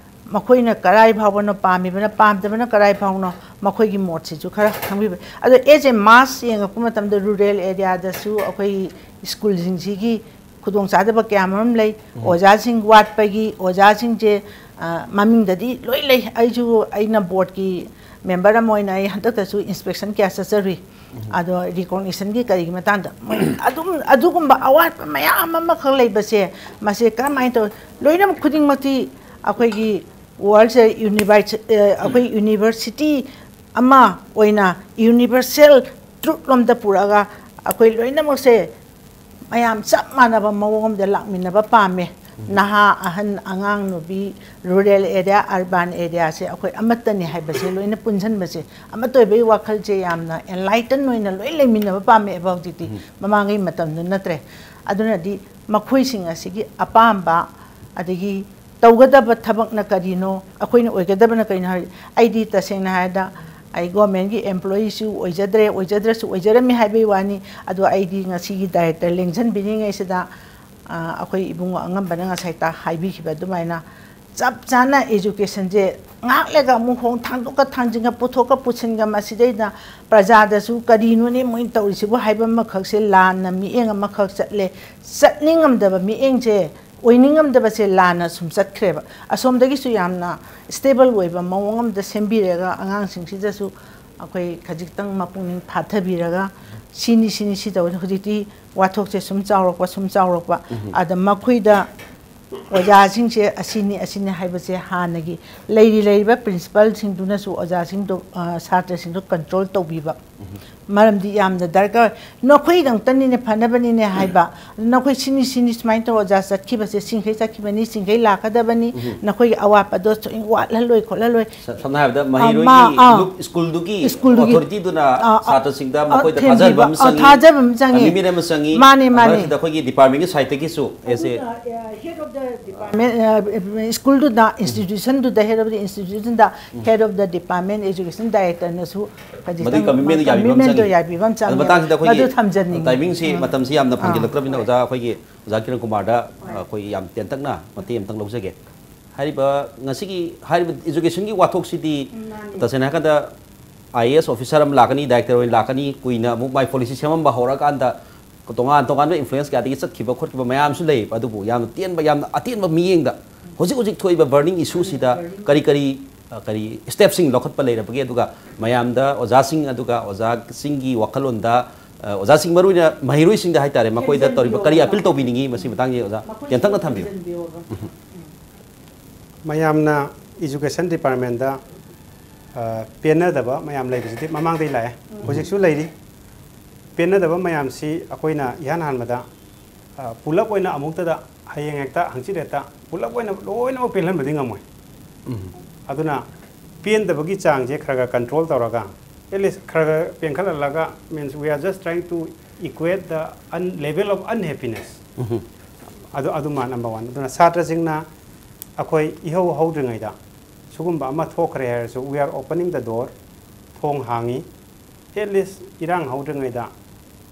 ꯃꯈꯣꯏꯅ ꯀꯔꯥꯏ ꯐꯥꯎꯕꯅꯣ ꯄꯥꯝꯃꯤꯕꯅ, ꯄꯥꯝꯗꯕꯅ ꯀꯔꯥꯏ ꯐꯥꯎꯅꯣ, ꯃꯈꯣꯏꯒꯤ ꯃꯣꯠꯁꯤꯁꯨ ꯈꯔ ꯈꯪꯕꯤꯕ꯫ ꯑꯗꯣ as a mass ꯌꯦꯡꯉꯛꯄ ꯃꯇꯝꯗ ꯔꯨꯔꯦꯜ ꯑꯦꯔꯤꯌꯥꯗꯁꯨ ꯑꯩꯈꯣꯏ ꯁ꯭ꯀꯨꯜꯁꯤꯡꯁꯤꯒꯤ ꯈꯨꯗꯣꯡꯆꯥꯗꯕ ꯀꯌꯥ ꯃꯔꯨꯝ ꯂꯩ꯫ ꯎꯝ꯫ ꯑꯣꯖꯥꯁꯤꯡ ꯋꯥꯠꯄꯒꯤ, ꯑꯣꯖꯥꯁꯤꯡꯁꯦ, ꯑ, ꯃꯃꯤꯡꯗꯗꯤ ꯂꯣꯏ ꯂꯩ꯫ ꯑꯩꯁꯨ, ꯑꯩꯅ ꯕꯣꯔꯗꯀꯤ ꯃꯦꯝꯕꯔ ꯑꯃ ꯑꯣꯏꯅ ꯑꯩ ꯍꯟꯗꯛꯇꯁꯨ ꯏꯟꯁꯄꯦꯛꯁꯟ ꯀꯌꯥ ꯆꯠꯆꯔꯨꯏ꯫ ꯎꯝ꯫ ꯑꯗꯣ ꯔꯤꯀꯣꯛꯅꯤꯁꯟꯒꯤ ꯀꯔꯤꯒꯤ ꯃꯇꯥꯡꯗ ꯃꯣꯏ ꯑꯗꯨꯝ, ꯑꯗꯨꯒꯨꯝꯕ ꯑꯋꯥꯠꯄ ꯃꯌꯥꯝ ꯑꯃꯈꯛ ꯂꯩꯕꯁꯦ, ꯃꯁꯦ ꯀꯔꯝꯍꯥꯏꯅ ꯇꯧ-, ꯂꯣꯏꯅꯃꯛ ꯈꯨꯗꯤꯡꯃꯛꯇꯤ ꯑꯩꯈꯣꯏꯒꯤ ꯋꯥꯔꯜꯁꯦ ꯌꯨꯅꯤꯚꯔꯁ-, ꯑ, ꯑꯩꯈꯣꯏ ꯌꯨꯅꯤꯚꯔꯁꯤꯇꯤ ꯑꯃ ꯑꯣꯏꯅ ꯌꯨꯅꯤꯚꯔꯁꯦꯜ ꯇ꯭ꯔꯨꯠ ꯂꯣꯝꯗ ꯄꯨꯔꯛꯑꯒ ꯑꯩꯈꯣꯏ ꯂꯣꯏꯅꯃꯛꯁꯦ ꯃꯌꯥꯝ ꯆꯞ ꯃꯥꯟꯅꯕ ꯃꯑꯣꯡ ꯑꯃꯗ ꯂꯥꯛꯃꯤꯟꯅꯕ ꯄꯥꯝꯃꯦ꯫ ꯅꯍꯥ, ꯑꯍꯟ, ꯑꯉꯥꯡ, ꯅꯨꯄꯤ, ꯔꯨꯔꯦꯜ ꯑꯦꯔꯤꯌꯥ, ꯑꯔꯕꯥꯟ ꯑꯦꯔꯤꯌꯥꯁꯦ ꯑꯩꯈꯣꯏ ꯑꯃꯠꯇꯅꯤ ꯍꯥꯏꯕꯁꯦ ꯂꯣꯏꯅ ꯄꯨꯟꯁꯤꯟꯕꯁꯦ, ꯑꯃꯠꯇ ꯑꯣꯏꯕꯒꯤ ꯋꯥꯈꯜꯁꯦ ꯌꯥꯝꯅ ꯑꯦꯟꯂꯥꯏꯇꯟ ꯑꯣꯏꯅ ꯂꯣꯏ ꯂꯩꯃꯤꯟꯅꯕ ꯄꯥꯝꯃꯦꯕ ꯍꯧꯖꯤꯛꯇꯤ꯫ ꯃꯃꯥꯡꯒꯤ ꯃꯇꯝꯗꯨ ꯅꯠꯇ꯭ꯔꯦ꯫ ꯑꯗꯨꯅꯗꯤ ꯃꯈꯣꯏꯁꯤꯡ ꯑꯁꯤꯒꯤ ꯑꯄꯥꯝꯕ, ꯑꯗꯒꯤ ꯇꯧꯒꯗꯕ ꯊꯕꯛꯅ ꯀꯔꯤꯅꯣ, ꯑꯩꯈꯣꯏꯅ ꯑꯣꯏꯒꯗꯕꯅ ꯀꯔꯤꯅꯣ ꯍꯥꯏ, ꯑꯩꯗꯤ ꯇꯁꯦꯡꯅ ꯍꯥꯏꯔꯕꯗ ꯑꯩ ꯒꯣꯔꯃꯦꯟꯒꯤ ꯑꯦꯝꯄ꯭ꯂꯣꯌꯤꯁꯨ ꯑꯣꯏꯖꯗ꯭ꯔꯦ, ꯑꯣꯏꯖꯗ꯭ꯔꯁꯨ ꯑꯣꯏꯖꯔꯝꯃꯤ ꯍꯥꯏꯕꯒꯤ ꯋꯥꯅꯤ꯫ ꯑꯗꯣ ꯑꯩꯗꯤ ꯉꯁꯤꯒꯤ ꯗꯥꯏꯔꯦꯛꯇꯔ ꯂꯦꯡꯁꯤꯟꯕꯤꯔꯤꯉꯩꯁꯤꯗ, ꯑ, ꯑꯩꯈꯣꯏ ꯏꯕꯨꯡꯉꯣ ꯑꯉꯝꯕꯅ ꯉꯁꯥꯏ ꯇ-, ꯍꯥꯏꯕꯤꯈꯤꯕ ꯑꯗꯨꯃꯥꯏꯅ ꯆꯞ ꯆꯥꯅ ꯑꯦꯖꯨꯀꯦꯁꯟꯁꯦ ꯉꯥꯏꯍꯥꯛ ꯂꯩꯒ ꯑꯃꯨꯛ ꯍꯣꯡ ꯊꯥꯡꯗꯣꯛꯀ ꯊꯥꯡꯖꯤꯟꯒ ꯄꯨꯊꯣꯛꯀ ꯄꯨꯁꯤꯟꯒ ꯃꯁꯤꯗꯩꯗ ꯄ꯭ꯔꯖꯥꯗꯁꯨ ꯀꯔꯤꯅꯣꯅꯦ ꯃꯣꯏꯅ ꯇꯧꯔꯤꯁꯤꯕꯨ ꯍꯥꯏꯕ ꯑꯃꯈꯛꯁꯦ ꯂꯥꯟꯅ ꯃꯤꯠꯌꯦꯡ ꯑꯃꯈꯛ ꯆꯠꯂꯦ꯫ ꯆꯠꯅꯤꯡꯉꯝꯗꯕ ꯃꯤꯠꯌꯦꯡꯁꯦ, ꯑꯣꯏꯅꯤꯡꯉꯝꯗꯕꯁꯦ ꯂꯥꯟꯅ ꯁꯨꯝ ꯆꯠꯈ꯭ꯔꯦꯕ꯫ ꯑꯁꯣꯝꯗꯒꯤꯁꯨ ꯌꯥꯝꯅ ꯁ꯭ꯇꯦꯕꯜ ꯑꯣꯏꯕ ꯃꯑꯣꯡ ꯑꯃꯗ ꯁꯦꯝꯕꯤꯔꯒ ꯑꯉꯥꯡꯁꯤꯡꯁꯤꯗꯁꯨ ꯑꯩꯈꯣꯏ ꯈꯖꯤꯛꯇꯪ ꯃꯄꯨꯛꯅꯤꯡ ꯐꯥꯊꯕꯤꯔꯒ ꯁꯤꯅꯤ, ꯁꯤꯅꯤ, ꯁꯤ ꯇꯧꯅꯤ꯫ ꯍꯧꯖꯤꯛꯇꯤ ꯋꯥꯊꯣꯛꯁꯦ ꯁꯨꯝ ꯆꯥꯎꯔꯛꯄ, ꯁꯨꯝ ꯆꯥꯎꯔꯛꯄ꯫ ꯑꯗ ꯃꯈꯣꯏꯗ ꯑꯣꯖꯥꯁꯤꯡꯁꯦ ꯑꯁꯤꯅꯤ, ꯑꯁꯤꯅꯤ ꯍꯥꯏꯕꯁꯦ ꯍꯥꯟꯅꯒꯤ ꯂꯩꯔꯤ ꯂꯩꯔꯤꯕ ꯄ꯭ꯔꯤꯟꯁꯤꯄꯥꯜꯁꯤꯡꯗꯨꯅꯁꯨ ꯑꯣꯖꯥꯁꯤꯡꯗꯣ, ꯑ, ꯁꯥꯇ꯭ꯔꯁꯤꯡꯗꯣ ꯀꯟꯇ꯭ꯔꯣꯜ ꯇꯧꯕꯤꯕ꯫ ꯃꯔꯝꯗꯤ ꯌꯥꯝꯅ ꯗꯔꯀꯥꯔ ꯑꯣꯏ꯫ ꯅꯈꯣꯏꯗꯪꯇꯅꯤꯅꯦ ꯐꯅꯕꯅꯤꯅꯦ ꯍꯥꯏꯕ꯫ ꯅꯈꯣꯏ ꯁꯤꯅꯤ, ꯁꯤꯅꯤ ꯁꯨꯃꯥꯏꯅ ꯇꯧꯔ ꯑꯣꯖꯥ ꯆꯠꯈꯤꯕꯁꯦ ꯁꯤꯡꯈꯩ ꯆꯠꯈꯤꯕꯅꯤ, ꯁꯤꯡꯈꯩ ꯂꯥꯛꯀꯗꯕꯅꯤ, ꯅꯈꯣꯏꯒꯤ ꯑꯋꯥꯠꯄꯗꯣ ꯁꯨꯡ ꯋꯥꯠꯍꯜꯂꯣꯏ ꯈꯣꯠꯍꯜꯂꯣꯏ꯫ ꯁ-, ꯁꯝꯅ ꯍꯥꯏꯔꯕꯗ ꯃꯍꯩꯔꯣꯏꯒꯤ ꯑꯥ, ꯂꯨꯞ-, ꯁ꯭ꯀꯨꯜꯗꯨꯒꯤ ꯁ꯭ꯀꯨꯜꯗꯨꯒꯤ ꯑꯣꯊꯣꯔꯤꯇꯤꯗꯨꯅ ꯑꯥ, ꯑꯥ, ꯁꯥꯇ꯭ꯔꯁꯤꯡꯗ ꯑꯥ, ꯃꯈꯣꯏꯗ ꯊꯦꯝꯕꯤꯕ, ꯊꯥꯖꯍꯟꯕ ꯑꯃ ꯑꯥ, ꯆꯪꯉꯤ, ꯊꯥꯖꯕ ꯑꯃ ꯆꯪꯉꯤ꯫ ꯀꯃꯤꯠꯃꯦꯟ ꯑꯃ ꯆꯪꯉꯤ꯫ ꯃꯥꯅꯦ, ꯃꯥꯅꯦ꯫ ꯃꯔꯛꯁꯤꯗ ꯑꯩꯈꯣꯏꯒꯤ ꯗꯤꯄꯥꯔꯠꯃꯦꯟꯒꯤ ꯁꯥꯏꯠꯇꯒꯤꯁꯨ ꯑꯦꯁ ꯑꯦ ꯑꯗꯨꯅ, ꯑ, head of the department, ꯑ, ꯁ꯭ꯀꯨꯜꯗꯨꯗ, ꯏꯟꯁꯇꯤꯇ꯭ꯌꯨꯁꯟꯗꯨꯗ, head of the institutionꯗ, head of the department education directorꯅꯁꯨ ꯃꯗꯨꯒꯤ ꯈꯖꯤꯛꯇꯪ ꯀꯃꯤꯠꯃꯦꯟꯗꯣ ꯌꯥꯕꯤꯕ ꯑꯃ ꯀꯃꯤꯠꯃꯦꯟꯗꯣ ꯆꯪꯉꯤ꯫ ꯌꯥꯕꯤꯕ ꯑꯃ ꯑꯗꯨ ꯆꯪꯉꯦ꯫ ꯃꯇꯥꯡꯁꯤꯗ ꯑꯩꯈꯣꯏꯒꯤ ꯃꯗꯨ ꯊꯝꯖꯅꯤꯡꯉꯤ꯫ ꯇꯥꯏꯃꯤꯡꯁꯤ ꯑꯥ꯫ ꯃꯇꯝꯁꯤ ꯌꯥꯝꯅ ꯑꯥ꯫ ꯐꯪꯖꯤꯜꯂꯛꯇ꯭ꯔꯕꯅꯤꯅ ꯑꯣꯖꯥ ꯑꯩꯈꯣꯏꯒꯤ ꯑꯣꯖꯥ ꯀꯤꯔꯟ ꯀꯨꯃꯥꯔꯗ ꯑꯩꯈꯣꯏ ꯌꯥꯝ ꯇꯦꯟꯇꯛꯅ ꯃꯇꯦꯡ ꯑꯃꯇꯪ ꯂꯧꯖꯒꯦ꯫ ꯍꯥꯏꯔꯤꯕ ꯉꯁꯤꯒꯤ ꯍꯥꯏꯔꯤꯕ educationꯒꯤ ꯋꯥꯊꯣꯛꯁꯤꯗꯤ ꯎꯝ, ꯃꯥꯅꯤ꯫ ꯇꯁꯦꯡꯅ ꯍꯥꯏꯔꯀꯥꯟꯗ ꯑꯥꯏ ꯑꯦ ꯑꯦꯁ officer ꯑꯃ ꯂꯥꯛꯀꯅꯤ, director ꯑꯣꯏꯅ ꯂꯥꯛꯀꯅꯤ, ꯀꯨꯏꯅ ꯑꯃꯨꯛ ꯃꯥꯏ policy ꯁꯦꯝꯃꯝꯕ ꯍꯧꯔꯀꯥꯟꯗ ꯇꯣꯉꯥꯟ ꯇꯣꯉꯥꯟꯕ influence ꯀꯌꯥꯗꯒꯤ ꯆꯠꯈꯤꯕ ꯈꯣꯠꯈꯤꯕ ꯃꯌꯥꯝꯁꯨ ꯂꯩꯌꯦꯕ꯫ ꯑꯗꯨꯕꯨ ꯌꯥꯝꯅ ꯇꯦꯟꯕ, ꯌꯥꯝꯅ ꯑꯇꯦꯟꯕ ꯃꯤꯠꯌꯦꯡꯗ ꯍꯧꯖꯤꯛ ꯍꯧꯖꯤꯛ ꯊꯣꯛꯏꯕ burning issueꯁꯤꯗ ꯀꯔꯤ ꯀꯔꯤ, ꯑ, ꯀꯔꯤ stepꯁꯤꯡ ꯂꯧꯈꯠꯄ ꯂꯩꯔꯕꯒꯦ? ꯑꯗꯨꯒ ꯃꯌꯥꯝꯗ ꯑꯣꯖꯥꯁꯤꯡ, ꯑꯗꯨꯒ ꯑꯣꯖꯥꯁꯤꯡꯒꯤ ꯋꯥꯈꯜꯂꯣꯟꯗ, ꯑ, ꯑꯣꯖꯥꯁꯤꯡ ꯃꯔꯨꯑꯣꯏꯅ ꯃꯍꯩꯔꯣꯏꯁꯤꯡꯗ ꯍꯥꯏꯇꯥꯔꯦ, ꯃꯈꯣꯏꯗ ꯇꯧꯔꯤꯕ ꯀꯔꯤ appeal ꯇꯧꯕꯤꯅꯤꯡꯉꯤ? ꯃꯁꯤ ꯃꯇꯥꯡꯒꯤ ꯑꯣꯖꯥ ꯃꯈꯣꯏꯁꯨ ꯇꯦꯟꯇꯛꯅ ꯊꯝꯕꯤꯌꯨ꯫ ꯊꯝꯖꯤꯟꯕꯤꯌꯣꯕ꯫ ꯃꯌꯥꯝꯅ education departmentꯇ, ꯑ, ꯄꯦꯟꯅꯗꯕ ꯃꯌꯥꯝ ꯂꯩꯕꯁꯤꯗꯤ ꯃꯃꯥꯡꯗꯒꯤ ꯂꯥꯛꯑꯦ, ꯎꯝ꯫ ꯍꯧꯖꯤꯛꯁꯨ ꯂꯩꯔꯤ꯫ ꯄꯦꯟꯅꯗꯕ ꯃꯌꯥꯝꯁꯤ ꯑꯩꯈꯣꯏꯅ ꯏꯍꯥꯟ ꯍꯥꯟꯕꯗ ꯑ, ꯄꯨꯂꯞ ꯑꯣꯏꯅ ꯑꯃꯨꯛꯇꯗ ꯍꯌꯦꯡ ꯍꯦꯛꯇ ꯍꯪꯆꯤꯠ ꯍꯦꯛꯇ ꯄꯨꯂꯞ ꯑꯣꯏꯅ ꯂꯣꯏꯅꯃꯛ ꯄꯦꯜꯍꯟꯕꯗꯤ ꯉꯝꯃꯣꯏ꯫ ꯎꯝ꯫ ꯑꯗꯨꯅ ꯄꯦꯟꯗꯕꯒꯤ ꯆꯥꯡꯁꯦ ꯈꯔ ꯈꯔ control ꯇꯧꯔꯒ, at least ꯈꯔ ꯈꯔ ꯄꯦꯟꯈꯠꯍꯜꯂꯒ, means we are just trying to equate the un-, level of unhappiness꯫ ꯎꯝ꯫ ꯑꯗꯨ, ꯑꯗꯨꯃ number one꯫ ꯑꯗꯨꯅ ꯁꯥꯇ꯭ꯔꯁꯤꯡꯅ ꯑꯩꯈꯣꯏ ꯏꯍꯧ ꯍꯧꯗ꯭ꯔꯤꯉꯩꯗ ꯁꯤꯒꯨꯝꯕ ꯑꯃ ꯊꯣꯛꯈ꯭ꯔꯦ ꯍꯥꯏꯔꯁꯨ, we are opening the door, ꯊꯣꯡ ꯍꯥꯡꯉꯤ꯫ At least ꯏꯔꯥꯡ ꯍꯧꯗ꯭ꯔꯤꯉꯩꯗ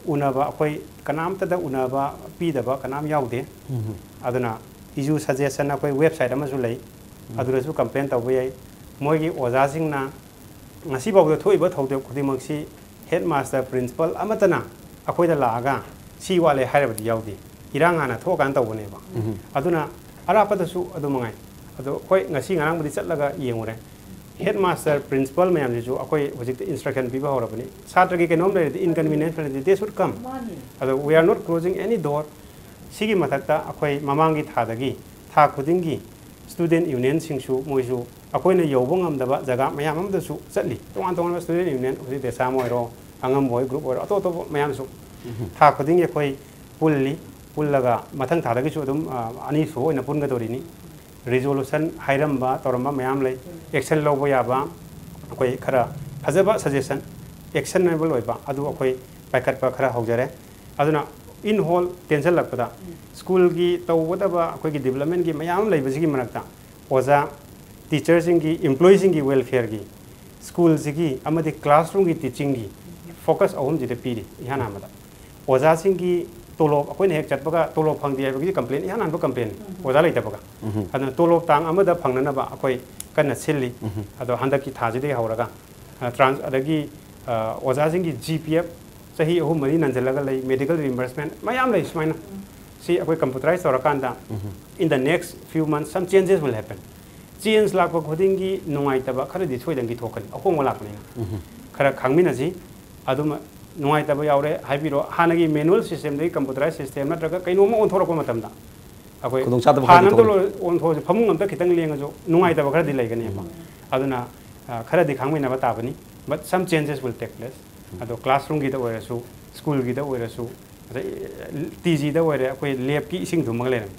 ꯎꯅꯕ, ꯑꯩꯈꯣꯏ ꯀꯅꯥꯝꯇꯗ ꯎꯅꯕ ꯄꯤꯗꯕ ꯀꯅꯥꯝ ꯌꯥꯎꯗꯦ꯫ ꯎꯝ꯫ ꯑꯗꯨꯅ ꯏꯖꯨ suggestion ꯑꯩꯈꯣꯏ website ꯑꯃꯁꯨ ꯂꯩ, ꯎꯝ꯫ ꯑꯗꯨꯗꯁꯨ complain ꯇꯧꯕ ꯌꯥꯏ꯫ ꯃꯣꯏꯒꯤ ꯑꯣꯖꯥꯁꯤꯡꯅ ꯉꯁꯤꯐꯥꯎꯗ ꯊꯣꯛꯏꯕ ꯊꯧꯗꯣꯛ ꯈꯨꯗꯤꯡꯃꯛꯁꯤ headmaster, principal ꯑꯃꯠꯇꯅ ꯑꯩꯈꯣꯏꯗ ꯂꯥꯛꯑꯒ ꯁꯤ ꯋꯥꯠꯂꯦ ꯍꯥꯏꯔꯕꯗꯤ ꯌꯥꯎꯗꯦ꯫ ꯏꯔꯥꯡ ꯍꯥꯟꯅ ꯊꯣꯛꯑꯀꯥꯟꯗ ꯇꯧꯕꯅꯦꯕ꯫ ꯎꯝ꯫ ꯑꯗꯨꯅ ꯑꯔꯥꯞꯄꯗꯁꯨ ꯑꯗꯨ ꯃꯉꯥꯏ꯫ ꯑꯗꯣ ꯍꯣꯏ, ꯉꯁꯤ ꯉꯔꯥꯡꯕꯨꯗꯤ ꯆꯠꯂꯒ ꯌꯦꯡꯉꯨꯔꯦ꯫ Headmaster, principal ꯃꯌꯥꯝꯁꯤꯁꯨ ꯑꯩꯈꯣꯏ ꯍꯧꯖꯤꯛꯇꯤ instruction ꯄꯤꯕ ꯍꯧꯔꯕꯅꯤ꯫ ꯁꯥꯇ꯭ꯔꯒꯤ ꯀꯩꯅꯣꯝ ꯂꯩꯔꯗꯤ, inconvenience ꯂꯩꯔꯗꯤ, they should come꯫ ꯃꯥꯅꯤ꯫ ꯑꯗꯣ we are not closing any door꯫ ꯁꯤꯒꯤ ꯃꯊꯛꯇ ꯑꯩꯈꯣꯏ ꯃꯃꯥꯡꯒꯤ ꯊꯥꯗꯒꯤ ꯊꯥ ꯈꯨꯗꯤꯡꯒꯤ student unionꯁꯤꯡꯁꯨ ꯃꯣꯏꯁꯨ ꯑꯩꯈꯣꯏꯅ ꯌꯧꯕ ꯉꯝꯗꯕ ꯖꯒꯥ ꯃꯌꯥꯝ ꯑꯃꯗꯁꯨ ꯆꯠꯂꯤ꯫ ꯇꯣꯉꯥꯟ ꯇꯣꯉꯥꯟꯕ student union, ꯍꯧꯖꯤꯛ ꯗꯦꯁꯥꯝ ꯑꯣꯏꯔꯣ, ꯑꯉꯝꯕ ꯍꯣꯏ group ꯑꯣꯏꯔꯣ, ꯑꯇꯣꯞ ꯑꯇꯣꯞꯄ ꯃꯌꯥꯝꯁꯨ ꯎꯝ꯫ ꯊꯥ ꯈꯨꯗꯤꯡꯒꯤ ꯑꯩꯈꯣꯏ ꯄꯨꯜꯂꯤ꯫ ꯄꯨꯜꯂꯒ ꯃꯊꯪ ꯊꯥꯗꯒꯤꯁꯨ ꯑꯗꯨꯝ, ꯑ, ꯑꯅꯤꯁꯨꯕ ꯑꯣꯏꯅ ꯄꯨꯟꯒꯗꯧꯔꯤꯅꯤ꯫ Resolution ꯍꯥꯏꯔꯝꯕ, ꯇꯧꯔꯝꯕ ꯃꯌꯥꯝ ꯂꯩ꯫ Action ꯂꯧꯕ ꯌꯥꯕ, ꯑꯩꯈꯣꯏ ꯈꯔ ꯐꯖꯕ suggestion, actionable ꯑꯣꯏꯕ, ꯑꯗꯨ ꯑꯩꯈꯣꯏ ꯄꯥꯏꯈꯠꯄ ꯈꯔ ꯍꯧꯖꯔꯦ꯫ ꯑꯗꯨꯅ in whole ꯇꯦꯟꯁꯤꯜꯂꯛꯄꯗ, schoolꯒꯤ ꯇꯧꯒꯗꯕ ꯑꯩꯈꯣꯏꯒꯤ developmentꯀꯤ ꯃꯌꯥꯝ ꯑꯃ ꯂꯩꯕꯁꯤꯒꯤ ꯃꯔꯛꯇ, ꯑꯣꯖꯥ, teacherꯁꯤꯡꯒꯤ, employeeꯁꯤꯡꯒꯤ welfareꯒꯤ, schoolꯁꯤꯒꯤ ꯑꯃꯗꯤ classroomꯒꯤ teachingꯒꯤ focus ꯑꯍꯨꯝꯁꯤꯗ ꯄꯤꯔꯤ꯫ ꯏꯍꯥꯟ ꯍꯥꯟꯕꯗ ꯑꯣꯖꯥꯁꯤꯡꯒꯤ ꯇꯣꯂꯣꯞ, ꯑꯩꯈꯣꯏꯅ ꯍꯦꯛ ꯆꯠꯄꯒ ꯇꯣꯂꯣꯞ ꯐꯪꯗꯦ ꯍꯥꯏꯕꯒꯤ complain ꯏꯍꯥꯟ ꯍꯥꯟꯕ complain, ꯎꯝ꯫ ꯑꯣꯖꯥ ꯂꯩꯇꯕꯒ꯫ ꯎꯝ꯫ ꯑꯗꯨꯅ ꯇꯣꯂꯣꯞ ꯇꯥꯡ ꯑꯃꯗ ꯐꯪꯅꯅꯕ ꯑꯩꯈꯣꯏ ꯀꯟꯅ ꯁꯤꯜꯂꯤ꯫ ꯎꯝ꯫ ꯑꯗꯣ ꯍꯟꯗꯛꯀꯤ ꯊꯥꯁꯤꯗꯒꯤ ꯍꯧꯔꯒ, ꯑ, trans-, ꯑꯗꯒꯤ, ꯑ, ꯑꯣꯖꯥꯁꯤꯡꯒꯤ G P F ꯆꯍꯤ ꯑꯍꯨꯝ ꯃꯔꯤ ꯅꯟꯁꯤꯜꯂꯒ ꯂꯩ, medical reimbursement ꯃꯌꯥꯝ ꯂꯩ ꯁꯨꯃꯥꯏꯅ꯫ ꯎꯝ꯫ ꯁꯤ ꯑꯩꯈꯣꯏ computerize ꯇꯧꯔꯀꯥꯟꯗ, ꯎꯝ꯫ In the next few months, some changes will happen꯫ Change ꯂꯥꯛꯄ ꯈꯨꯗꯤꯡꯒꯤ ꯅꯨꯡꯉꯥꯏꯇꯕ ꯈꯔꯗꯤ ꯁꯣꯏꯗꯅꯒꯤ ꯊꯣꯛꯀꯅꯤ, ꯑꯍꯣꯡꯕ ꯂꯥꯛꯄꯅꯤꯅ꯫ ꯎꯝ꯫ ꯈꯔ ꯈꯪꯃꯤꯟꯅꯁꯤ꯫ ꯑꯗꯨꯝ ꯅꯨꯡꯉꯥꯏꯇꯕ ꯌꯥꯎꯔꯦ ꯍꯥꯏꯕꯤꯔꯣ꯫ ꯍꯥꯟꯅꯒꯤ manual systemꯗꯒꯤ computerize system ꯅꯠꯇ꯭ꯔꯒ ꯀꯩꯅꯣꯝꯃ ꯑꯣꯟꯊꯣꯔꯛꯄ ꯃꯇꯝꯗ, ꯑꯩꯈꯣꯏ ꯈꯨꯗꯣꯡꯆꯥꯗꯕ ꯐꯥꯟ ꯈꯔꯗꯤ ꯑꯝꯇ ꯊꯣꯛꯀꯅꯤ꯫ ꯂꯣꯏ-, ꯑꯣꯟꯊꯣꯛꯑꯁꯤ, ꯐꯃꯨꯡ ꯑꯝꯇ ꯈꯤꯇꯪ ꯂꯦꯡꯉꯁꯨ ꯅꯨꯡꯉꯥꯏꯇꯕ ꯈꯔꯗꯤ ꯂꯩꯒꯅꯦꯕ꯫ ꯎꯝ꯫ ꯑꯗꯨꯅ, ꯑ, ꯈꯔꯗꯤ ꯈꯪꯃꯤꯟꯅꯕ ꯇꯥꯕꯅꯤ꯫ But some changes will take place꯫ ꯎꯝ꯫ ꯑꯗꯣ classroomꯒꯤꯗ ꯑꯣꯏꯔꯁꯨ, schoolꯒꯤꯗ ꯑꯣꯏꯔꯁꯨ, ꯇꯤ ꯖꯤꯗ ꯑꯣꯏꯔꯦ, ꯑꯩꯈꯣꯏ ꯂꯦꯞꯀꯤ ꯏꯁꯤꯡ ꯊꯨꯝꯃꯒ ꯂꯩꯔꯝꯃꯤ꯫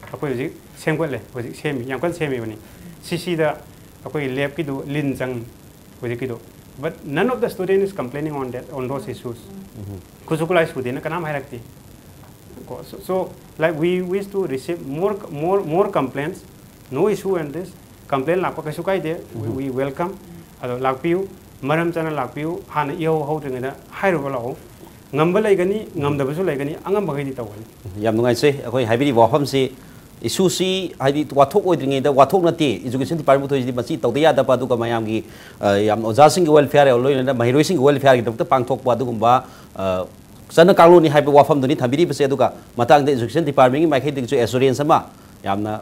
ꯑꯩꯈꯣꯏ ꯍꯧꯖꯤꯛ ꯁꯦꯝꯒꯠꯂꯦ, ꯍꯧꯖꯤꯛ ꯁꯦꯝꯃꯤ, ꯌꯥꯝ ꯀꯟꯅ ꯁꯦꯝꯃꯤꯕꯅꯤ꯫ ꯁꯤ ꯁꯤꯗ ꯑꯩꯈꯣꯏꯒꯤ ꯂꯦꯞꯀꯤꯗꯨ ꯂꯤꯟ ꯆꯪ, ꯍꯧꯖꯤꯛꯀꯤꯗꯣ꯫ But none of the student is complaining on that, on those issues. ꯈꯨꯠꯁꯨ ꯈꯨꯠꯂꯥꯏ ꯁꯨꯗꯦꯅ ꯀꯅꯥꯝ ꯍꯥꯏꯔꯛꯇꯦ꯫ ꯀꯣ, so, so, like, we wish to receive more, more, more complaints. No issue in this. Complaint ꯂꯥꯛꯄ ꯀꯩꯁꯨ ꯀꯥꯏꯗꯦ, we, we welcome. ꯑꯗꯣ ꯂꯥꯛꯄꯤꯌꯨ, ꯃꯔꯝ ꯆꯥꯅ ꯂꯥꯛꯄꯤꯌꯨ, ꯍꯥꯟꯅ ꯏꯍꯧ ꯍꯧꯗ꯭ꯔꯤꯉꯩꯗ ꯍꯥꯏꯔꯨꯕ ꯂꯥꯛꯑꯣ꯫ ꯉꯝꯕ ꯂꯩꯒꯅꯤ, ꯉꯝꯗꯕꯁꯨ ꯂꯩꯒꯅꯤ, ꯑꯉꯝꯕꯈꯩꯗꯤ ꯇꯧꯒꯅꯤ꯫ ꯌꯥꯝ ꯅꯨꯡꯉꯥꯏꯖꯩ꯫ ꯑꯩꯈꯣꯏ ꯍꯥꯏꯕꯤꯔꯤꯕ ꯋꯥꯐꯝꯁꯤ, ꯏꯁꯨꯁꯤ ꯍꯥꯏꯗꯤ ꯋꯥꯊꯣꯛ ꯑꯣꯏꯗ꯭ꯔꯤꯉꯩꯗ ꯋꯥꯊꯣꯛ ꯅꯠꯇꯦ, ꯏꯖꯨꯀꯦꯁꯟ ꯗꯤꯄꯥꯔꯠꯃꯦꯟ ꯄꯨꯊꯣꯛꯏꯁꯤꯗꯤ ꯃꯁꯤ ꯇꯧꯗ ꯌꯥꯗꯕ, ꯑꯗꯨꯒ ꯃꯌꯥꯝꯒꯤ, ꯑ, ꯌꯥꯝ ꯑꯣꯖꯥꯁꯤꯡꯒꯤ ꯋꯦꯜꯐꯤꯌꯥꯔ, ꯂꯣꯏꯅꯅ ꯃꯍꯩꯔꯣꯏꯁꯤꯡꯒꯤ ꯋꯦꯜꯐꯤꯌꯥꯔꯒꯤꯗꯃꯛꯇ ꯄꯥꯡꯊꯣꯛꯄ ꯑꯗꯨꯒꯨꯝꯕ, ꯑ, ꯆꯠꯅ ꯀꯥꯡꯂꯣꯟꯅꯤ ꯍꯥꯏꯕ ꯋꯥꯐꯝꯗꯨꯅꯤ ꯊꯝꯕꯤꯔꯤꯕꯁꯦ꯫ ꯑꯗꯨꯒ ꯃꯇꯥꯡꯗ ꯏꯖꯨꯀꯦꯁꯟ ꯗꯤꯄꯥꯔꯠꯃꯦꯟꯒꯤ ꯃꯥꯏꯀꯩꯗꯒꯤꯁꯨ ꯑꯦꯁꯨꯔꯦꯟꯁ ꯑꯃ, ꯌꯥꯝꯅ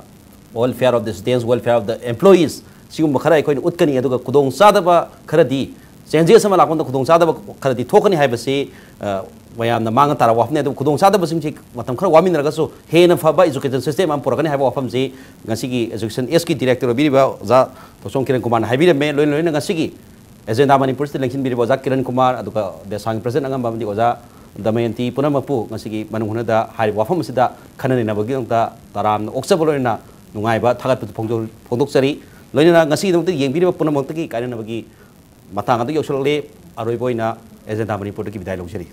welfare of the students, welfare of the employees, ꯁꯤꯒꯨꯝꯕ ꯈꯔ ꯑꯩꯈꯣꯏꯅ ꯎꯠꯀꯅꯤ꯫ ꯑꯗꯨꯒ ꯈꯨꯗꯣꯡꯆꯥꯗꯕ ꯈꯔꯗꯤ, ꯆꯦꯟꯖꯦꯁ ꯑꯃ ꯂꯥꯛꯄ ꯃꯇꯝꯗ ꯈꯨꯗꯣꯡꯆꯥꯗꯕ ꯈꯔꯗꯤ ꯊꯣꯛꯀꯅꯤ ꯍꯥꯏꯕꯁꯤ, ꯑ, ꯃꯌꯥꯝꯅ ꯃꯥꯡꯅ ꯇꯥꯔꯕ ꯋꯥꯐꯝꯅꯤ꯫ ꯑꯗꯨꯕꯨ ꯈꯨꯗꯣꯡꯆꯥꯗꯕꯁꯤꯡꯁꯤ ꯃꯇꯝ ꯈꯔ ꯋꯥꯃꯤꯟꯅꯔꯒꯁꯨ ꯍꯦꯟꯅ ꯐꯕ ꯏꯖꯨꯀꯦꯁꯟ ꯁꯤꯁꯇꯦꯝ ꯑꯃ ꯄꯨꯔꯛꯀꯅꯤ ꯍꯥꯏꯕ ꯋꯥꯐꯝꯁꯤ ꯉꯁꯤꯒꯤ ꯏꯖꯨꯀꯦꯁꯟ ꯑꯦꯁꯀꯤ ꯗꯤꯔꯦꯛꯇꯔ ꯑꯣꯏꯕꯤꯔꯤꯕ ꯑꯣꯖꯥ ꯊꯣꯛꯆꯣꯝ ꯀꯤꯔꯟ ꯀꯨꯃꯥꯔꯅ ꯍꯥꯏꯕꯤꯔꯝꯃꯦ꯫ ꯂꯣꯏꯅ ꯂꯣꯏꯅꯅ ꯉꯁꯤꯒꯤ ꯑꯦꯖꯦꯟꯗꯥ ꯃꯅꯤꯄꯨꯔꯁꯤꯗ ꯂꯦꯡꯁꯤꯟꯕꯤꯔꯤꯕ ꯑꯣꯖꯥ ꯀꯤꯔꯟ ꯀꯨꯃꯥꯔ, ꯑꯗꯨꯒ ꯗꯦꯁꯥꯡꯒꯤ ꯄ꯭ꯔꯁꯤꯗꯦꯟ ꯑꯉꯝꯕ ꯑꯃꯗꯤ ꯑꯣꯖꯥ ꯗꯃꯌꯟꯇꯤ ꯄꯨꯝꯅꯃꯛꯄꯨ ꯉꯁꯤꯒꯤ ꯃꯅꯨꯡ ꯍꯨꯠꯅꯗ ꯍꯥꯏꯔꯤꯕ ꯋꯥꯐꯝ ꯑꯁꯤꯗ ꯈꯟꯅ ꯅꯩꯅꯕꯒꯤꯗꯃꯛꯇ ꯇꯔꯥꯝꯅ ꯑꯣꯛꯆꯕ ꯂꯣꯏꯅꯅ ꯅꯨꯡꯉꯥꯏꯕ ꯊꯥꯒꯠꯄꯁꯨ ꯐꯣꯡꯗꯣꯛ-, ꯐꯣꯡꯗꯣꯛꯆꯔꯤ꯫ ꯂꯣꯏꯅꯅ ꯉꯁꯤꯒꯤꯗꯃꯛꯇ ꯌꯦꯡꯕꯤꯔꯤꯕ ꯄꯨꯝꯅꯃꯛꯇꯒꯤ ꯀꯥꯏꯅꯅꯕꯒꯤ ꯃꯇꯥꯡ ꯑꯗꯨ ꯌꯧꯁꯤꯜꯂꯛꯂꯦ꯫ ꯑꯔꯣꯏꯕ ꯑꯣꯏꯅ ꯑꯦꯖꯦꯟꯗꯥ ꯃꯅꯤꯄꯨꯔꯗꯒꯤ ꯕꯤꯗꯥꯏ ꯂꯧꯖꯔꯤ꯫